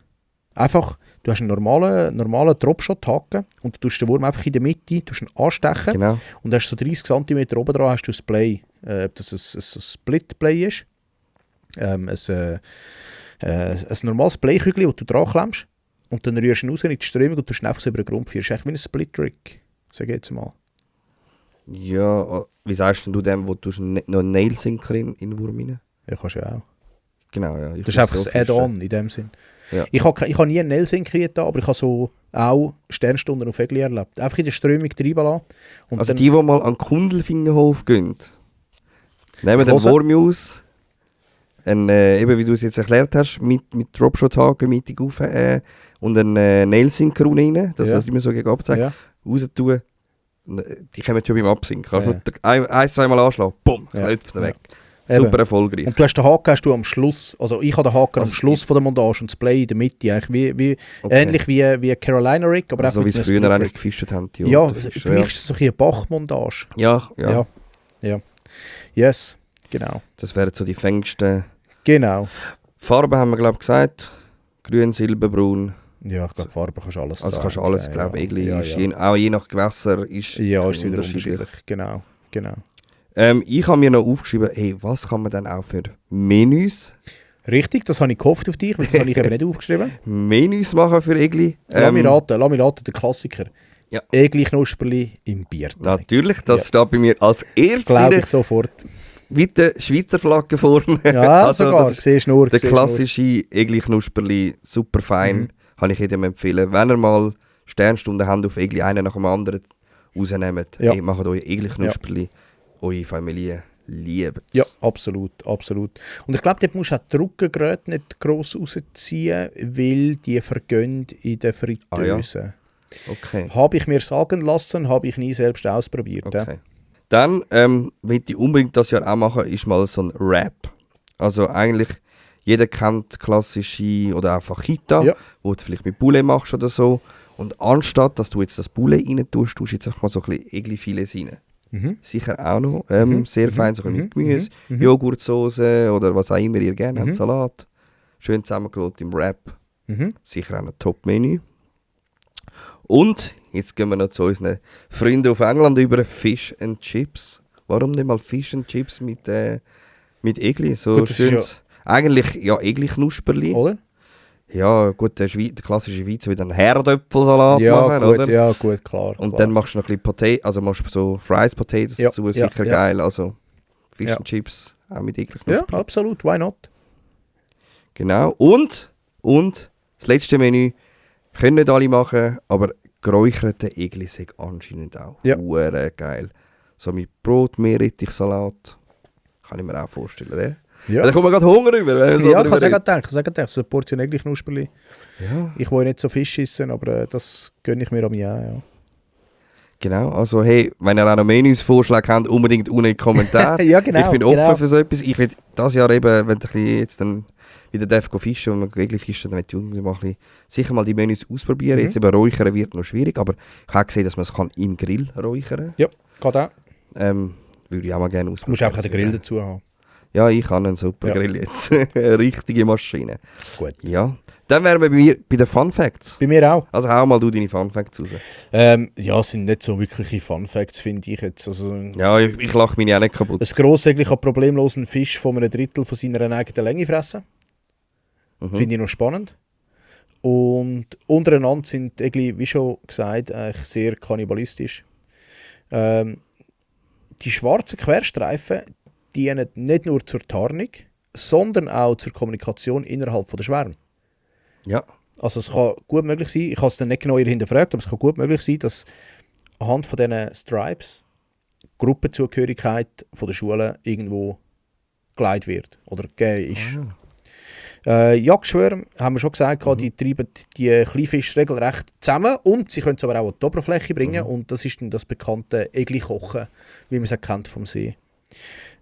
einfach, du hast einen normalen Dropshot-Haken und du tust den Wurm einfach in der Mitte, tust ihn anstechen und hast so 30 cm oben dran hast du das Play. Ob das ein Split-Play ist, ein normales Playkügel, das du dran klemmst und dann rührst du ihn raus in die Strömung und tust ihn einfach so über den Grund führen. Das ist eigentlich wie ein Split-Rig, sag ich jetzt mal. Ja, wie sagst du dem, wo du noch einen Nailsinker in den Wurm rein? Ja, kannst du ja auch. Genau, ja. Das ist einfach so ein Add-on in dem Sinn. Ja. Ich habe nie einen Nailsinker da, aber ich habe so auch Sternstunden auf Egli erlebt. Einfach in der Strömung treiben lassen. Und also die mal an den Kundelfingerhof gehen, nehmen den Wurm aus, eben wie du es jetzt erklärt hast, mit Dropshot-Haken mittig auf und einen Nailsinker rein, das was ich mir so gegen abzeige, raus tun. Die kommen schon beim Absinken. Also ein-zweimal anschlagen, bumm, läuft weg. Super erfolgreich. Und du hast den Haken hast du am Schluss, also ich habe den Haken am Schluss von der Montage und das Play in der Mitte, eigentlich ähnlich wie Carolina Rig, aber also, so wie es früher eigentlich gefischt haben. Ja, für mich ist es so eine Bachmontage. Ja. Yes, genau. Das wären so die fängsten. Genau. Farben haben wir glaube ich gesagt, grün, silberbraun. Ja, ich glaube, Farbe kannst du alles Also da kannst du alles, eingeben, glaube ich, Egli ja. ist auch je nach Gewässer ist Ist wieder unterschiedlich. Genau. Ich habe mir noch aufgeschrieben, hey, was kann man denn auch für Menüs Richtig, das habe ich gehofft auf dich, weil das habe ich eben nicht aufgeschrieben. machen für Egli? Lass mich raten, der Klassiker. Ja. Egli-Knusperli im Bierteig. Natürlich, das steht bei mir als erstes Glaube ich sofort. mit der Schweizer Flagge vorne. Ja, Also, sogar. das ist Siehst nur. der klassische Egli-Knusperli, super fein, kann ich jedem empfehlen. Wenn ihr mal Sternstunden habt auf Egli, einen nach dem anderen rausnehmt, Ja. hey, macht euch Egli-Knusperli, eure Familie liebt. Ja, absolut. Und ich glaube, dort musst du auch die Rückengröte nicht gross rausziehen, weil die vergehen in der Fritteuse. Okay. Habe ich mir sagen lassen, habe ich nie selbst ausprobiert. Okay. Dann, will ich unbedingt das Jahr auch machen, ist mal so ein Wrap. Also eigentlich, jeder kennt klassische oder auch Fajita, wo du vielleicht mit Poulet machst oder so. Und anstatt, dass du jetzt das Poulet rein tust, tust du jetzt einfach mal so ein bisschen Egli-Filets rein. Sicher auch noch sehr fein, so ein bisschen mit Gemüse, Joghurtsoße oder was auch immer ihr gerne habt, Salat. Schön zusammengerollt im Wrap. Sicher auch ein Top-Menü. Und jetzt gehen wir noch zu unseren Freunden auf England über Fish and Chips. Warum nicht mal Fish and Chips mit Egli? So gut, schönes, eigentlich ja Egli-Knusperli. Oder? Ja, gut, der klassische Schweizer wieder einen Herdöpfelsalat machen, gut, oder? Ja, gut, klar. Und dann machst du noch ein bisschen also machst du so Fries Potatoes dazu, sicher geil. Also Fish and Chips, auch mit Egli-Knusperli. Ja, absolut, why not? Genau. Und das letzte Menü, können nicht alle machen, aber geräucherte Egli sind anscheinend auch geil. So mit Brot, Meerrettichsalat, kann ich mir auch vorstellen, oder? Ja. Da kommt mir gerade Hunger rüber. Wenn Ja, ich habe es gedacht, so eine Portion Egli-Knusperli. Ja. Ich will nicht so Fisch essen, aber das gönne ich mir an mir auch, ja. Genau, also hey, wenn ihr auch noch Menüs-Vorschläge habt, unbedingt unten in die Kommentare. Ja, genau. Ich bin offen für so etwas. Ich will das Jahr eben, wenn ich jetzt dann wieder fischen und man Egli fischen, dann möchte ich mal sicher mal die Menüs ausprobieren. Jetzt eben räuchern wird noch schwierig, aber ich habe gesehen, dass man es im Grill räuchern kann. Ja, geht auch. Würde ich auch mal gerne ausprobieren. Du musst einfach den Grill dazu haben. Ja, ich habe einen super Grill jetzt. Eine richtige Maschine. Gut. Ja. Dann wären wir bei mir bei den Fun Facts. Bei mir auch. Also hau mal du deine Fun Facts raus. Ja, es sind nicht so wirkliche Fun Facts, finde ich jetzt. Also, ja, ich lache mich auch nicht kaputt. Ein Grossägli kann problemlos einen Fisch von einem Drittel von seiner eigenen Länge fressen. Finde ich noch spannend. Und untereinander sind Egli, wie schon gesagt, eigentlich sehr kannibalistisch. Die schwarzen Querstreifen dienen nicht nur zur Tarnung, sondern auch zur Kommunikation innerhalb der Schwärme. Ja. Also es kann gut möglich sein, ich habe es dann nicht genau hinterfragt, aber es kann gut möglich sein, dass anhand von diesen Stripes die Gruppenzugehörigkeit von der Schule irgendwo geleitet wird oder gegeben ist. Jagdschwärme, haben wir schon gesagt, die treiben die Kleinfische regelrecht zusammen und sie können es aber auch an die Oberfläche bringen und das ist dann das bekannte Egli-Kochen, wie man es kennt vom See.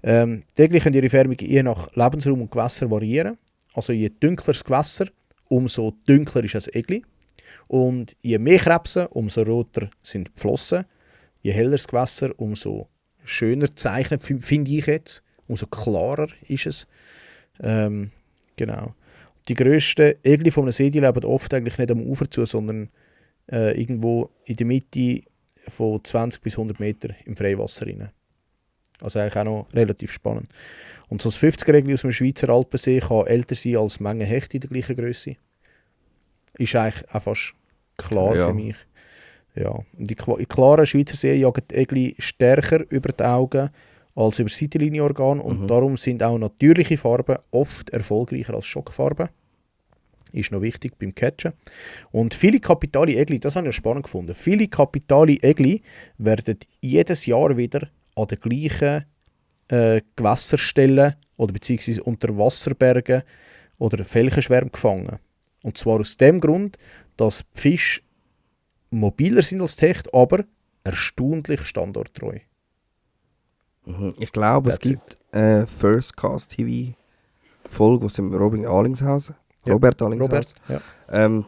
Die Egli können ihre Färbung je nach Lebensraum und Gewässer variieren. Also je dunkler das Gewässer, umso dunkler ist das Egli. Und je mehr Krebse, umso roter sind die Flossen. Je heller das Gewässer, umso schöner gezeichnet, finde ich jetzt. Umso klarer ist es. Genau. Die grössten Egli von einem See die leben oft eigentlich nicht am Ufer zu, sondern irgendwo in der Mitte von 20 bis 100 Meter im Freiwasser rein. Also eigentlich auch noch relativ spannend. Und so ein 50er-Egli aus dem Schweizer Alpensee kann älter sein als Menge Hechte in der gleichen Größe. Ist eigentlich auch fast klar für mich. Ja. Und in klaren Schweizer See jagen die Egli stärker über die Augen als über das Seitenlinienorgan und darum sind auch natürliche Farben oft erfolgreicher als Schockfarben. Ist noch wichtig beim Catchen. Und viele kapitale Egli, das habe ich spannend gefunden, viele kapitale Egli werden jedes Jahr wieder an den gleichen Gewässerstellen oder beziehungsweise unter Wasserbergen oder Felchenschwärmen gefangen. Und zwar aus dem Grund, dass die Fische mobiler sind als die Hechte, aber erstaunlich standorttreu. Ich glaube, es gibt eine First Cast TV Folge aus dem Robert Allingshausen,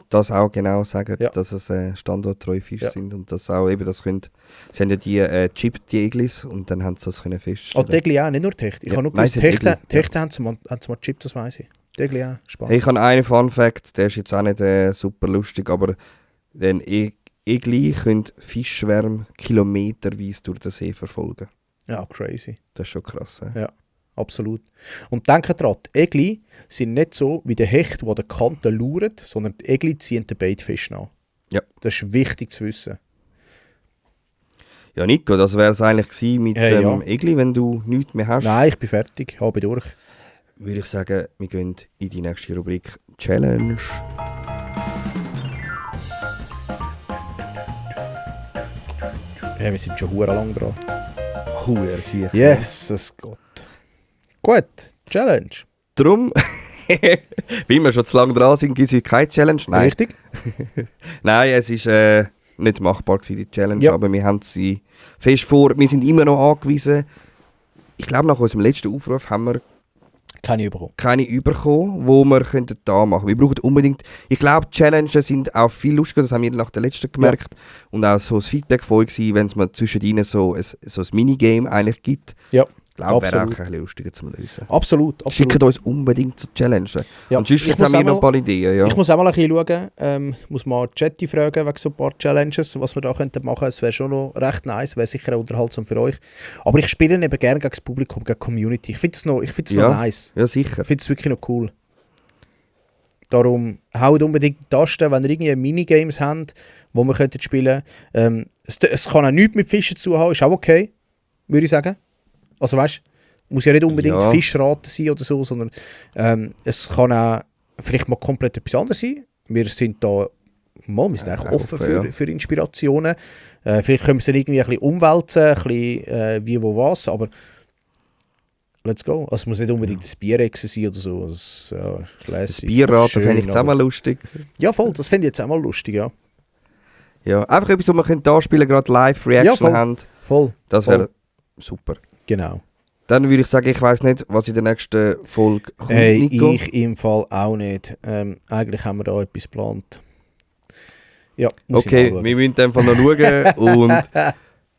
das auch genau sagen, dass es standorttreue Fische sind und das auch eben, das können, sie haben ja die Chip die Eglis und dann haben sie das können feststellen. Die Egli auch, nicht nur die Hechte. Ich habe nur gewusst, die Hechte haben sie mal Chip, das weiss ich. Egli auch spannend. Hey, ich habe einen Fun-Fact, der ist jetzt auch nicht super lustig, aber den Egli können Fischschwärme kilometerweise durch den See verfolgen. Ja, crazy. Das ist schon krass. Ja, absolut. Und denkt dran, die Egli sind nicht so wie der Hecht, der an den Kanten lauert, sondern die Egli ziehen den Baitfisch nach. Ja. Das ist wichtig zu wissen. Ja, Nico, das wäre es eigentlich gewesen mit dem ja. Egli, wenn du nichts mehr hast. Nein, ich bin fertig, habe durch. Würde ich sagen, wir gehen in die nächste Rubrik Challenge. Ja, wir sind schon verdammt lang dran. Huer sicher. Yes, es geht. Gut, Challenge. Drum, weil wir schon zu lange dran sind, gibt es heute keine Challenge. Nein, Richtig? Nein, es war nicht machbar gewesen, die Challenge, Ja. aber wir haben sie fest vor. Wir sind immer noch angewiesen. Ich glaube, nach unserem letzten Aufruf haben wir Keine bekommen. keine bekommen, die wir könnten da machen. Wir brauchen unbedingt, ich glaube, Challenges sind auch viel lustiger, das haben wir nach der letzten gemerkt. Und auch so das Feedback von euch war, wenn es mal zwischen ihnen so ein Minigame eigentlich gibt. Ja, Ich glaube, wäre auch ein absolut. bisschen lustiger zum Lösen. Absolut, absolut. Schickt uns unbedingt zu Challenges. Ja, Und sonst ich vielleicht haben muss wir noch auch ein paar Ideen. Ja. Ich muss auch mal ein bisschen schauen, muss mal Chatty fragen wegen so ein paar Challenges, was wir da machen könnten. Es wäre schon noch recht nice, wäre sicher auch unterhaltsam für euch. Aber ich spiele eben gerne gegen das Publikum, gegen die Community. Ich finde es noch nice. Ja, sicher. Ich finde es wirklich noch cool. Darum haut unbedingt die Tasten, wenn ihr irgendwie Minigames habt, wo wir könnten spielen. Es kann auch nichts mit Fischen zu haben, ist auch okay, würde ich sagen. Also weißt du, muss ja nicht unbedingt Ja. Fischraten sein oder so, sondern es kann auch vielleicht mal komplett etwas anderes sein. Wir sind da wir sind eigentlich offen für Inspirationen. Vielleicht können wir es dann irgendwie ein bisschen umwälzen, ein bisschen wie, wo, was, aber let's go. Also es muss nicht unbedingt ein Bierexen sein oder so. Das Bierraten fände ich jetzt auch mal lustig. Ja, voll, das fände ich jetzt auch mal lustig, ja. Ja, einfach etwas, was wir da spielen, gerade Live-Reaction voll. haben. Voll. Das wäre super. Genau. Dann würde ich sagen, ich weiss nicht, was in der nächsten Folge kommt, Hey, Nico. ich im Fall auch nicht. Eigentlich haben wir da etwas geplant. Ja, muss Okay, ich mal schauen. wir müssen einfach noch schauen und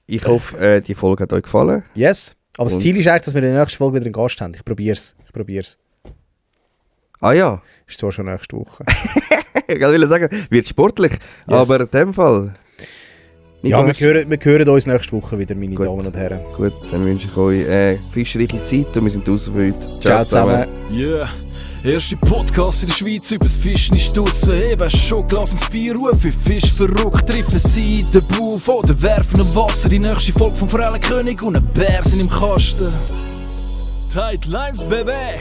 ich hoffe, die Folge hat euch gefallen. Yes, aber das Und- Ziel ist eigentlich, dass wir in der nächsten Folge wieder einen Gast haben. Ich probier's. Ah ja, Ist zwar schon nächste Woche. ich wollte sagen, wird sportlich, aber in dem Fall... Ja, Nico, wir hören uns nächste Woche wieder, meine Gut. Damen und Herren. Gut, dann wünsche ich euch fischreiche Zeit und wir sind raus für heute. Ciao zusammen. Yeah. Erste Podcast in der Schweiz übers Fischen ist draussen. Eben schon Glas ins Bier rufen. Fisch verrückt, treffen sie in den Buff oder werfen im Wasser. Die nächste Folge vom Forellenkönig und ein Bär sind im Kasten. Tight Lines, Baby!